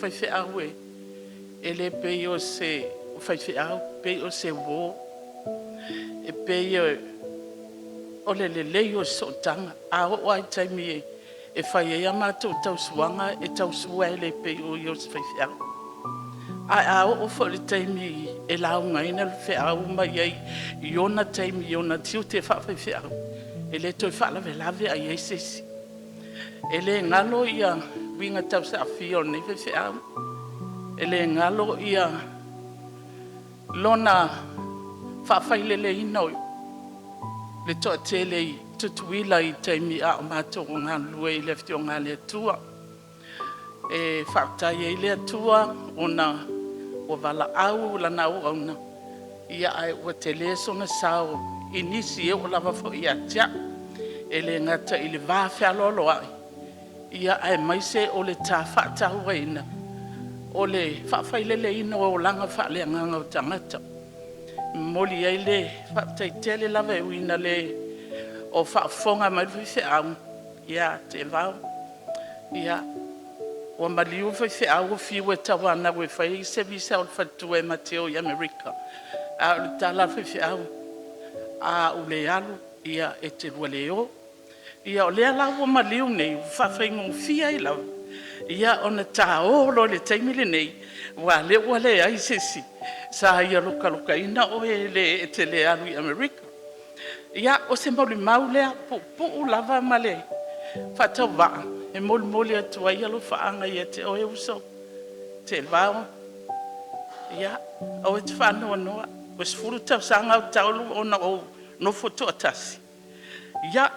faifeau e le pei o se faifeau, pei o se uo, e pei o le lelei o le sootaga. A oo lava i taimi e fai ai a matou tausuaga, e tausua e le pei o ia o se faifeau. Ae a oo foi i le taimi e laugaina le feau ma i ai i ona taimi i ona tiute faafaifeau, e le toe faalavelave a i ai se isi. E le galo ia uiga tausaafia o lenei faifeau, e le galo ia lona faafaileleina o le toatele i Tutuila i taimi a o matou galulue i le Afioga a le Atua. E faafetai ai le Atua ona ua valaau lana auauna, ia ae ua tele sona sao i nisi e oo lava foi ia te au. E le gata i le va fealoaloai, ia aemaise o le ta faatauaina o le faafaileleina o olaga faaleagaga o tagata. E momoli ai le faafetai tele lava e ui ina le o faafofoga mai le faifeau ia Teevao, ia ua maliu le faifeau ua fiu e tauanau e fai se visa o le faletua e ma te o i Amerika. A o le tala a le faifeau, a ou le alu ia e te lua le o. Ia o lea la ua maliu nei ua faafaigofie ai lava ia ona ta o loa i le taimi lenei aua o lea ua leai se isi sa ia lokalokaina oe e te le alu i Amerika. Ia, o se molimau lea puupuu lava ma le faatauvaa e molimoli atu ai alofaaga ia te oe uso Teevao. Ia, aua e te faanoanoa, ua 10 tausaga talu ona ou nofo toatasi. Ia,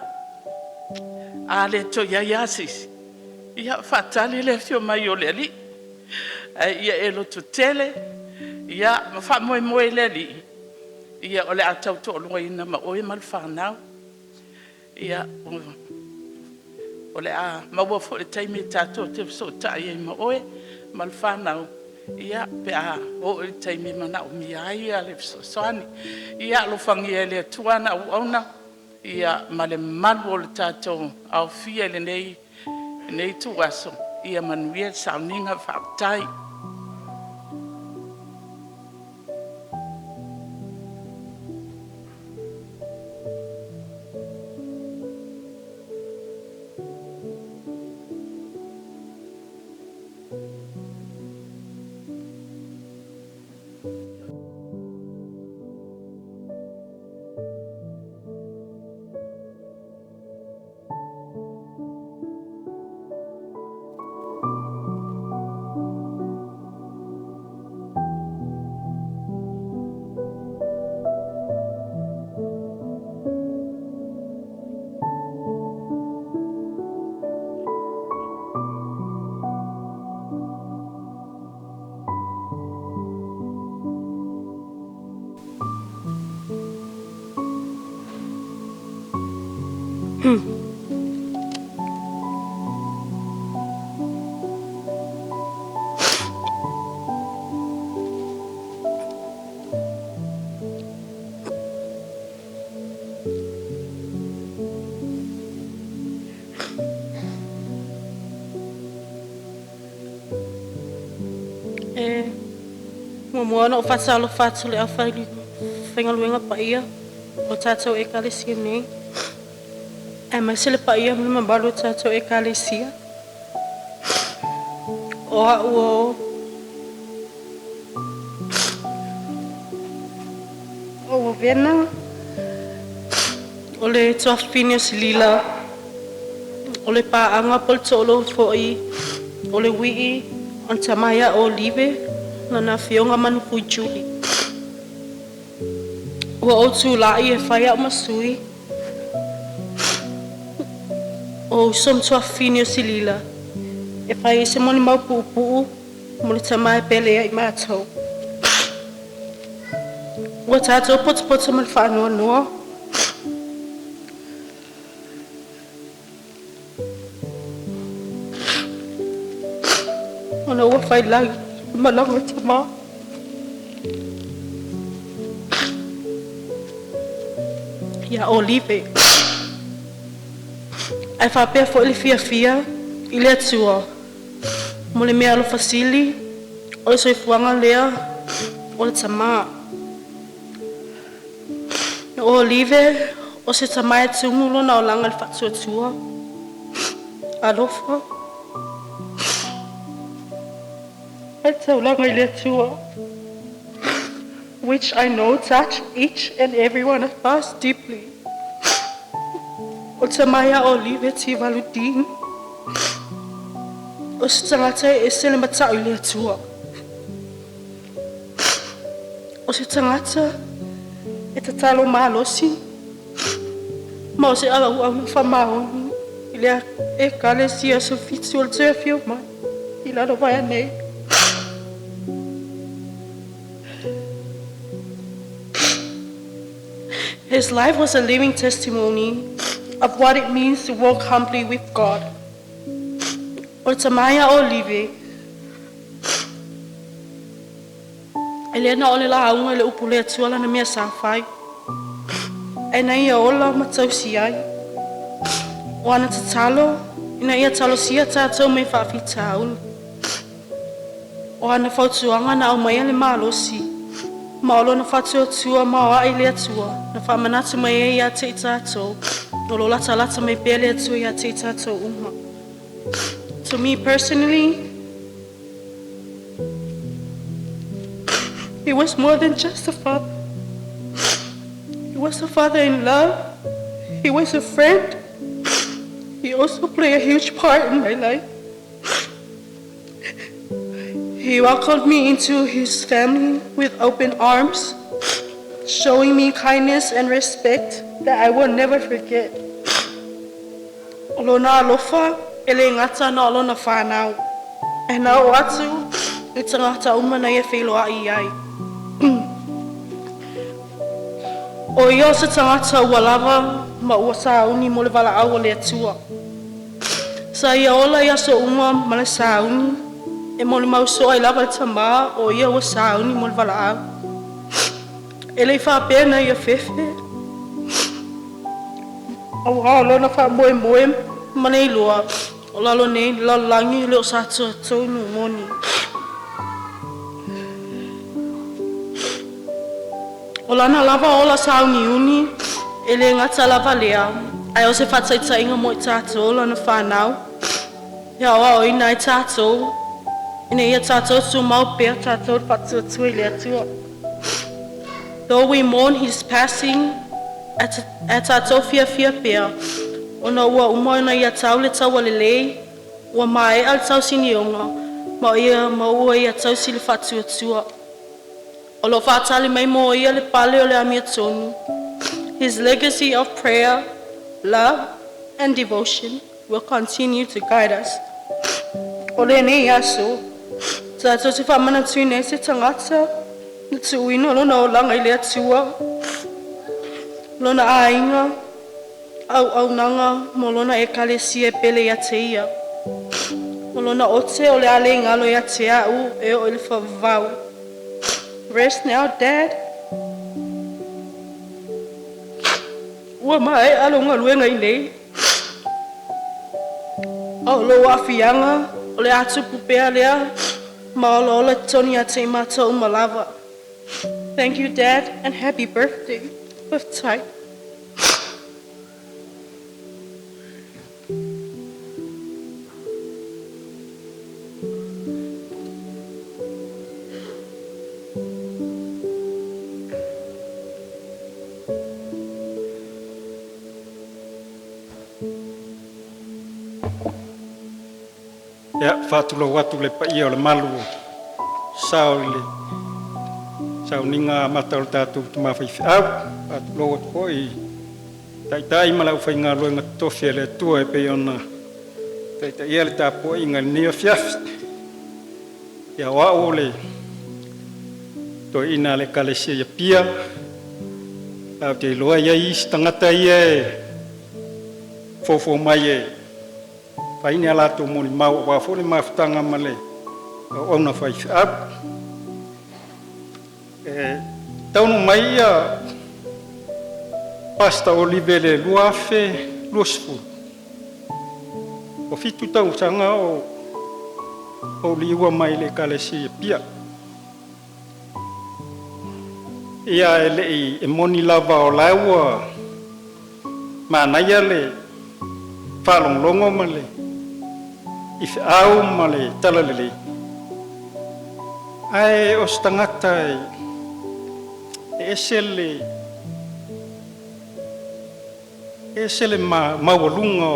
a le toe i ai lava se isi, ia faatali le afio mai o le Alii. Ae ia e lototele ia ma faamoemoe i le Alii, ia o le a tautoaluaina ma oe ma le fanau. Ia, o le a maua foi le taimi tatou te fesootai ai ma oe ma le fanau, ia, pe a oo i le taimi e manaomia ai le fesoasoani. Ia alofagia e le Atua ana auauna ia ma le mamalu o le tatou aofia i lenei ituaso. Ia manuia le sauniga. Faafetai. Muamua ona ou faatalofa atu i le aufaigaluega paia o tatou Ekalesia nei, aemaise le paia ma le mamalu o tatou Ekalesia. O a'u o Vena, o le tuafafine o Silila, o le paaga po o le toalua foi o le Uii o le tama ia o Olive, lana afioga Manufui Julie. Ua ou tulai e fai au ma sui o uso ma tuafafine o Silila e fai ai se molimau puupuu mo le tama e pele ia i matou. Ua tatou potopoto ma le faanoanoa ona ua failagi le malaga a le tamā. Ia Olive. Ae faapea foi le fiafia i le Atua mo le meaalofa sili o le soifuaga lea o le tamā. O Olive o se tama e tumu lona olaga i le faatuatua, alofa, ma le taulaga i le Atua, which I know touch each and every one of us deeply. O le tama ia Olive Tivalu Dean, o se tagata e ese le mata'u i le Atua. O se tagata e tatalo malosi, ma o se auauna faamaoni i le Ekalesia Aso Fitu o le toe afio mai i lalo vaea nei. His life was a living testimony of what it means to walk humbly with God. O le tama ia Olive, e le na o le lauga i le upu le Atua lana mea sa fai. Ae na ia ola ma tausi ai. O ana tatalo, ina ia talosia tatou mai faafitauli. O ana fautuaga na aumaia le malosi, ma o lona faatuatua ma o ae i le Atua, na faamanatu mai ai ia te i tatou, o lo latalata mai pea le Atua ia te i tatou uma. To me personally, he was more than just a father. He was a father in love. He was a friend. He also played a huge part in my life. He welcomed me into his family with open arms, showing me kindness and respect that I will never forget. O lona alofa, e le gata na o lona whānau. E na o atu, i tagata uma na ia whailoa i ai. O ia o se tagata ua lava ma ua sauni mo le valaau a le Atua. Sa ia ola i aso uma ma le sauni, e molimau soo ai lava le tamā o ia ua sauni mo le valaau. E le i faapea na ia fefe, auā o lona faamoemoe ma le iloa o lalo nei le lalolagi e le o sa atoatonu moni. O lana lava ola sauniuni, e le gata lava lea, ae o se faataitaiga mo i tatou lana fanau, e aoaoina ai tatou, ina ia tatou tumau pea tatou le faatuatua i le Atua. Though we mourn his passing, ae tatou fiafia pea, ona ua uma ona ia tau le taua lelei, ua maea le tausinioga, ma ia ma ua ia tausi le faatuatua. O lo o faatali mai mo ia le pale o le amiotonu. His legacy of prayer, love, and devotion will continue to guide us. O lenei aso, tatou te faamanatuina ai se tagata na tuuina lona olaga i le Atua, lona aiga, auaunaga mo lona Ekalesia e pele ia te ia. O lona ote o le a le galo ia te a'u e oo i le faavavau. Rest now, Dad. Ua maea lou galuega i nei. A o lou aafiaga o le a tupu pea lea Ma olaola i totonu ia te i matou uma lava. Thank you, Dad, and happy birthday. Faafetai. Ia, faatulou atu le paia o le malu o sao i le sauniga amata o le tatou tama faifeau. Faatulou atu foi i taitai ma le aufaigaluega totofi a le Atua e pei ona taitaia le tapuaiga i lenei afiafi. Ia, o au o le toeaina a le Ekalesia i Apia, ae ou te iloa e i ai isi tagata ia e fofo mai e fai ni a latou molimau aua foi le mafutaga ma le auauna faifeau. E taunuu mai ia Pastor Olive i le 2020, ua 7 tausaga o ou liua mai le Ekalesia i Apia. Ia e le'i e moni lava o la ua manaia le faalogologo ma le i feau ma le talalelei, ae o se tagata e ese le ese le maualuga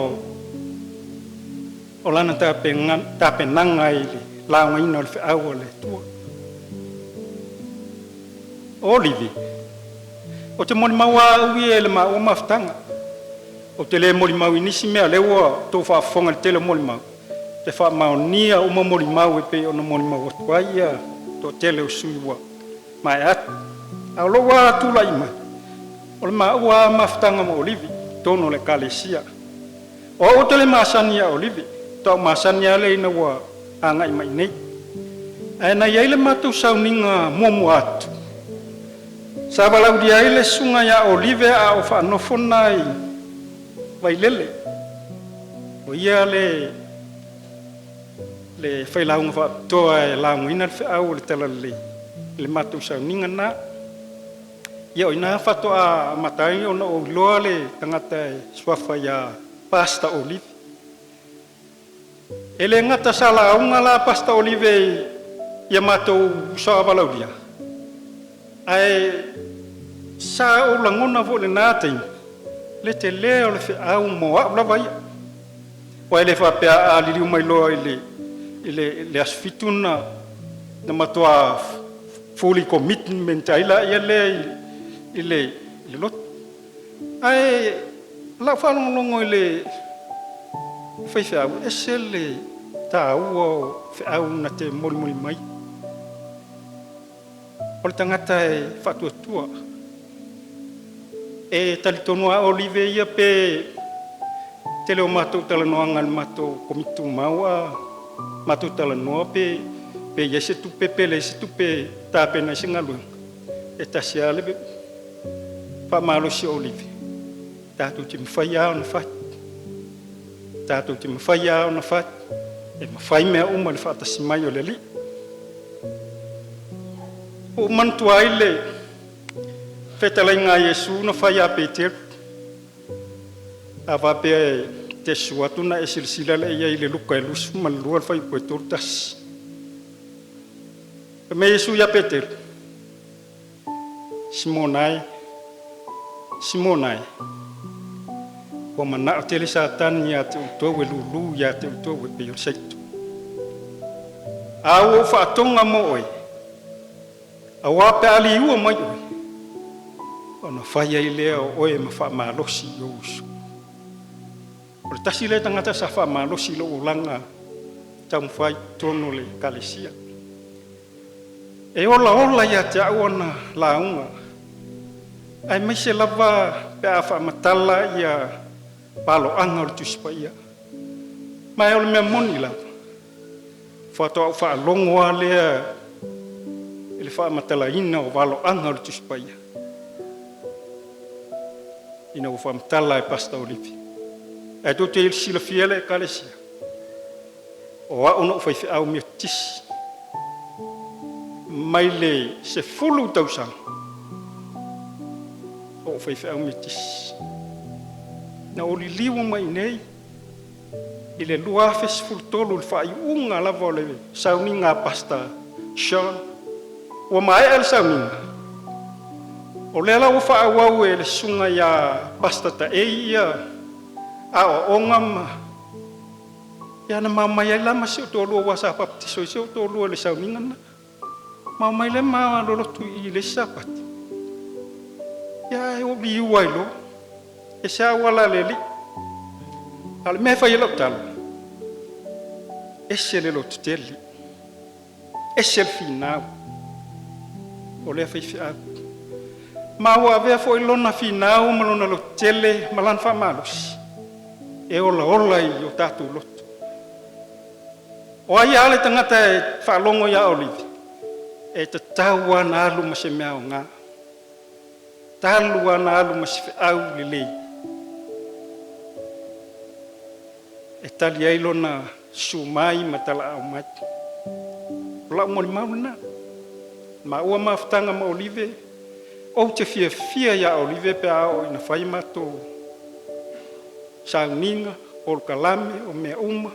o lana tapenaga i le laugaina o le feau a le Atua. O Olive, ou te molimau lava au ia i le maua mafutaga. Ou te le molimau i nisi mea o lea ua outou faafofoga i le tele o molimau, te faamaonia uma molimau e pei ona molimau atu ai ia toatele o sui ua maea atu. A o lou lava tulai mai, o le maua lava mafutaga ma Olive i totonu o le Ekalesia. O au ou te le masani ia Olive, faatoa ou masani lava lea ina ua agai mai i inei. Ae na i ai le matou sauniga muamua atu, sa valaaulia ai le susuga ia Olive a o faanofo lena i Vailele. O ia le failauga faapitoa e laugaina le feau o le talalelei i le matou sauniga lena. Ia o i ina faatoa amata ai ona ou iloa le tagata e suafa ia Pastor Olive. E le gata sa lauga la Pastor Olive ia matou uso valaaulia, ae sa ou lagona foi i lena taimi le tele o le feau mo au lava ia. Aua e le faapea a liliu mai loa i le aso 7 na matua fully commitment ai laia lea i le lotu. Ae o lau faalogologo i le faifeau, e ese le taua o feau na te molimoli mai. O le tagata e faatuatua. E talitonu lava Olive ia pe tele o matou talanoaga i le matou komiti tumau a matou talanoa pe i ai se tupe pe leai se tupe e tapena ai se galuega, e tasi lava le faamalosi o Olive, tatou te mafai lava ona fai. Tatou te mafai lava ona fai. E mafai mea uma i le faatasi mai o le Alii. Ua ou manatua ai le fetalaiga a Iesu na fai ia Peteru. A faapea e te susu atu ona e silasila lea i ai i le Luka e 22 le fuaiupu e 31. Fai mai Iesu ia Peteru, Simona e, Simona e, ua manao tele Satani ia te outou e lulu ia te outou e pei o le saito. A ua ou faatoga mo oe, auā pe a liua mai oe, ona fai ai lea o oe ma faamalosi i ou uso. O le tasi lea tagata sa faamalosi i lou olaga taumafai i totonu o le Ekalesia. E olaola ia te au ona lauga, aemaise lava pe a faamatala ia paloaga o le Tusi Paia. Ma o le mea moni lava, faatoa ou faalogo lava lea i le faamatalaina o valoaga o le Tusi Paia ina ua faamatala e Pastor Olive. Ae tou te silafia le Ekalesia, o au na ou faifeau Metotisi. mai le 10 tausaga o faifeau metisi. Na o liliu mai nei i le 2013 le faaiuga lava o le sauniga a Pastor Sean. Ua maea le sauniga. O lea la ua faaauau e le susuga ia Pastor Taei ia aoaoga ma ia na mamai ai la ma si ou toalua ua sa papatiso i si ou toalua i le sauniga na. Ma mai le ma lolotu i le isi Sapati. Ia e o liu ai lo. E se au ala le li. A le mea fai e lau tala. Ese le loto tele. Ese le finau. O lea faifeau. Ma ua avea foi lona finau ma lona loto tele ma lana faamalosi. E ola ola i o tatou loto. O ai a le tagata e faalogo ia Olive, e tatau ana alu ma se mea aoga. Talu ana alu ma se feau lelei. E tali ai lona sumai ma talaau mai. O lau molimau lena. Ma ua mafutaga ma Olive, ou te fiafia ia Olive pe a oo ina fai matou sauniga, polokalame, o mea uma.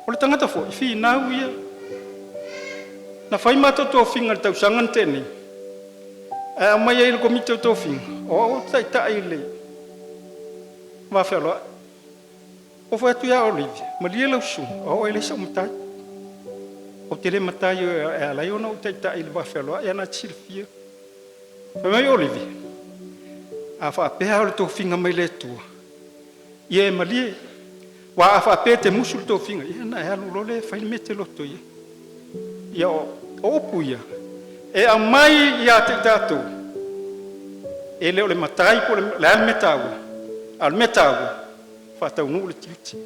O le tagata foi, finau ia. Na fai matou tofiga i le tausaga na tea nei. Ae aumai ai le komiti o tofiga, o au ou te taitai i le va fealoai. O fai atu ia Olive, malie lau susuga, o au e le sau matai. Ou te le matai e ala ai ona ou taitai i le va fealoai ana te silafia. Fai mai Olive, a faapea o le tofiga mai le Atua, ia e malie. Ua a faapea te musu le tofiga, ia na e alu loa lea e fai le mea e te loto i ai. Ia o upu ia, e aumai ia te i tatou, e le o le matai po o le a le mea taua, a o le mea taua, faataunuu le tiute.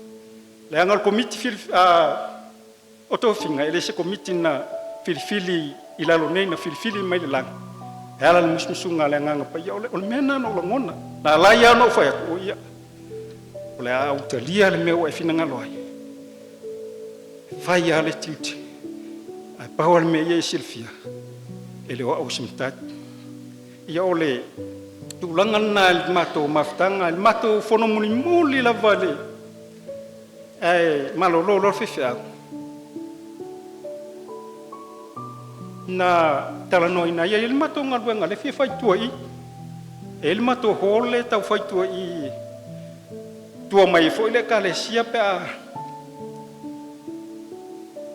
Leaga o le komiti o tofiga, e le se komiti na filifili i lalo nei, na filifili mai le lagi, e ala le musumusuga a le Agaga Paia. O le mea lena na ou lagona. Na ala ai lava ona ou fai atu, o ia, o le a utalia le mea ua e finagalo ai. Fai lava le tiute. Ae pau le mea ia e silafia, e le o au o se matai. Ia o le tulaga lena i le matou mafutaga, i le matou fono mulimuli lava le ae malolo loa le faifeau. Na talanoaina ai e le matou galuega le fia faitua i. E le matou hall le tau faitua i tua mai foi le ekalesia pe a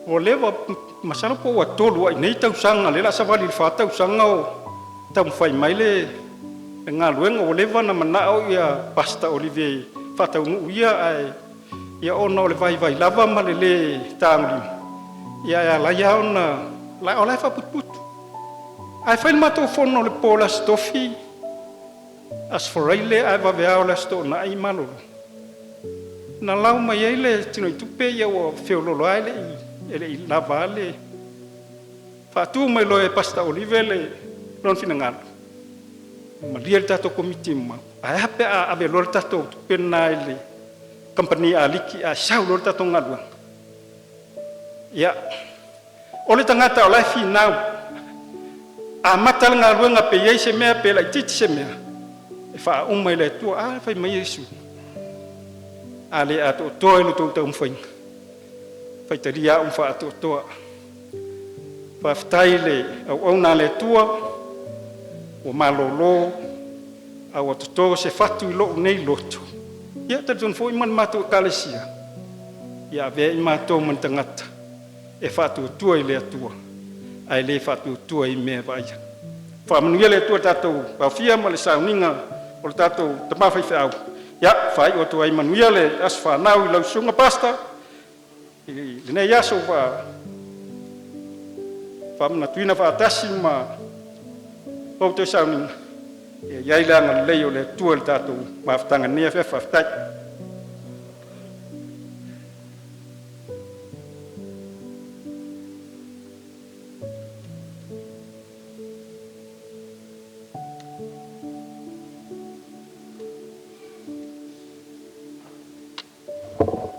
ua leva masalo po ua 3 ai nei tausaga le la savali i le 4 tausaga o taumafai mai le galuega ua leva na manao ia Pastor Olivier faataunuu ia ae ia ona o le vaivai lava ma le lē tagolima ia e ala ai ona o la e faaputuputu. Ae fai le matou fono le po o le Aso Tofi, Aso Faraile ae vaveao le Aso Toonai malolo. Na lau mai ai le tinoitupe ia ua feololo ai e le i lava le faatu mai loa e Pastor Olive le lona finagalo. Malie le tatou komiti mau. Ae a pe a ave loa le tatou tupe lena i le kamupani aliki ae sau loa le tatou galuega. Ia, o le tagata o la e finau, amata le galuega pe i ai se mea pe laitiiti se mea, e faauma i le Atua. A fai mai Iesu, a le atoatoa i lo tou taumafaiga, faitalia au ma faatoatoa. Faafetai le auauna a le Atua, ua malolo, a ua toto se fatu i lou nei loto. Ia talitonu foi ma le matou ekalesia, ia avea i matou ma ni tagata e faatuatua i le Atua, ae le faatuatua i mea vaaia. Faamanuia le Atua tatou paofia ma le sauniga o le tatou tama faifeau. Ia, faaiu atu ai manuia le aso fanau i lau susuga Pastor, i lenei aso ua faamanatuina faatasi ma outou sauniga. Ia i ai le agalelei o le Atua i le tatou mafutaga nei afiafi. Faafetai.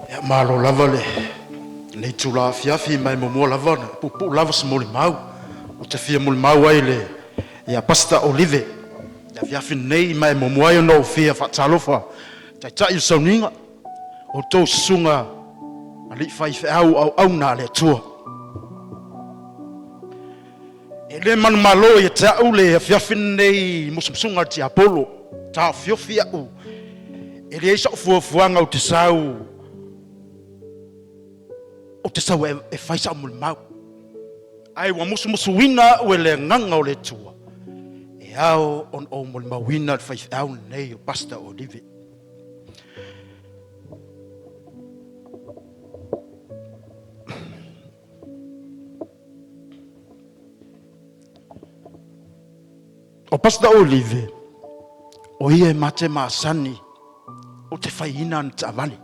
Ia malo lava le nei itula afiafi ma e muamua lava ona puupuu lava se molimau. Ou te fia molimau ai le ia Pastor Olive le afiafi lenei ma e muamua ai ona ou fia faatalofa taitai o sauniga o outou susuga alii faifeau auauna a le Atua. E le manumalo ia te au le afiafi lenei musumusuga a le tiapolo, taofiofi au e leai sa'u fuafuaga ou te sau ou te sau e fai sa'u molimau, ae ua musumusuina au e le agaga o le Atua e ao ona ou molimauina le faifeau lenei o Pastor Olive. O Pastor Olive, o ia e mate masani o te faiina ana taavale.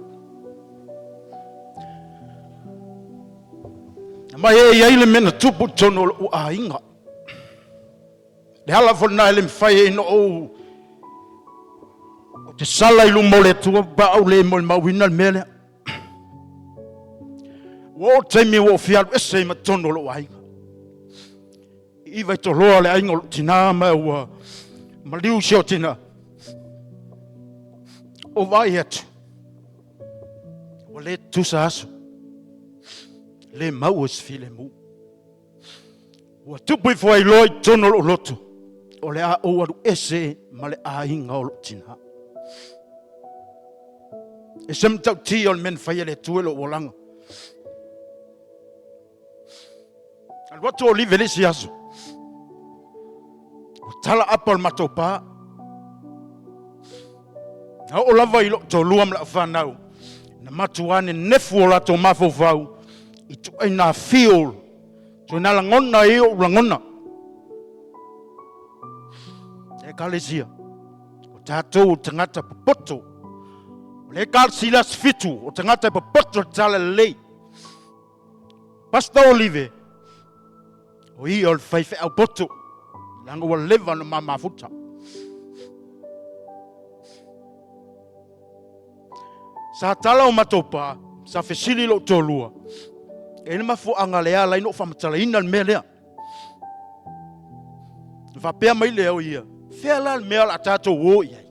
Ma e i ai le mea na tupu i totonu o lou aiga. Le ala foi lena e le mafai ai ona ou te sala i luma o le Atua pa ou le molimauina le mea lea. Ua oo le taimi ua ou fia alu ese ai ma totonu o lou aiga. I Vaitoloa le aiga o lou tinā ma ua maliu si o tinā. O vaai atu, ua le tutusa aso, le maua se filemu. Ua tupu ifo ai loa i totonu o lou loto, o le a ou alu ese ma le aiga o lou tinā. E se matautia o le mea na faia e le Atua i lou olaga. Alu atu o Olive le isi aso. Ua tala apa o le matou pa. Na oo lava i lou toalua ma lau fanau, na matua nenefu o latou mafaufau i tuaiga afio, tuaiga lagona i ou lagona. E Ekalesia, o tatou o tagata popoto. O le Ekalesia Aso Fitu, o tagata e popoto le tala lelei. Pastor Olive, o ia o le faifeau poto, leaga ua leva ona ma mafuta. Sa tala o matou pa, sa fesili lou toalua, e i ai le mafuaaga lea ala ai na ou faamatalaina le mea lea. Na faapea mai lea o ia, fea la le mea o le a tatou o i ai?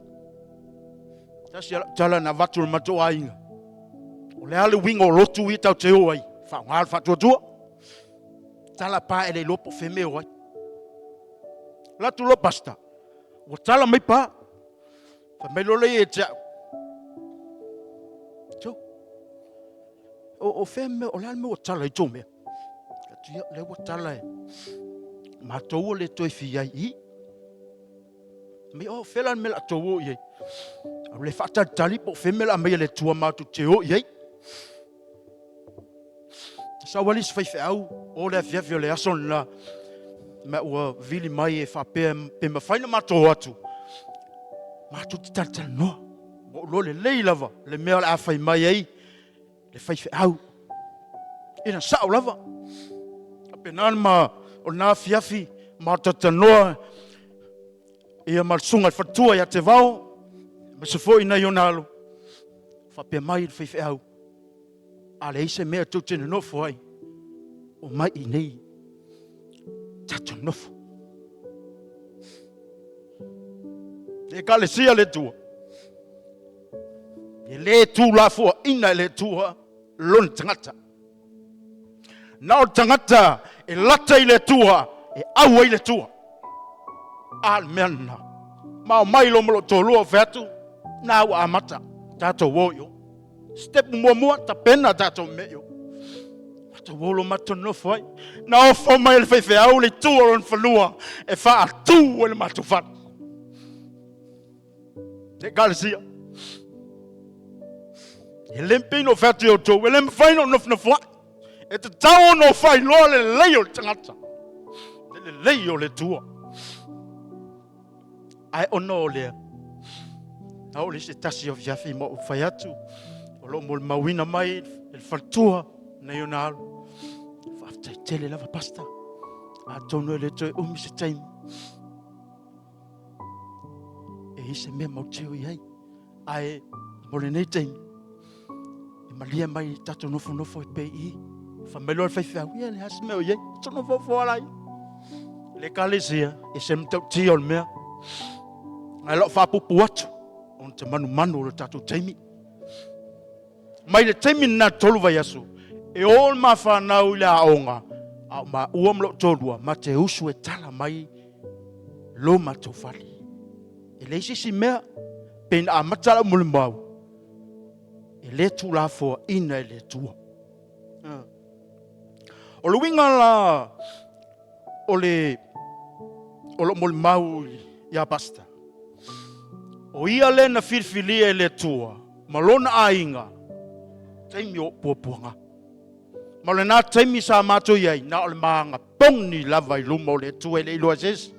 Tasi a lau tala na avatu i le matou aiga. O le a le uiga o lotu ia tatou te o ai? Faaaoga le faatuatua. Tala pa e le iloa po o fea mea o ai. Alu atu loa pastor, ua tala mai pa. Fai mai loa lea ia te au. Tio, o fea mea, o le a le mea ua tala i tou mea? Atu ia, lea ua tala e matou ua le toe fia ai i. Mai o fea la le mea o le a tou o i ai? A le faatalitali po o fea le mea o le a aumai e le Atua matou te o i ai. Sau ali si faifeau o le afiafi o le aso lena, ma ua vili mai e faapea pe mafai ona matou o atu, matou te talatalanoa. Ua ou iloa lelei lava le mea o le a fai mai ai le faifeau. Ina sao lava. Faapena ma o lena afiafi ma talatalanoa ia ma le susuga i le faletua ia Tevao, aemaise foi nai ona alo, faapea mai le faifeau, a leai se mea tou te nonofo ai, omai i inei, tatou nonofo. Le Ekalesia le Atua, e le tuulafoaina e le Atua lona tagata. Na o le tagata e lata i le Atua e au ai le Atua. A le mea lena. Ma o mai lo ma lou toalua o fai atu, na ua amata, tatou o i o. Step muamua, tapena tatou mea i o. Matou o lo matou nofo ai. Na ofo mai le faifeau le itu o lona fanua e faatu ai le matou fale. Le Ekalesia. E le mafai ona fai atu i outou, e le mafai ona nofonofo ai. E tatau ona faailoa le lelei o le tagata, le lelei o le Atua. Ae ona o lea, na oo le se tasi o afiafi ma ou fai atu, o lo o molimauina mai le faletua nei ona alo. Faafetai tele lava, Pastor. Atonu e le toe umi se taimi. E i se mea mautio i ai. Ae mo lenei taimi, e malia mai i tatou nofonofo i pei i. Fai mai loa le faifeau, ia le a se mea o i ai, tatou nofonofo ala ai. Le ekalesia, e se matautia o le mea. Ae loo faapupu atu, ona te manumanu o le tatou taimi. Mai le taimi na 3 vaiaso, e o le mafanau i le aoga, a o maua ma loo toalua, ma te usu e tala mai lo matou fale. E leai se isi mea, pe na amata lau molimau, e le tuulafoaina e le Atua. O le uiga la o le o loo molimau ia Pastor, o ia lea na filifilia e le Atua ma lona aiga taimi o puapuaga. Ma o lena taimi sa matou i ai, na o le maga poni lava i luma o le Atua e le iloa e se isi.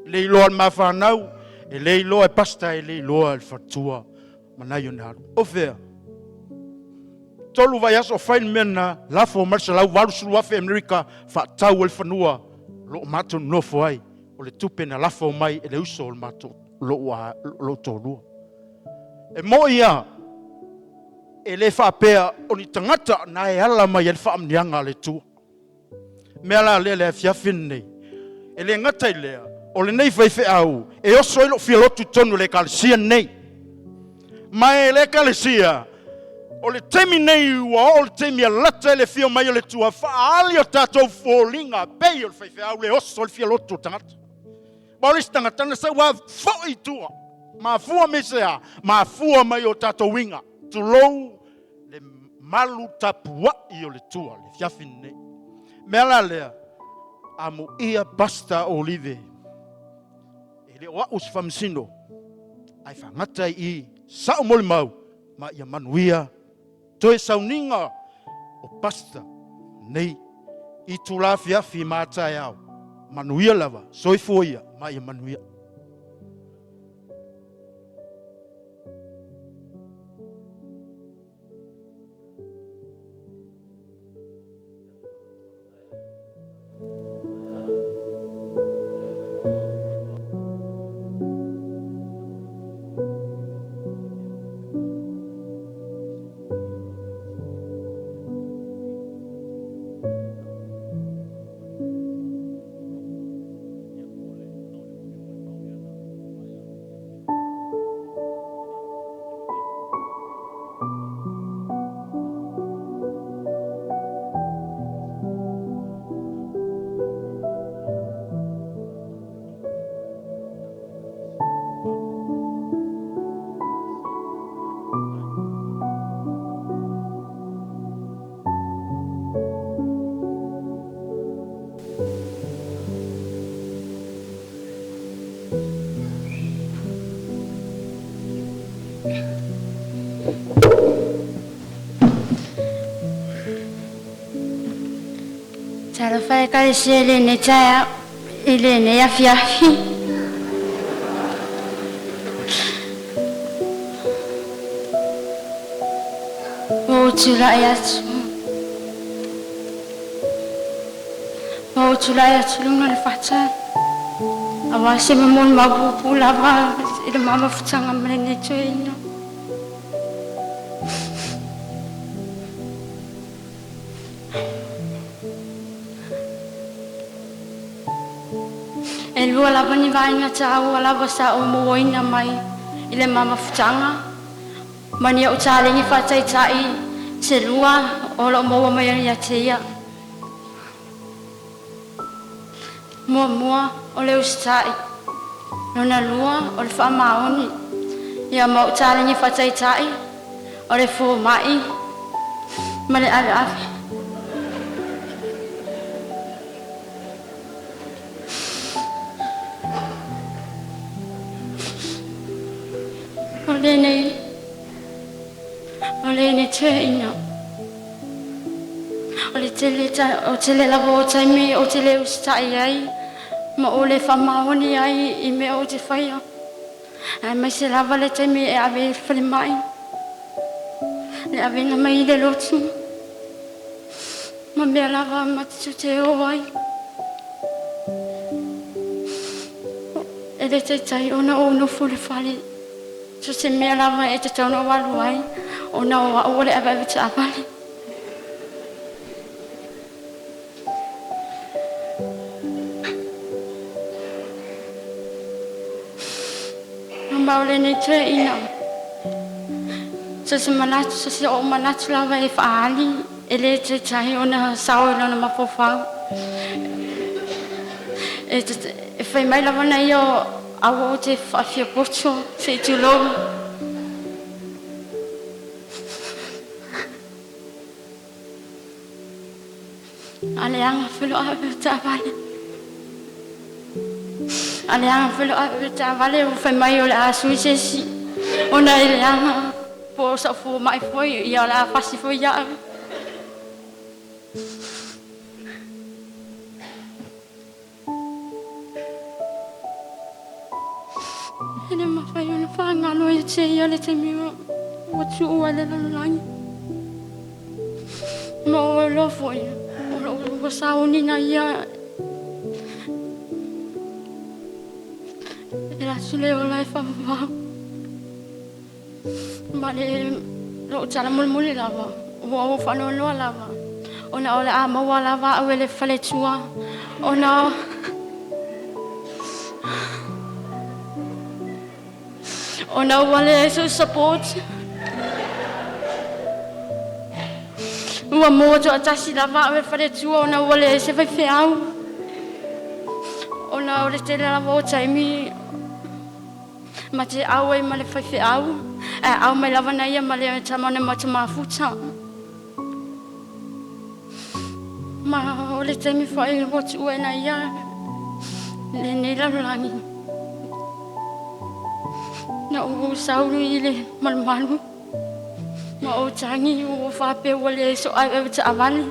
E le iloa e le mafanau, e le iloa e Pastor, e le iloa e le faletua ma nai ona alu. O fea? 3 vaiaso o fai le mea na, lafo mai le $180,000 Amerika faatau ai le fanua lo o matou nofo ai. O le tupe na lafo mai e le uso o le matou lou toalua. E moi ia, e le faapea o ni tagata na e ala mai ai le faamuniaga a le Atua. Mea la lea le afiafi lenei. E le gata i lea, o lenei faifeau e oso ai lou fialotu i totonu o le ekalesia lenei. Ma e le ekalesia, o le taimi nei ua oo le taimi e lata i le afio mai o le Atua, faaali o tatou foliga pei o le faifeau le oso i le fialotu o tagata. Ma o le isi tagata na sau lava foi i tua. Mafua mai se a? Mafua mai o tatou uiga. Tulou le malu tapuai o le Atua le afiafi lenei. Mea la lea, amuia Pastor Olive. E le o au se faamasino, ae faagata i i sau molimau ma ia manuia toe sauniga o Pastor nei i tula afiafi ma taeao. Manuia lava, soifua ia ma ia manuia. Talofa e ekalesia i lenei taeao, i lenei afiafi. Ua ou tulai atu. Ua ou tulai atu i luga o le fata, aua se molimau puupuu lava i le ma mafutaga ma lenei toeaina. E lua lava ni vaega taua lava sa ou mauaina mai i le ma mafutaga, ma ni ou taleni faataitai se lua o loo maua mai ai ia te ia. Muamua o le usitai, lona lua o le faamaoni, ia ma ou taleni faataitai o le fomai ma le aveave. O lenei, o lenei toeaina. O le tele, o tele lava o taimi o te le usitai ai, ma o le faamaoni ai i mea o te faia. Aemaise lava le taimi e ave i le falemai, le avega mai i le lotu, ma mea lava ma te o ai. E le taitai ona ou nofo i le fale, so se mea lava e tatau ona ou alu ai, ona o au o le aveave taavale. lenei toeaina. So se manatu, so se oo manatu lava e faaali, e lē taitai ona sao i lona mafaufau. E, e fai mai lava na ia aua ou te faafiapoto se i tulou. A leaga foi lou ave o taavale. A leaga foi lou ave o taavale ua fai mai o le a sui se isi ona e leaga po o sa'u foma'i foi ia o le a fasi foi ia'u. E le mafai ona faagalo ia te ia le taimi ua tu'u ai le lalolagi. Ma ua iloa foi o lo'u ua sauniga ia e latou le ola e faavavau. Ma le lo'u tala mulimuli lava ua ou faanoanoa lava ona o le a maua lava a'u e le faletua ona ua leai so'u support. Ua maua to'atasi lava a'u e faletua ona ua leai se faifeau. Ona o le tele lava o taimi ma te au ai ma le faifeau ae au mai lava na ia ma le tamana ma tamafuta. Ma o le taimi fo'i ua tu'u ai na ia lenei lalolagi. Na ou saulu i le malumalu ma ou tagi ua faapea ua leai so aveave taavale.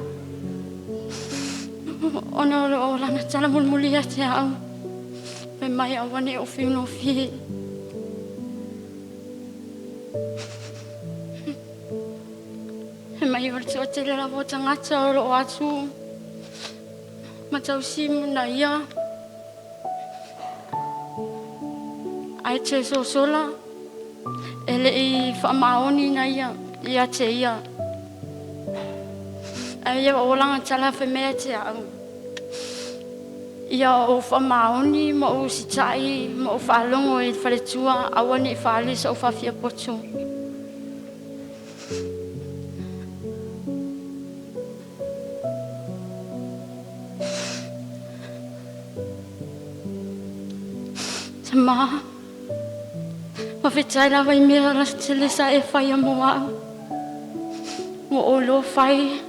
Ona o loo lana tala mulimuli ia te a'u fai mai aua ne i ou fiugofie. E mai o le toatele lava o tagata o loo atu ma tausi na ia ae te sosola e le'i faamaoni na ia ia te ia. Ae ia o laga tala fai mai ia te a'u ia ou faamaoni ma ou usita'i ma ou faalogo i le faletua aua ne'i faali so'u faafiapoto. Tamā, faafetai lava i mea tele sa e faia mo a'u. Ua ou iloa fai,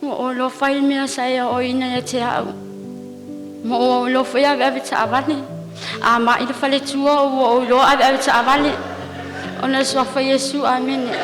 ua ou iloa fai le mea sa e aoaoina ia te a'u. Ma ua ou iloa foi aveave taavale. A ma'i le faletua ua ou iloa aveave taavale. Ona le suafa Iesu, amene.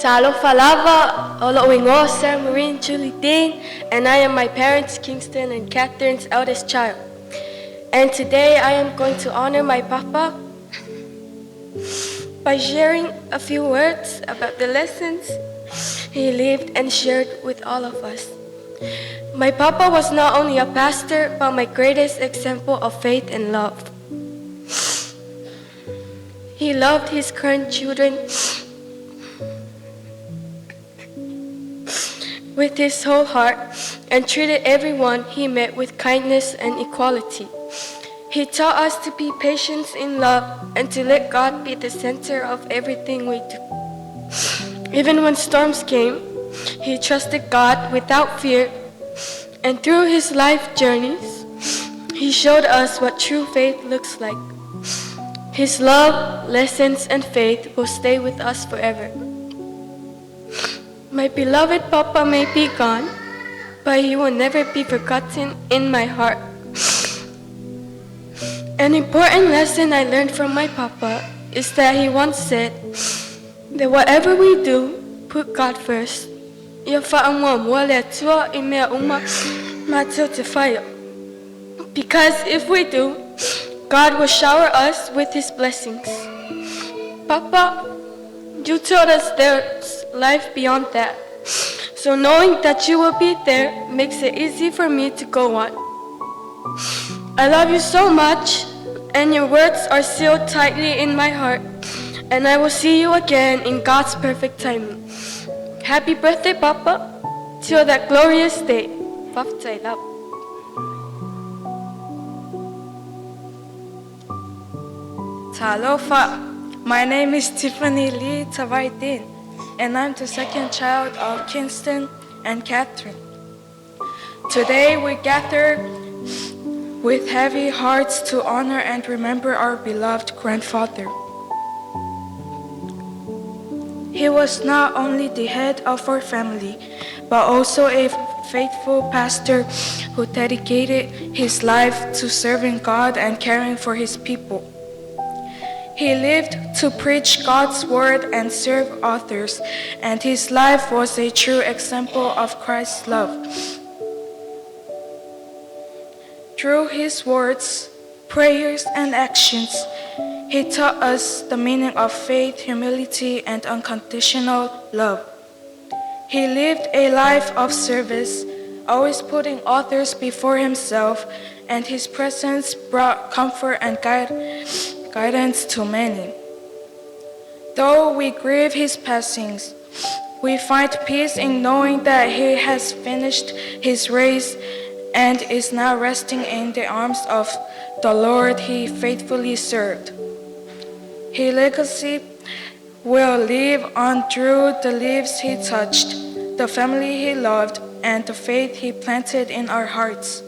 Talofa lava, o lo'u igoa Sarah Maureen Julie Dean, and I am my parents Kingston and Catherine's eldest child. And today I am going to honor my papa by sharing a few words about the lessons he lived and shared with all of us. My papa was not only a pastor, but my greatest example of faith and love. He loved his grandchildren with his whole heart and treated everyone he met with kindness and equality. He taught us to be patient in love and to let God be the center of everything we do. Even when storms came, he trusted God without fear, and through his life journeys, he showed us what true faith looks like. His love, lessons, and faith will stay with us forever. My beloved Papa may be gone, but he will never be forgotten in my heart. An important lesson I learned from my papa is that he once said that whatever we do, put God first. Ia faamuamua le Atua i mea uma. matou te faia. Because if we do, God will shower us with His blessings. Papa, you told us there's life beyond that. So knowing that you will be there makes it easy for me to go on. I love you so much, and your words are sealed tightly in my heart, and I will see you again in God's perfect timing. Happy birthday, Papa. Till that glorious day. Fa'afetai lava. Talofa. My name is Tiffany Lee Tavaidin, and I'm the second child of Kingston and Catherine. Today we gather with heavy hearts to honor and remember our beloved grandfather. He was not only the head of our family, but also a faithful pastor who dedicated his life to serving God and caring for his people. He lived to preach God's word and serve others, and his life was a true example of Christ's love. Through his words, prayers, and actions, he taught us the meaning of faith, humility, and unconditional love. He lived a life of service, always putting others before himself, and his presence brought comfort and guidance to many. Though we grieve his passings, we find peace in knowing that he has finished his race and is now resting in the arms of the Lord he faithfully served. His legacy will live on through the lives he touched, the family he loved, and the faith he planted in our hearts.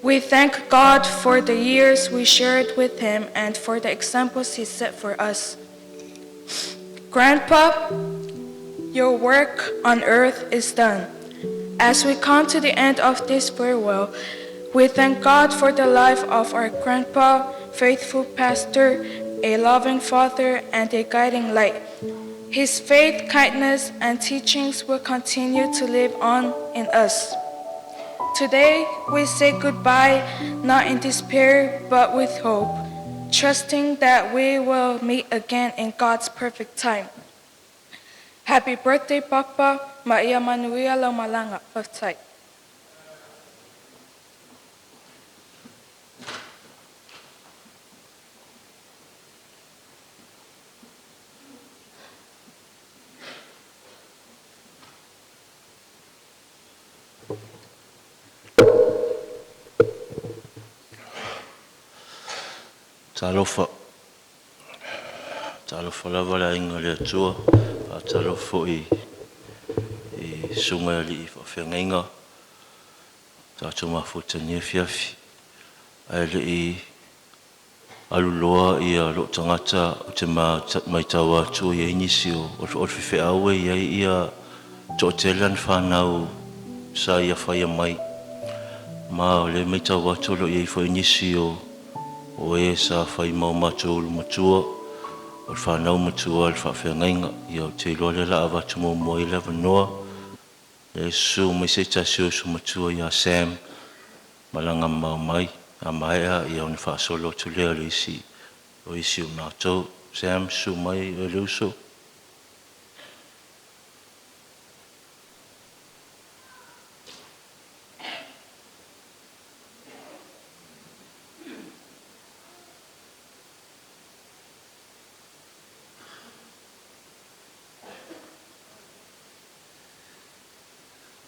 We thank God for the years we shared with him and for the examples he set for us. Grandpa, your work on earth is done. As we come to the end of this farewell, we thank God for the life of our grandpa, faithful pastor, a loving father, and a guiding light. His faith, kindness, and teachings will continue to live on in us. Today, we say goodbye, not in despair, but with hope, trusting that we will meet again in God's perfect time. Happy birthday, Papa. Maia manuia lau malaga. Fa'afetai. Talofa. Talofa lava le aiga le Atua. Faatalofa foi i susuga i alii faafeagaiga tatou mafutania afiafi. Ae lei alu loa ia loo tagata ou te matau atu i ai nisi o o le faifeau e i ai ia toatele ana fanau sa ia faia mai ma o lea e matau atu o loo i ai foi nisi o o e sa fai ma o matou ulu matua o le fanau matua a le faafeagaiga. Ia ou te iloa lea o le a avatu muamua ai le avanoa le susu mai se tasi o uso matua ia Sam malaga mamao mai a maea ia ona faasolo atu lea o le isi o isi o matou. Sam, susu mai oe le uso.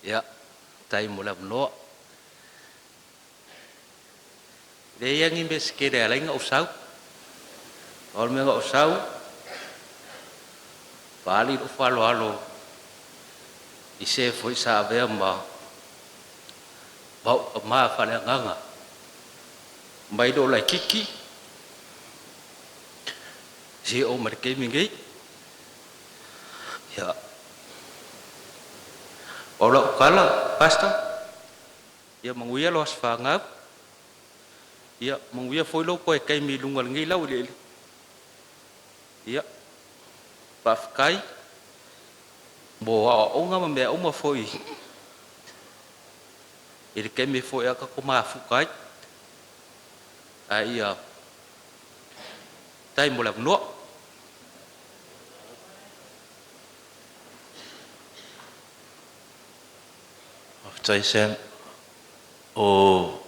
Ia, faafetai mo le avanoa. E leai lava ni mea se tele e ala ai ona ou sau. Pau le mea na ou sau, faaali lou faaaloalo i se foi sa avea ma au tama faaleagaga mai lou laitiiti seia oo mai le taimi nei. Ia, o lau tala, Pastor, ia manuia lou aso fanau, ia manuia foi lou toe taimi i luga o lenei laueleele. Ia, faafetai mo aoaoga ma mea uma foi. I le taimi foi a tatou mafuta ai. Ae ia faafetai mo le avanoa. Faafetai Sam. O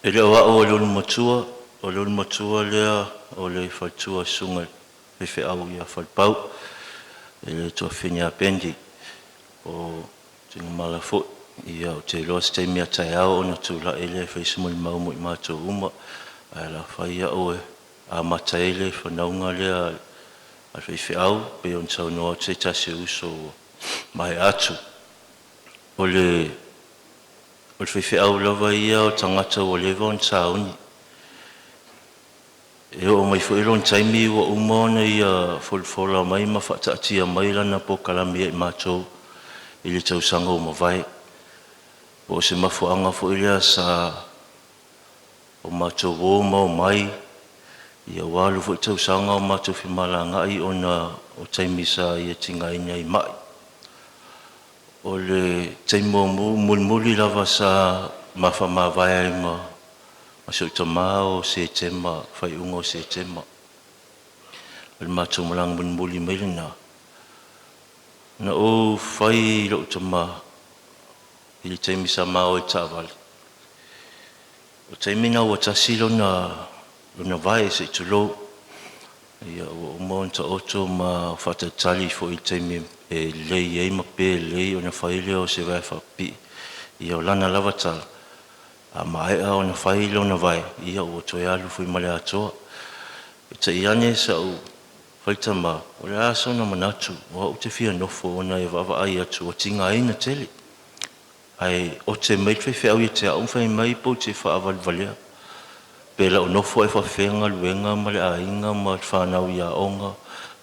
e le o au o le ulumatua, o le ulumatua lea o le faletua o le susuga i le faifeau ia Falepau, i le tuafafine ia Pendi o Tuigamala foi. Ia ou te iloa o se taimi a taeao ona tulai lea e fai se molimau mo i matou uma, ae o le a fai au e amata ai le fanauga lea a le faifeau pei ona saunoa atu se tasi o uso ua maea atu. O le faifeau lava ia o le tagata ua leva ona sauni, e oo mai foi lona taimi ua uma ona ia folafola mai ma faataatia mai lana polokalame ia i matou i le tausaga ua mavae. Po o se mafuaaga foi lea sa o matou o ma omai, ia ua alu foi tausaga o matou femalagaai ona o taimi sa ia tigaina ai i ma'i. O le taimi mulimuli lava sa ma faamavae ai ma si ou tama o Setema, faaiuga o Setema. O le matou malaga mulimuli mai lena, na ou fai i lou tama i le taimi sa ma o ai i le taavale, o le taimi lena ua tasi lona vae se i tulou, ia ua uma ona taoto ma faatalitali foi i le taimi e lelei ai ma pe lelei ona fai lea o se vae faapipii. Ia o lana lava tala, a maea ona fai lona vae, ia ua toe alu foi ma le atoa. Peitai ane sa ou faitama, o le a sona manatu, o au ou te fia nofo ona e vaavaai atu ua tigaina tele. Ae ote mai le faifeau ia te au ma fai mai pou te faavalevalea, pe lau nofo ae faapefea galuega ma le aiga ma le fanau i aoga,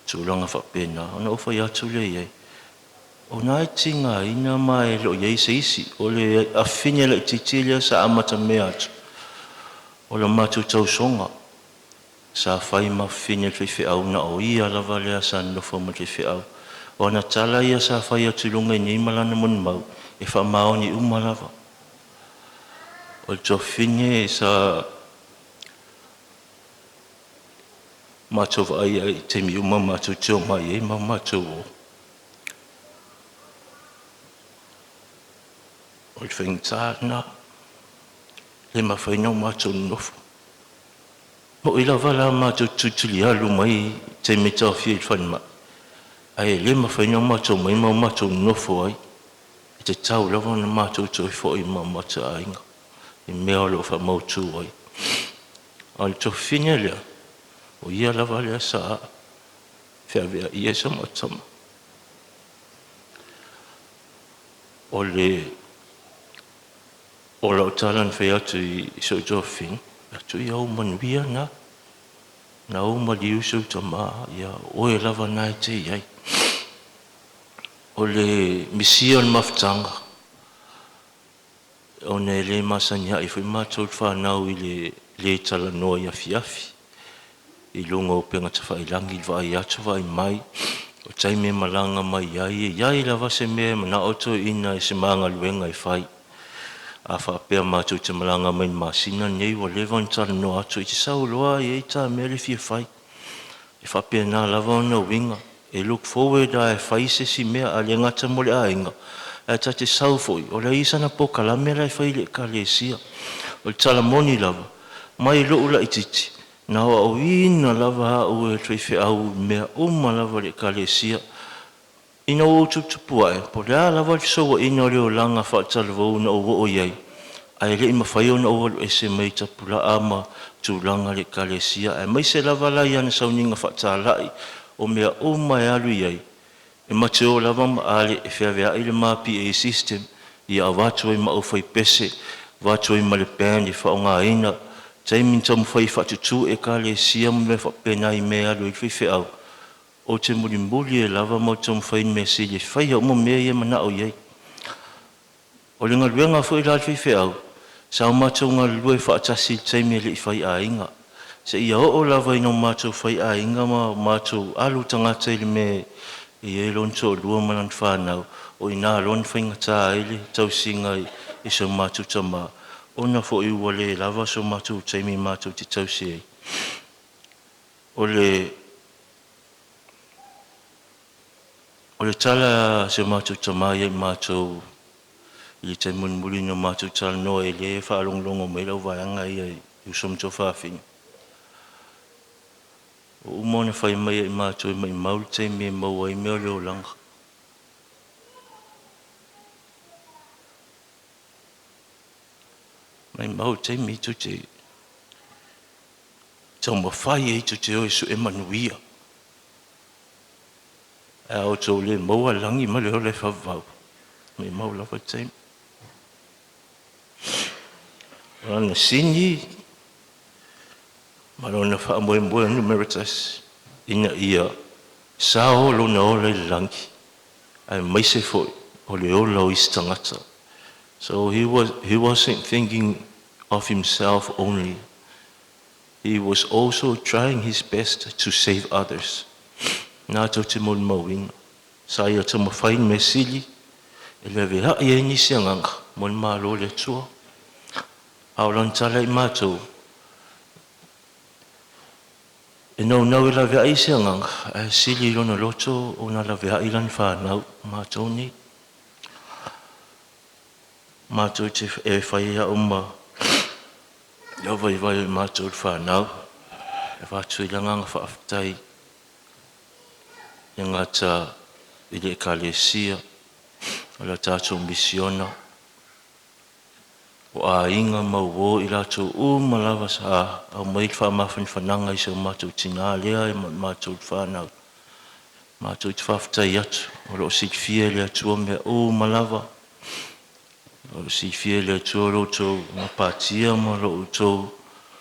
tulaga faapena. Ona ou fai atu lea i ai, o lena e tigaina ma e le o i ai se isi. O le afafine laitiiti lea sa amatamea atu, o le matou tausoga sa fai ma afafine i le faifeau, na o ia lava lea sa nonofo ma le faifeau. O ana tala ia sa fai atu i luga i nei ma lana molimau, e faamaoni uma lava. O le tuafafine sa matou vaaia i taimi uma matou te omai ai ma matou o, o le faigata lena, e le mafai ona matou nonofo. E moni lava la matou te tulitulialu mai i taimi e taofia ai i le falemai, ae le mafai ona matou omai ma matou nonofo ai, e tatau lava ona matou toe foi ma matou aiga i mea o lo o faamautu ai. A o le tuafafine lea, o ia lava lea sa feaveaia si o matou tama. O lau tala na fai atu i si ou tuafafine, atu ia ou manuia na, na ou maliu si ou tama, ia o oe lava na e te i ai. O le misia o le mafutaga, ona e le masani ai foi matou le fanau i le le talanoa i afiafi i luga o upega tafailagi i le vaai atu vaai mai, o taimi e malaga mai ai, e i ai lava se mea e manao toeaiina i se ma galuega e fai. A faapea matou te malaga mai i le masina lenei ua leva ona talanoa atu, e te sau loa e i ai ta mea lea e fia fai. E faapena lava ona uiga, e look forward lava e fai se isi mea, a le gata mo le aiga, ae ta te sau foi, o la e i ai sana polokalame la e fai i le ekalesia. O le tala moni lava, mai lou laitiiti, na aoaoina lava au e le faifeau i mea uma lava a le ekalesia. Ina ua ou tuputupu ae, po o le a lava le fesouaina o le olaga faatalavou na ou oo i ai, ae le i mafai ona ou alu ese mai tapulaa ma tulaga o le ekalesia, aemaise lava la i ana sauniga faatalai, o mea uma e alu i ai, e ma te o lava ma ale e feaveai le ma PA system, ia avatu ai ma aufaipese, avatu ai ma le band e faaaogaina, taimi na taumafai e faatutu ekalesia ma mea faapena i mea e alu ai le faifeau, ou te mulimuli ai lava ma ou taumafai i le mea sili e faia uma mea ia e manao i ai. O le galuega foi la a le faifeau, sa o matou galulue faatasi i le taimi e le i faiaiga, seia oo lava ina matou faiaiga ma matou alu tagata i le mea e i ai lona toalua ma lana fanau. O i ina loa na faigata ai le tausiga i so matou tamā, ona fo'i ua lē lava so matou taimi matou te tausi ai. O le tala a si o matou tamā ia i matou i le taimi mulimuli na matou talanoa, e lē faalogologo mai lau vaega ia i uso ma tuafafine. Ua uma ona fai mai ai matou e maumau le taimi e maua ai mea o le olaga. Maumau le taimi tou te taumafai ai tou te o e su'e manuia. Ae a outou le maua lagi ma le ola e faavavau, maumau lava le taimi. O lana sini ma lona faamoemoe numera 1, ina ia sao lona ola i le lagi, aemaise foi o le ola o isi tagata. So he wasn't thinking of himself only. He was also trying his best to save others. Na tou te molimauina. Sa ia taumafai le mea sili e laveai ai nisi agaga mo le malo o le Atua. A o lana tala i matou, e naunau e laveai isi agaga, ae sili i lona loto ona laveai lana fanau, matou nei. Matou te e fai au ma lau vaivai o i matou le fanau, e avatu ai le agaga faafetai e gata i le ekalesia, o le tatou misiona, o aiga ma uō i latou uma lava sa aumai le faamafanafanaga i si o matou tinā lea e matou le fanau. Matou te faafetai atu, o lo o silafia e le Atua mea uma lava. O lo o silafia e le Atua lo outou gapatia ma lo outou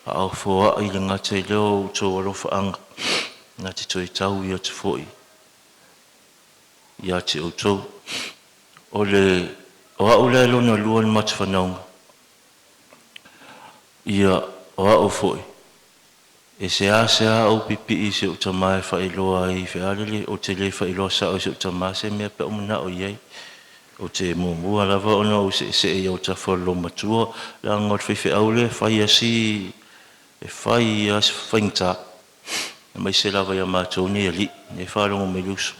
aaofoai le gata i lea o outou alofaaga, na te toe taui atu foi ia te outou. O le o au lea lona lua le matafanauga, ia o au foi, e seasea ou pipii i si ou tamā e faailoa ai fealele, o te lē faailoa sao i si ou tamā se mea pe a ou manao i ai. Ou te muamua lava ona ou seesee i autafa o le loomatua, leaga o le faifeau lea e fai lava si e fai lava si faigata, aemaise lava ia matou nei alii, lea e faalogo mai le uso.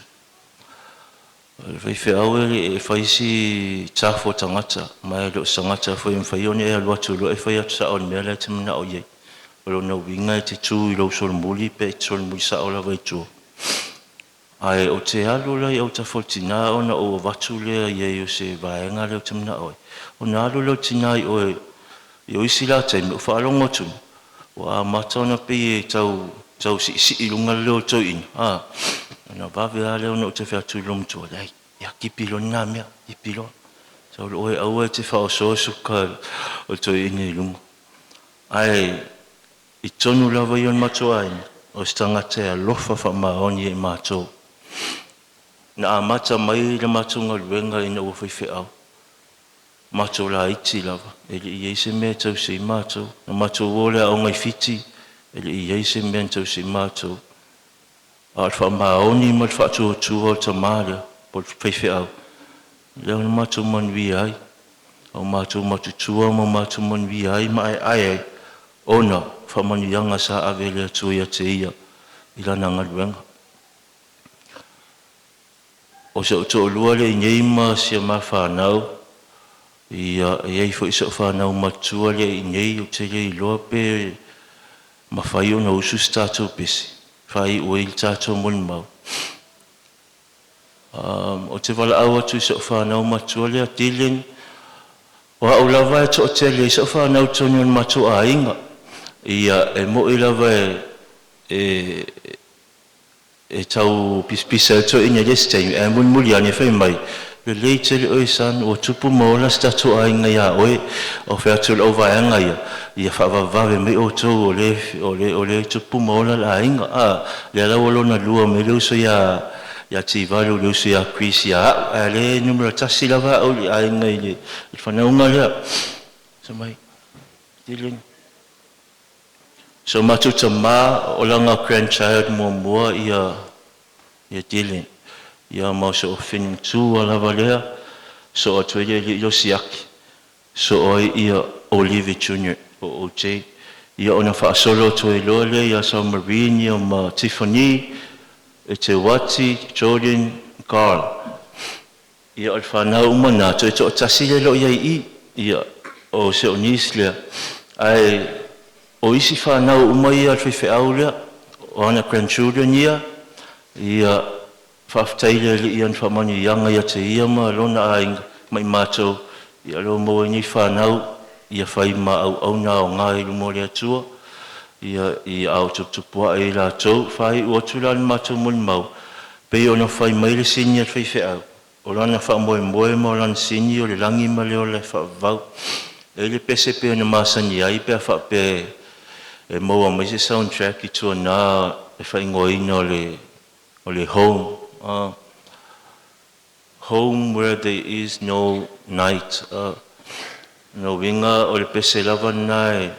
O le faifeau e fai si tough o tagata, ma e le o se tagata foi e mafai ona e alu atu loa e fai atu sao i le mea la e te manao i ai. O lona uiga e te tu i lou solomuli pe e te solomuli sao lava i tua. Ae ou te alu la i autafa o le tinā ona ou avatu lea i ai o se vaega lea ou te manao ai. Ona alu lea o le tinā i oe i o isi la taimi, ou faalogo atu, ua amata ona pei e tau tau siisii i luga le leo o le toeaina, a, ona vave lava lea ona ou toe fai atu i le loomatua, leai, ia kipi loa lena mea, kipi loa. Sau loa oe aua e te faaosoa suka o le toeaina i luga. Ae i totonu lava ia o le matou aiga, o se tagata e alofa faamaoni ia i matou. Na amata mai le matou galuega ina ua faifeau, matou laiti lava, e le i i ai se mea e tausi ai matou. Na matou o i le aoga i Fiti, e le i i ai se mea na tausi ai matou. A o le faamaoni ma le faatuatua o le tamā lea, po o le faifeau, lea na matou manuia ai. O matou matutua ma matou manuia ai ma aeae ai, ona o faamanuiaga sa ave e le Atua ia te ia i lana galuega. O si ou toalua lea i inei ma si a ma fanau, ia e i ai foi si au fanau matua lea i inei, ou te le iloa pe mafai ona usu se tatou pese, faaiu ai le tatou molimau. Ou te valaau atu i si au fanau matua lea Dylan, o au lava e toatele ai sau fanau i totonu o le matou aiga. Ia e moi lava e e tau pisapisa ai le toeaina i le isi taimi, ae mulimuli ane fai mai, lelei tele oe son, ua tupu ma ola si tatou aiga iā oe. O fai atu le auvaega ia, ia faavavevave mai outou o lea o lea e tupu ma ola le aiga. A, lea la ua lona lua mai le uso ia Tivalu, le uso ia Chris ia au, ae lea e numera 1 lava au i le aiga i le fanauga lea. Sa mai, Dylan. So matou tamā o lana grandchild muamua ia Dylan. Ia ma o si ou afafine matua lava lea. Soo atu ai le alii o siaki, soo ai ia Olive Junior po o OJ. Ia ona faasolo atu ai loa lea ia Salmarine ia ma Tiffany, Eteuati, Jordan, Carl. Ia o le fanau uma na, toe toatasi lea e le o i ai i i. Ia o si o'u niece lea. Ae o isi fanau uma ia a le faifeau lea, o ana grandchildren ia, ia faafetai i le Alii i ana faamanuiaga ia te ia ma lona aiga ma i matou, ia o lea ua maua ai nei fanau ia fai ma auauna aoga i luma o le Atua, ia i a o tuputupu ae i latou. Faaiu atu la le matou molimau, pei ona fai mai le sini a le faifeau, o lana faamoemoe ma lana sini o le lagi ma le ola e faavavau. E i ai le pese pei ona masani ai pe a faapea e maua mai se soundtrack i tuanā e faaigoaina o le o le home. Home where there is no night. Lona uiga o le pese lava lena e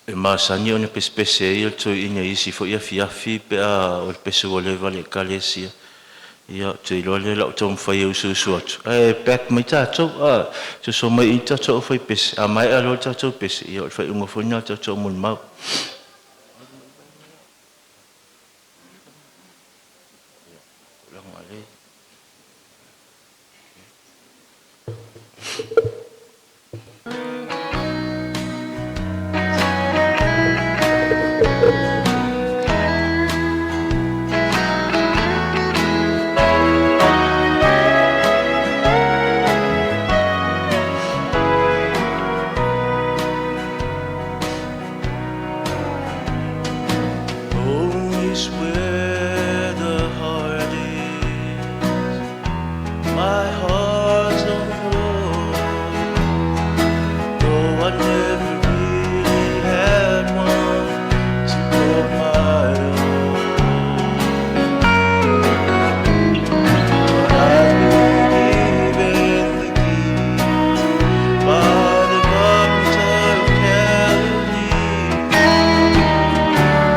e masani ona pesepese ai le toeaina i isi foi afiafi pe a o le pese ua leva i le Ekalesia. Ia, ou te iloa lea o le a ou taumafai e usuusu atu, ae back mai tatou, a, soso mai i i le tatou aufaipese, a maea loa le tatou pese, ia o le faaiuga foi lena o le tatou molimau. Home is where the heart is. My heart's on home, though I never really had one to call my own. But I've been given the key by the carpenter of Galilee.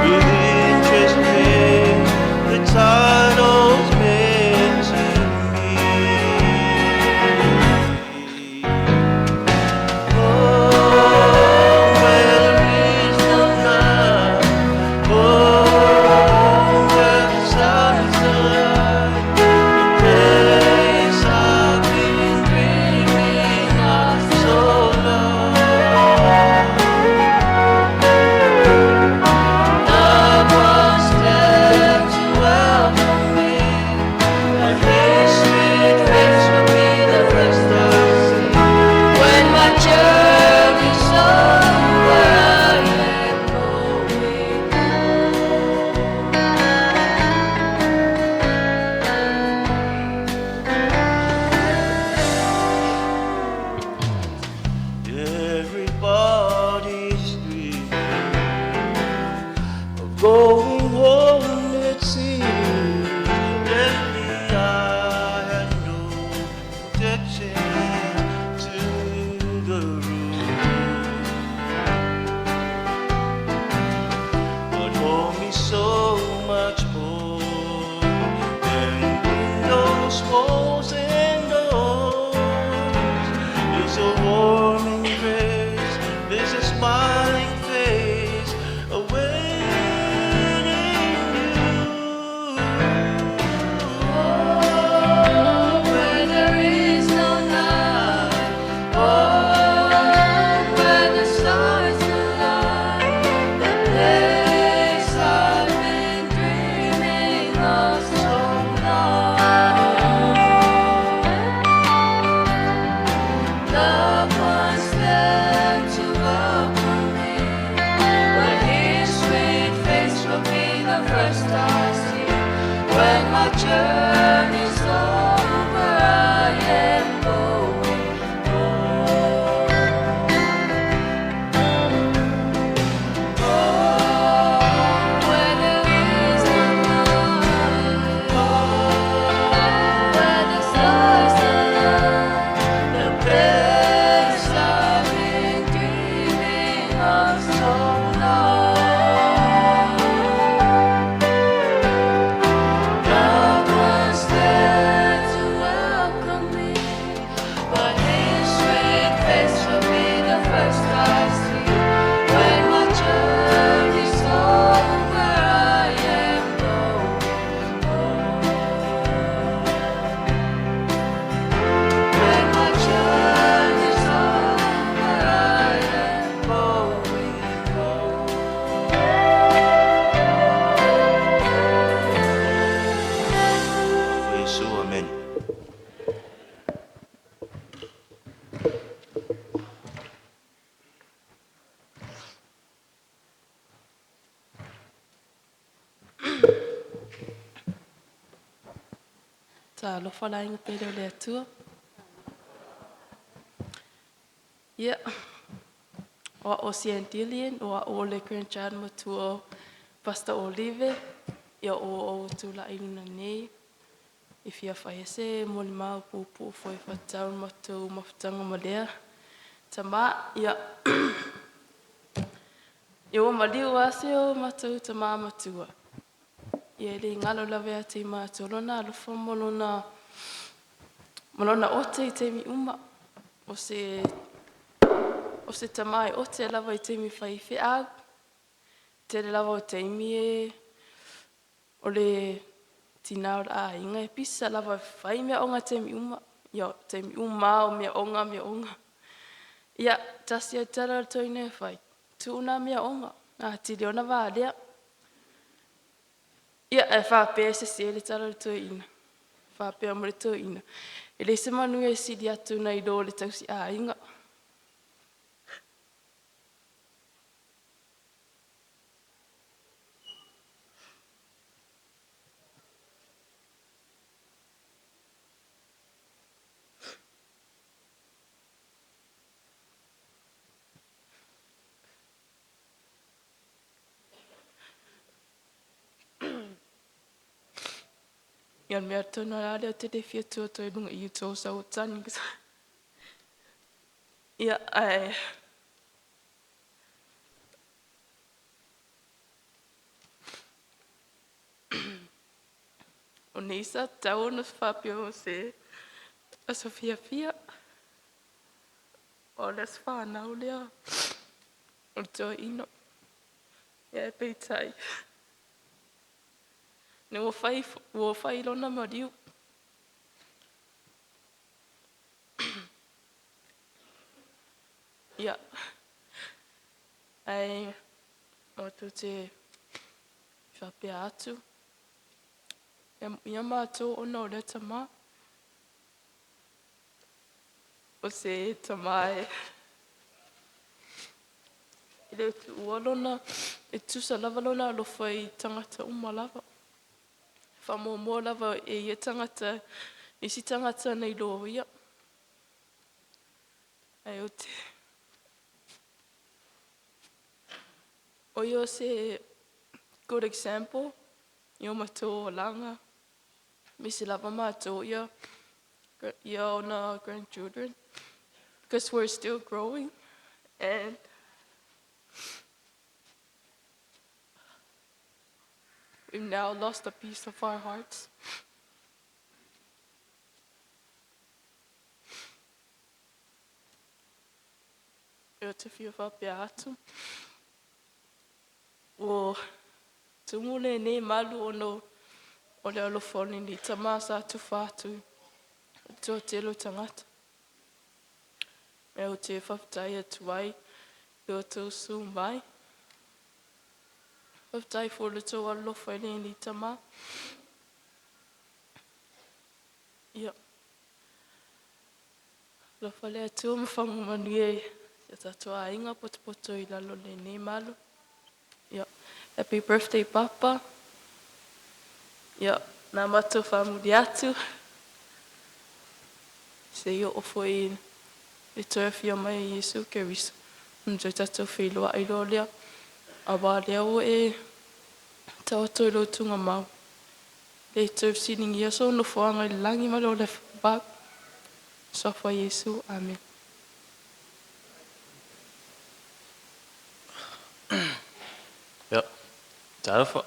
With interest paid, the title's meant to me. Home where there is no night, home where the stars align, the place I've been dreaming of so long. Love was there to welcome me, and His sweet face will be the first I see. When my journey's over, I am going Everybody's dreaming of going home, it seems. Lately I had no objection to the rule. But home is so much more than windows, walls, and doors. It's a warm embrace, there's a smiling face awaiting you. Oh, where there is no night, oh, where the stars align, the place I've been dreaming of so long. Love was there to welcome me, but His sweet face will be the first I see. When my journey's over, I am going home. Oh, where there is no night, oh, where the stars align, the place I've been dreaming of so long. Love was there to welcome me, Talofa le aiga pele o le Atua. Ia, o a'u o Sian Dillion, o a'u o le grandchild matua o Pastor Olive, ia ua ou tula'i i luna nei, e fia fai ai se molimau puupuu foi e faatatau i le matou mafutaga ma lea tamā. Ia, ia ua maliu lava si o matou tamā matua. Ia e le galo lava ia te i matou lona alofa ma lona ote i taimi uma. O se tamā e ote lava i taimi fai feau. Tele lava o taimi e o le tinā o le aiga e pisa lava e fai meaoga taimi uma. Ia, taimi uma o meaoga, meaoga. Ia, tasi a tala o le toeaina e fai, tuu nā meaoga, atili ona valea. Ia, e faapea e sese le tala o le toeaina. Faapea ma le toeaina, e leai se manuia e sili atu nai lo le tausi aiga. Ia, o le mea tonu lava lea ou te le fia tu atu ai i luga i i tou sau tagi. Ia, ae o nei sa tatau ona faapea o se aso fiafia. O le aso fanau lea o le toeaina. Ia, ae peitai, ne ua fai lona maliu. Ia, ae matou te faapea atu, ia matou ona o lea tamā. O se tamā e le tuua lona, e tutusa lava lona alofa i tagata uma lava. Faamuamua lava e ia tagata, isi tagata nai lo ia. Ae o te o ia o se good example i o matou olaga. Aemaise lava matou ia ona grandchildren, because we're still growing and we've now lost a piece of our hearts. Ou te fia faapea atu. Ua tumu lenei malu ona o le alofa o lenei tamā sa tufa atu i le toatele o tagata. E ou te faafetai atu ai i o outou susu mai. Faafetai foi i le tou alolofa i lenei tamā. Ia, alofa le Atua ma faamanuia i si o tatou aiga potopoto i lalo o lenei malu. Ia, happy birthday, Papa. Ia, na matou faamuli atu. Se i oo foi i le toe afio mai o Iesu Keriso. Ona toe tatou feiloai loa lea. Aua lea ua e taoto i lou tugamau. Le toe fesiligia sou nofoaga i le lagi ma le ola faavavau. Suafa o Iesu. Amen. Ia, talofa.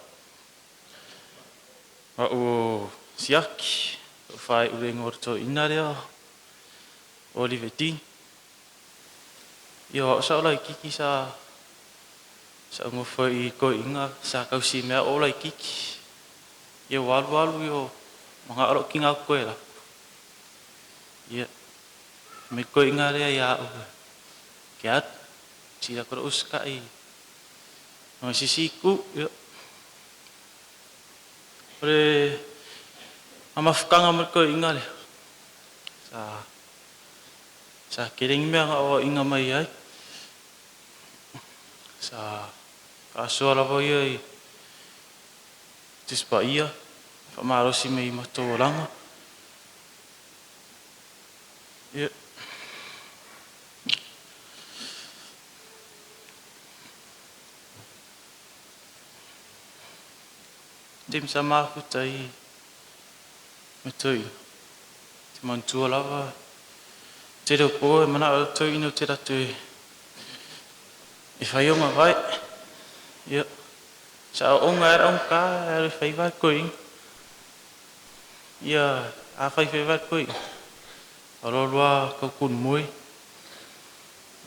A'u o Siaki, o faai'u le igoa o le toeaina lea o Olivetin. Ia o a'u sa ou laitiiti sa sa ou nofo i toeaina sa tausimea o laitiiti. Ia ua alu alu ia mana'o lo'u tinā ou toe alu atu. Ia fai mai le toeaina lea ia a'u e alu, sili atu lo'u usita'i ma se isi itu. Ia o le mafutaga ma le toeaina lea sa sa tele ni mea na aoaʻina mai ai. Sa faasoa lava ia i Tusi Paia faamalosi mai i matou olaga. Ia. Tim sa mafuta i me tui. Te mantua lava. Te reo po e mana o tui ina te ratu e e whai o ngā vai. Ia. Sa o ngā era un ka e re whai vai koe. Ia, a whai whai vai koe. Aro roa kau kun mui.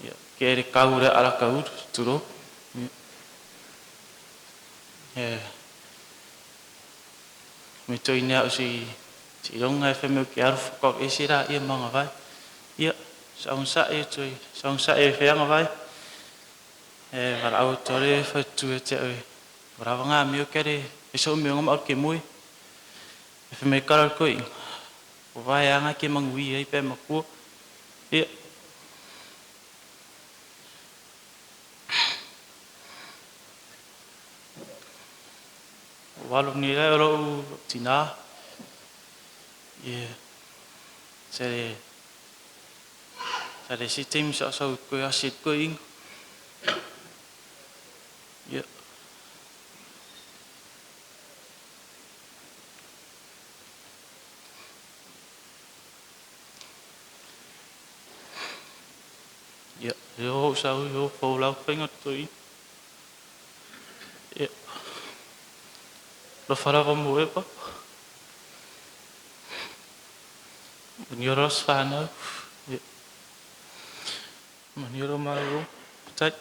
Ia, ke ere kau re ara kau turo. Ia. E, me toi nea o si si ronga e whameo ki aru whakau e si rā ia manga vai. Ia, sa un sa e toi, sa un sa e wheanga vai. E wara au tore e whaitu e te au. Wara wanga meo kere e so meo ngama au ke mui. E whameo kara koe. O vai anga ke mangui ai pe makua. Ia. Walo ni lai o lou tina. Ia. Se sa le si team sa sau koe asit koe ingo. Ia. Ia, leo hou sau i ho fau lau whainga toi. Ia. Lo wharawa mo e papa. Mani ora os whanau. Ia. Mani ora māro. Tai.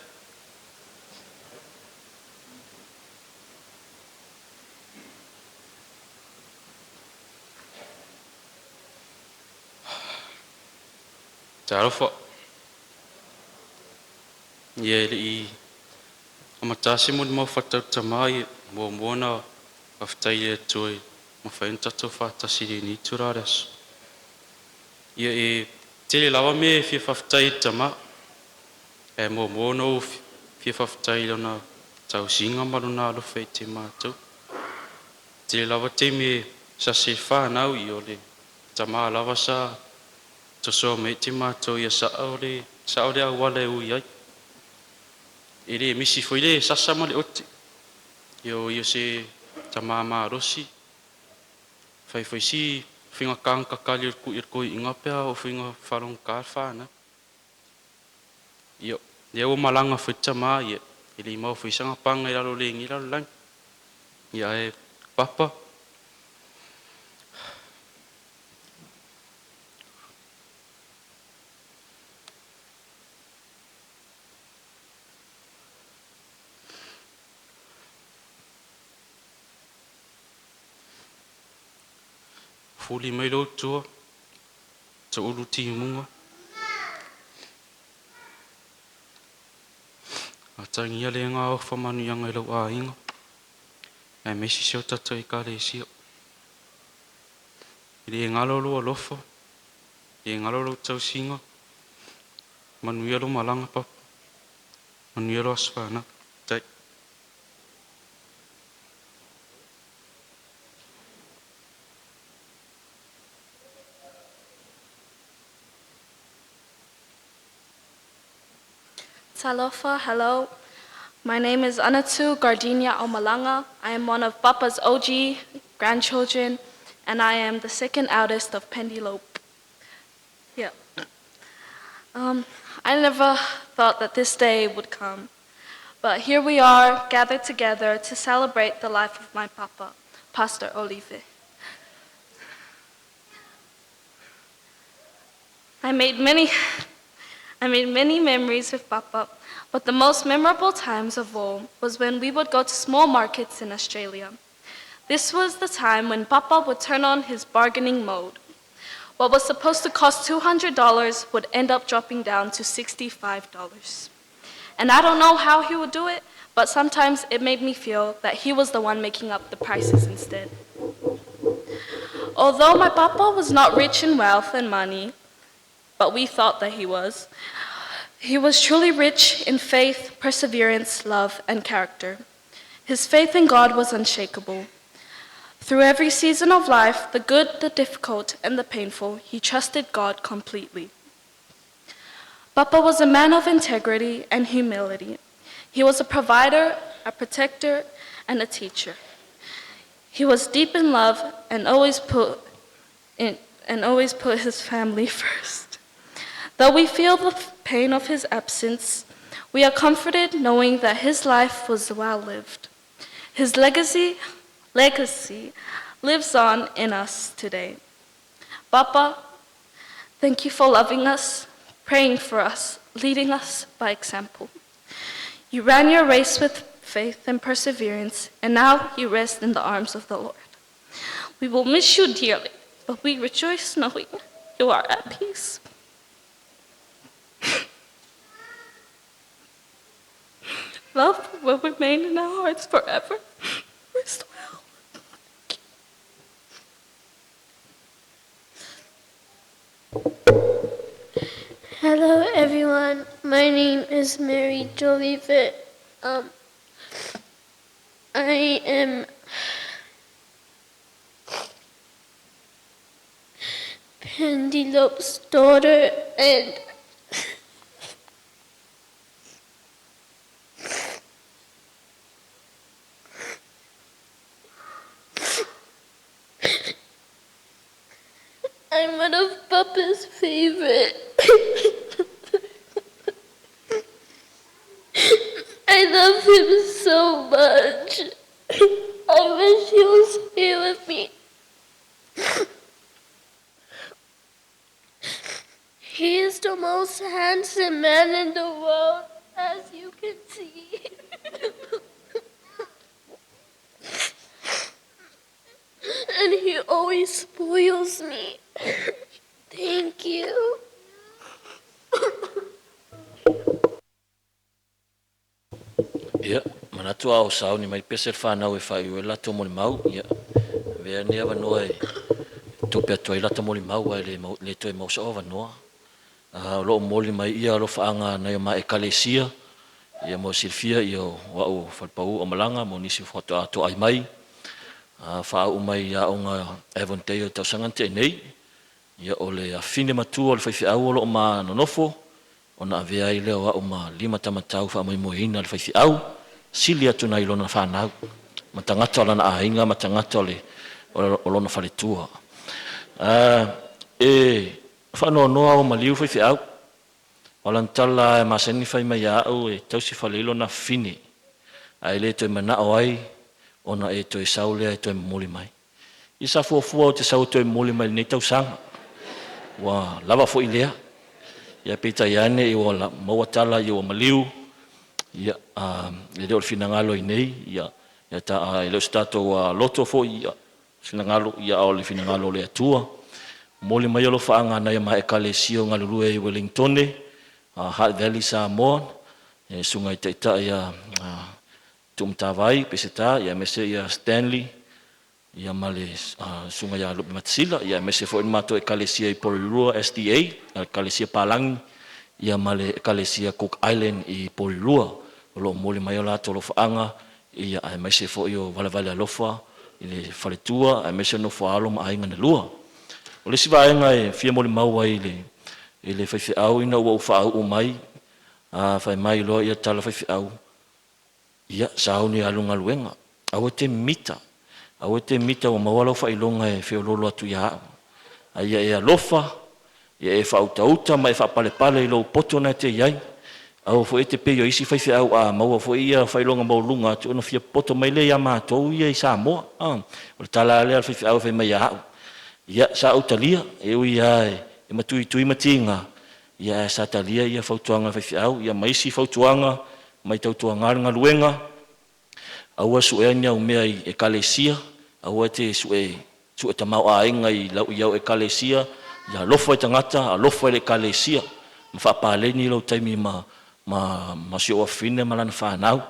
Talofa. Ia e lei amatasi mo le mau faatautama ia muamua ona faafetai i le Atua e mafai ona tatou faatasi i lenei itula o le aso. Ia e tele lava mea e fia faafetai i le tamā, ae muamua ona ou fia faafetai i lona tausiga ma lona alofa i te matou. Tele lava taimi e sase fanau ia o le tamā lava sa tosoa mai te matou ia sao le sao le auala e ui ai. E le misi foi le sasa ma le ote. Ia o ia se tamā malosi. Fai foi si faiga kagakakali o le kui o le koi'iga pe a oo faiga faalogogā le fanau. Ia, lea ua malaga foi le tamā, ia, e le i maua foi saga paga i lalo o le egi lalolagi. Ia ae papa, fuli mai lou tua, taulu timuga. Atagia le agaga o faamanuiaga i lou aiga, aemaise si o tatou Ekalesia. E le galo lou alofa, e le galo lou tausiga, manuia lou malaga papa, manuia lou aso fanau. Tai. Talofa, hello. My name is Anatu Gardenia Omalanga. I am one of Papa's OG grandchildren, and I am the second eldest of Pendilope. Yeah. I never thought that this day would come, but here we are gathered together to celebrate the life of my papa, Pastor Olive. I made many I made many memories with Papa, but the most memorable times of all was when we would go to small markets in Australia. This was the time when Papa would turn on his bargaining mode. What was supposed to cost $200 would end up dropping down to $65. And I don't know how he would do it, but sometimes it made me feel that he was the one making up the prices instead. Although my papa was not rich in wealth and money, but we thought that he was, he was truly rich in faith, perseverance, love, and character. His faith in God was unshakable. Through every season of life, the good, the difficult, and the painful, he trusted God completely. Papa was a man of integrity and humility. He was a provider, a protector, and a teacher. He was deep in love and always put in, and always put his family first. Though we feel the pain of his absence, we are comforted knowing that his life was well lived. His legacy, legacy lives on in us today. Papa, thank you for loving us, praying for us, leading us by example. You ran your race with faith and perseverance, and now you rest in the arms of the Lord. We will miss you dearly, but we rejoice knowing you are at peace. Love will remain in our hearts forever. Rest well. Hello, everyone. My name is Mary Jolivet. I am Pendelope's daughter, and I'm one of Papa's favorite. I love him so much. I wish he was here with me. He is the most handsome man in the world, as you can see. And he always spoils me. Thank you. Ia, manatu a o sauni mai pese le whanau e whai ue lato mo le mau, ia, vea nea wanoa e tope atu ai lata mo le mau ai le, mau, le toe mau sao wanoa. O loo moli mai ia alo whaanga nai o ma e kalesia, ia mo silfia ia o wau whalpau o malanga mo nisi whatoa ato ai mai. Whaau mai ia o ngā Avondale o tausaga te nei, ia o le afine matua o le faifeau o loo ma nonofo, ona avea ai lea o a'u ma lima tamatau faamoemoeina le faifeau, sili atu nai lona fanau, ma tagata o lana aiga ma tagata o le o lona faletua. E faanoanoa o maliu faifeau, o lana tala e masani fai mai ia a'u e tausi fale i lona afafine, ae le toe mana'o ai ona e toe sau lea e toe momoli mai. Ia sa fuafua o te sau e toe momoli mai i lenei tausaga, ua lava foi lea. Ia peitai ane ia ua maua tala ia ua maliu, ia e le o le finagalo i nei, ia ta, e le o se tatou loto foi ia finagalo, ia a o le finagalo o le Atua. Momoli mai alofaaga nai o ma Ekalesia o galulue i Wellingtone, Hutt Valley, Samoa, e susuga i taitai ia Tuumatavai Peseta, ia aemaise ia Stanley, ia ma le susuga ia Lupe Matasila, ia aemaise foi le matou Ekalesia i Porirua SDA, Ekalesia Palangi, ia ma le Ekalesia Cook Island i Porirua. O lo o momoli mai o latou alofaaga, ia aemaise foi o valevale alofa i le faletua, aemaise o nofoaalo ma aiga na lua. O le isi vaega e fia molimau ai i le faifeau ina ua ou faauu mai, fai mai loa ia tala faifeau, ia sauni e alu galuega, aua e te mita, aua e te mita ua maua lau faailoga e feoloolo atu ia au. A ia e alofa, ia e faautauta ma e faapalepale i lou poto na e te i ai. Aua foi e te pei o isi faifeau a maua foi ia faailoga maualuluga atu ona fia poto mai lea ia matou ia i Samoa. O le tala lava lea a le faifeau e fai mai ia au. Ia, sa ou talia, e ui lava e matuitui ma tiga, ia ae sa talia ia fautuaga a le faifeau, ia ma isi fautuaga mai tautuaga le galuega, aua e suea ni au mea i Ekalesia, aua e te sue sue tamaoaiga i lau i au Ekalesia, ia alofa i tagata, alofa i le Ekalesia, ma faapaleni lou taimi ma ma ma si ou afafine ma lana fanau.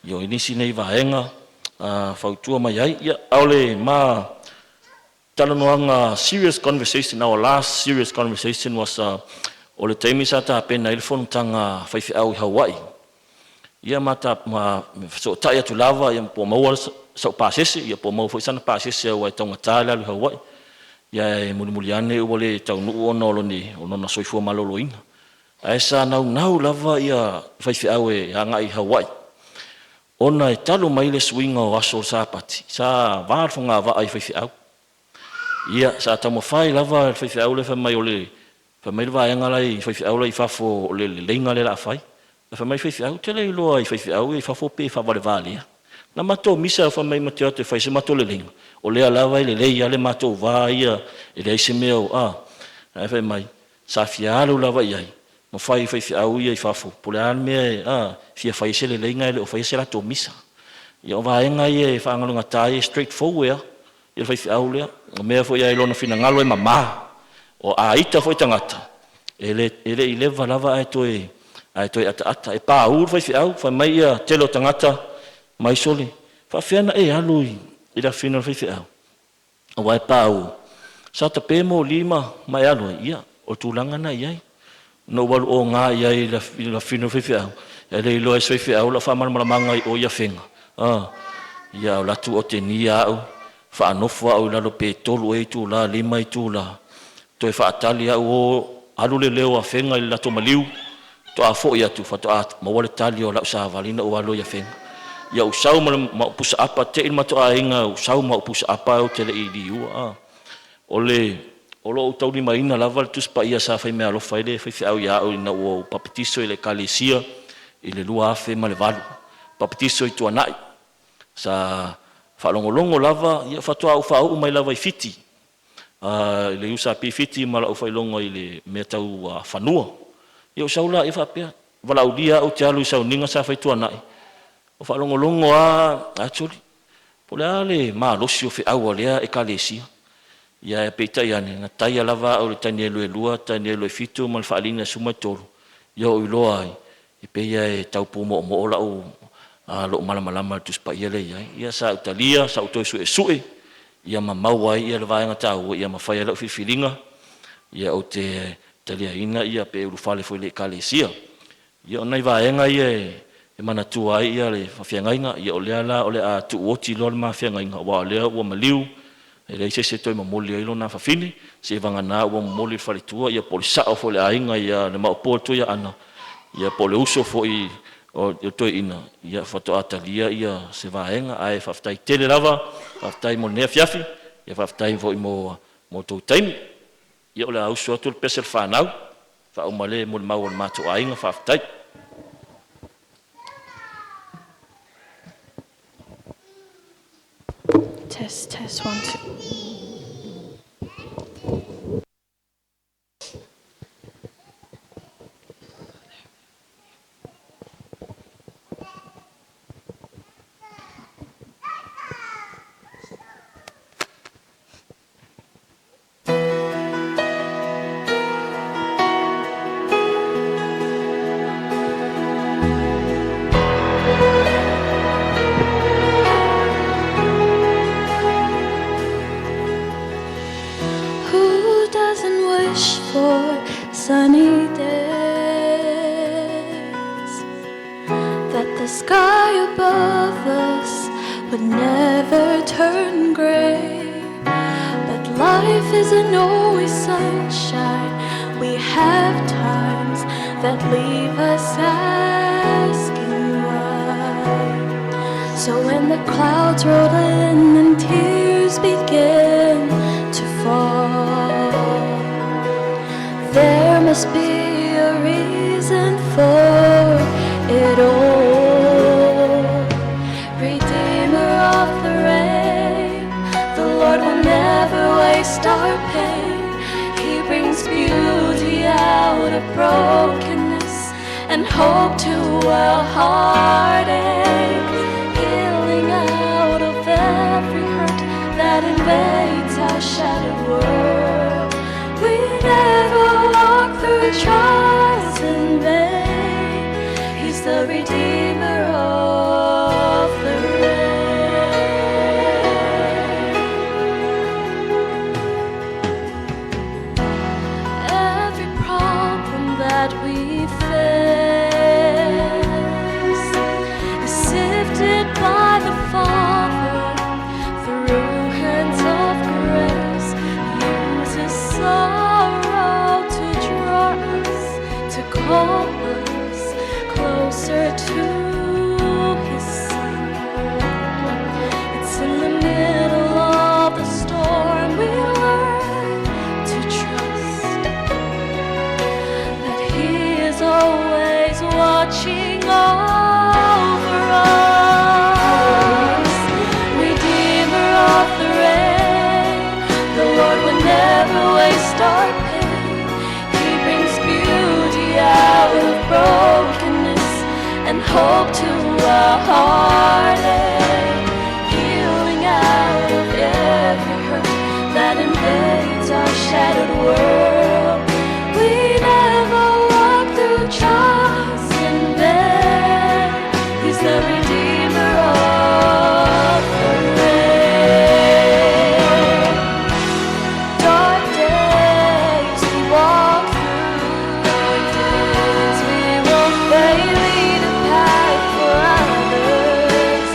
Ia o nisi nei vaega fautua mai ai. Ia, a o le ma talanoaga serious conversation, our last serious conversation was o le taimi sa tapena ai le fonotaga faifeau i Hawaii. Ia ma ta ma fesootai atu lava ia po o maua sau pasese, ia po o maua foi sana pasese aua e taugata le alu i Hawaii. Ia e mulimuli ane ua le taunuu ona o lona soifua maloloina. Ae sa naunau lava ia faifeau e agai i Hawaii, ona e talu mai le suiga o aso o le Sapati, sa va le fogavaa i faifeau. Ia, sa taumafai lava le faifeau lea fai mai o le fai mai le vaega la i faifeau la i fafo o le leleiga lea o le a fai. Ae fai mai le faifeau, ou te le iloa i faifeau ia i fafo pe faavalevalea. Na matou misa fai mai ma te o atu e fai se matou leleiga, o lea lava e lelei lava le matou va ia, e leai se mea o… Ae fai mai, sa fia alu lava i ai ma fai i faifeau ia i fafo, po o le a le mea e fia fai ai se leleiga ae le o faia se latou misa. Ia o vaega ia e faagalugata ai, e straight forward lava le faifeau lea. O mea foi lava i lona finagalo e mama. O a ita foi tagata, e le i leva lava ae toe ataata. E pauu le faifeau, fai mai le tele o tagata, mai sole, e faapefea ona e alu i le afafine o le faifeau aua e pauu? Sa tape moli ma e alu ai? Ia, o le tulaga lena e i ai. Na ou alu oga i ai i le afafine o le faifeau, ae le iloa e isi faifeau lau faamalamalamaga i o i Afega, ia alu atu otegia au, faanofo au i lalo pe 3 ea itula, 5 itula, toe faatali au o alu le leo o Afega i le latou maliu, faatoa foi atu faatoa maua le tali o lau savali na ou alu ai i Afega. Ia ou sau ma ou pusaapa, te i le matou aiga ua sau ma ou pusaapa ae ou te le i liua. O le o lo o ou taulimaina lava le Tusi Paia sa faimeaalofa ai le faifeau ia au ina ua ou papatiso i le Ekalesia i le 2008, papatiso i Tuanai. Sa faalogologo lava, ia faatoa ou faauu mai lava i Fiti, i le USP i Fiti ma lau faailoga i le mea tau fanua. Ia ou sau lea faapea, valaaulia au ou te alu i sauniga sa fai i Tuanai, ua faalogologo lava actually, po o le a le malosi o feau a lea Ekalesia. Ia ae peitai ane, na taia lava au i le Tanielu e 2, Tanielu e 7 ma le Faaaliga e 13, ia ou iloa ai, e pei lava e tau pumoomoo lou malamalama i le Tusi Paia lea e i ai. Ia sa ou talia, sa ou toe suesue ia ma maua ai le vaega taua ma fai ai lau filifiliga, ia ou te taliaina pe ulufale foi i le Ekalesia. Ia o nai vaega ia e manatua ai le faafeagaiga, ia o lea la o le a tuu oti loa le ma feagaiga, aua o lea ua maliu, e leai se isi e toe momoli ai lona afafine, seiavagana ua momoli i le faletua, ia po o le sao foi o le aiga ia Lemaopo le Tuiaana, ia po o le uso foi o le toeaina, ia faatoa talia se vaega. Ae faafetai tele lava, faafetai mo lenei afiafi, faafetai foi mo tou taimi. Ia o le a usu atu le pese a le fanau, faauma lea molimau a le matou aiga. Faafetai. Test, test, one, two. Who doesn't wish for sunny days? That the sky above us would never turn gray. But life isn't always sunshine. We have times that leave us asking why. So when the clouds roll in and tears begin to fall, there must be a reason for it all. Redeemer of the rain, the Lord will never waste our pain. He brings beauty out of brokenness and hope to our heartache, healing out of every hurt that invades our shattered world. We never walk through trials in vain. He's the Redeemer of the rain. Every problem that we face is sifted by the Father through hands of grace. He uses sorrow to draw us, to call to our heartache, healing out of every hurt that invades our shattered world. We never walk through trials in vain. He's the Redeemer of the rain. Dark days we walk through, dark days we won't fail, lead a path for others,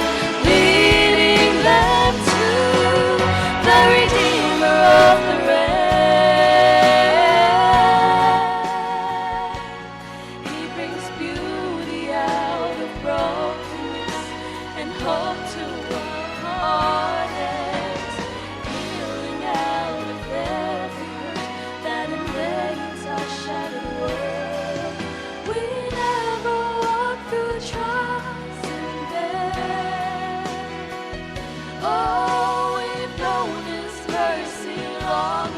leading them to the Redeemer of the rain. He brings beauty out of brokenness and hope to our heartaches, healing out of every hurt that invades our shattered world. We never walk through trials in vain. Oh, we've known His mercy long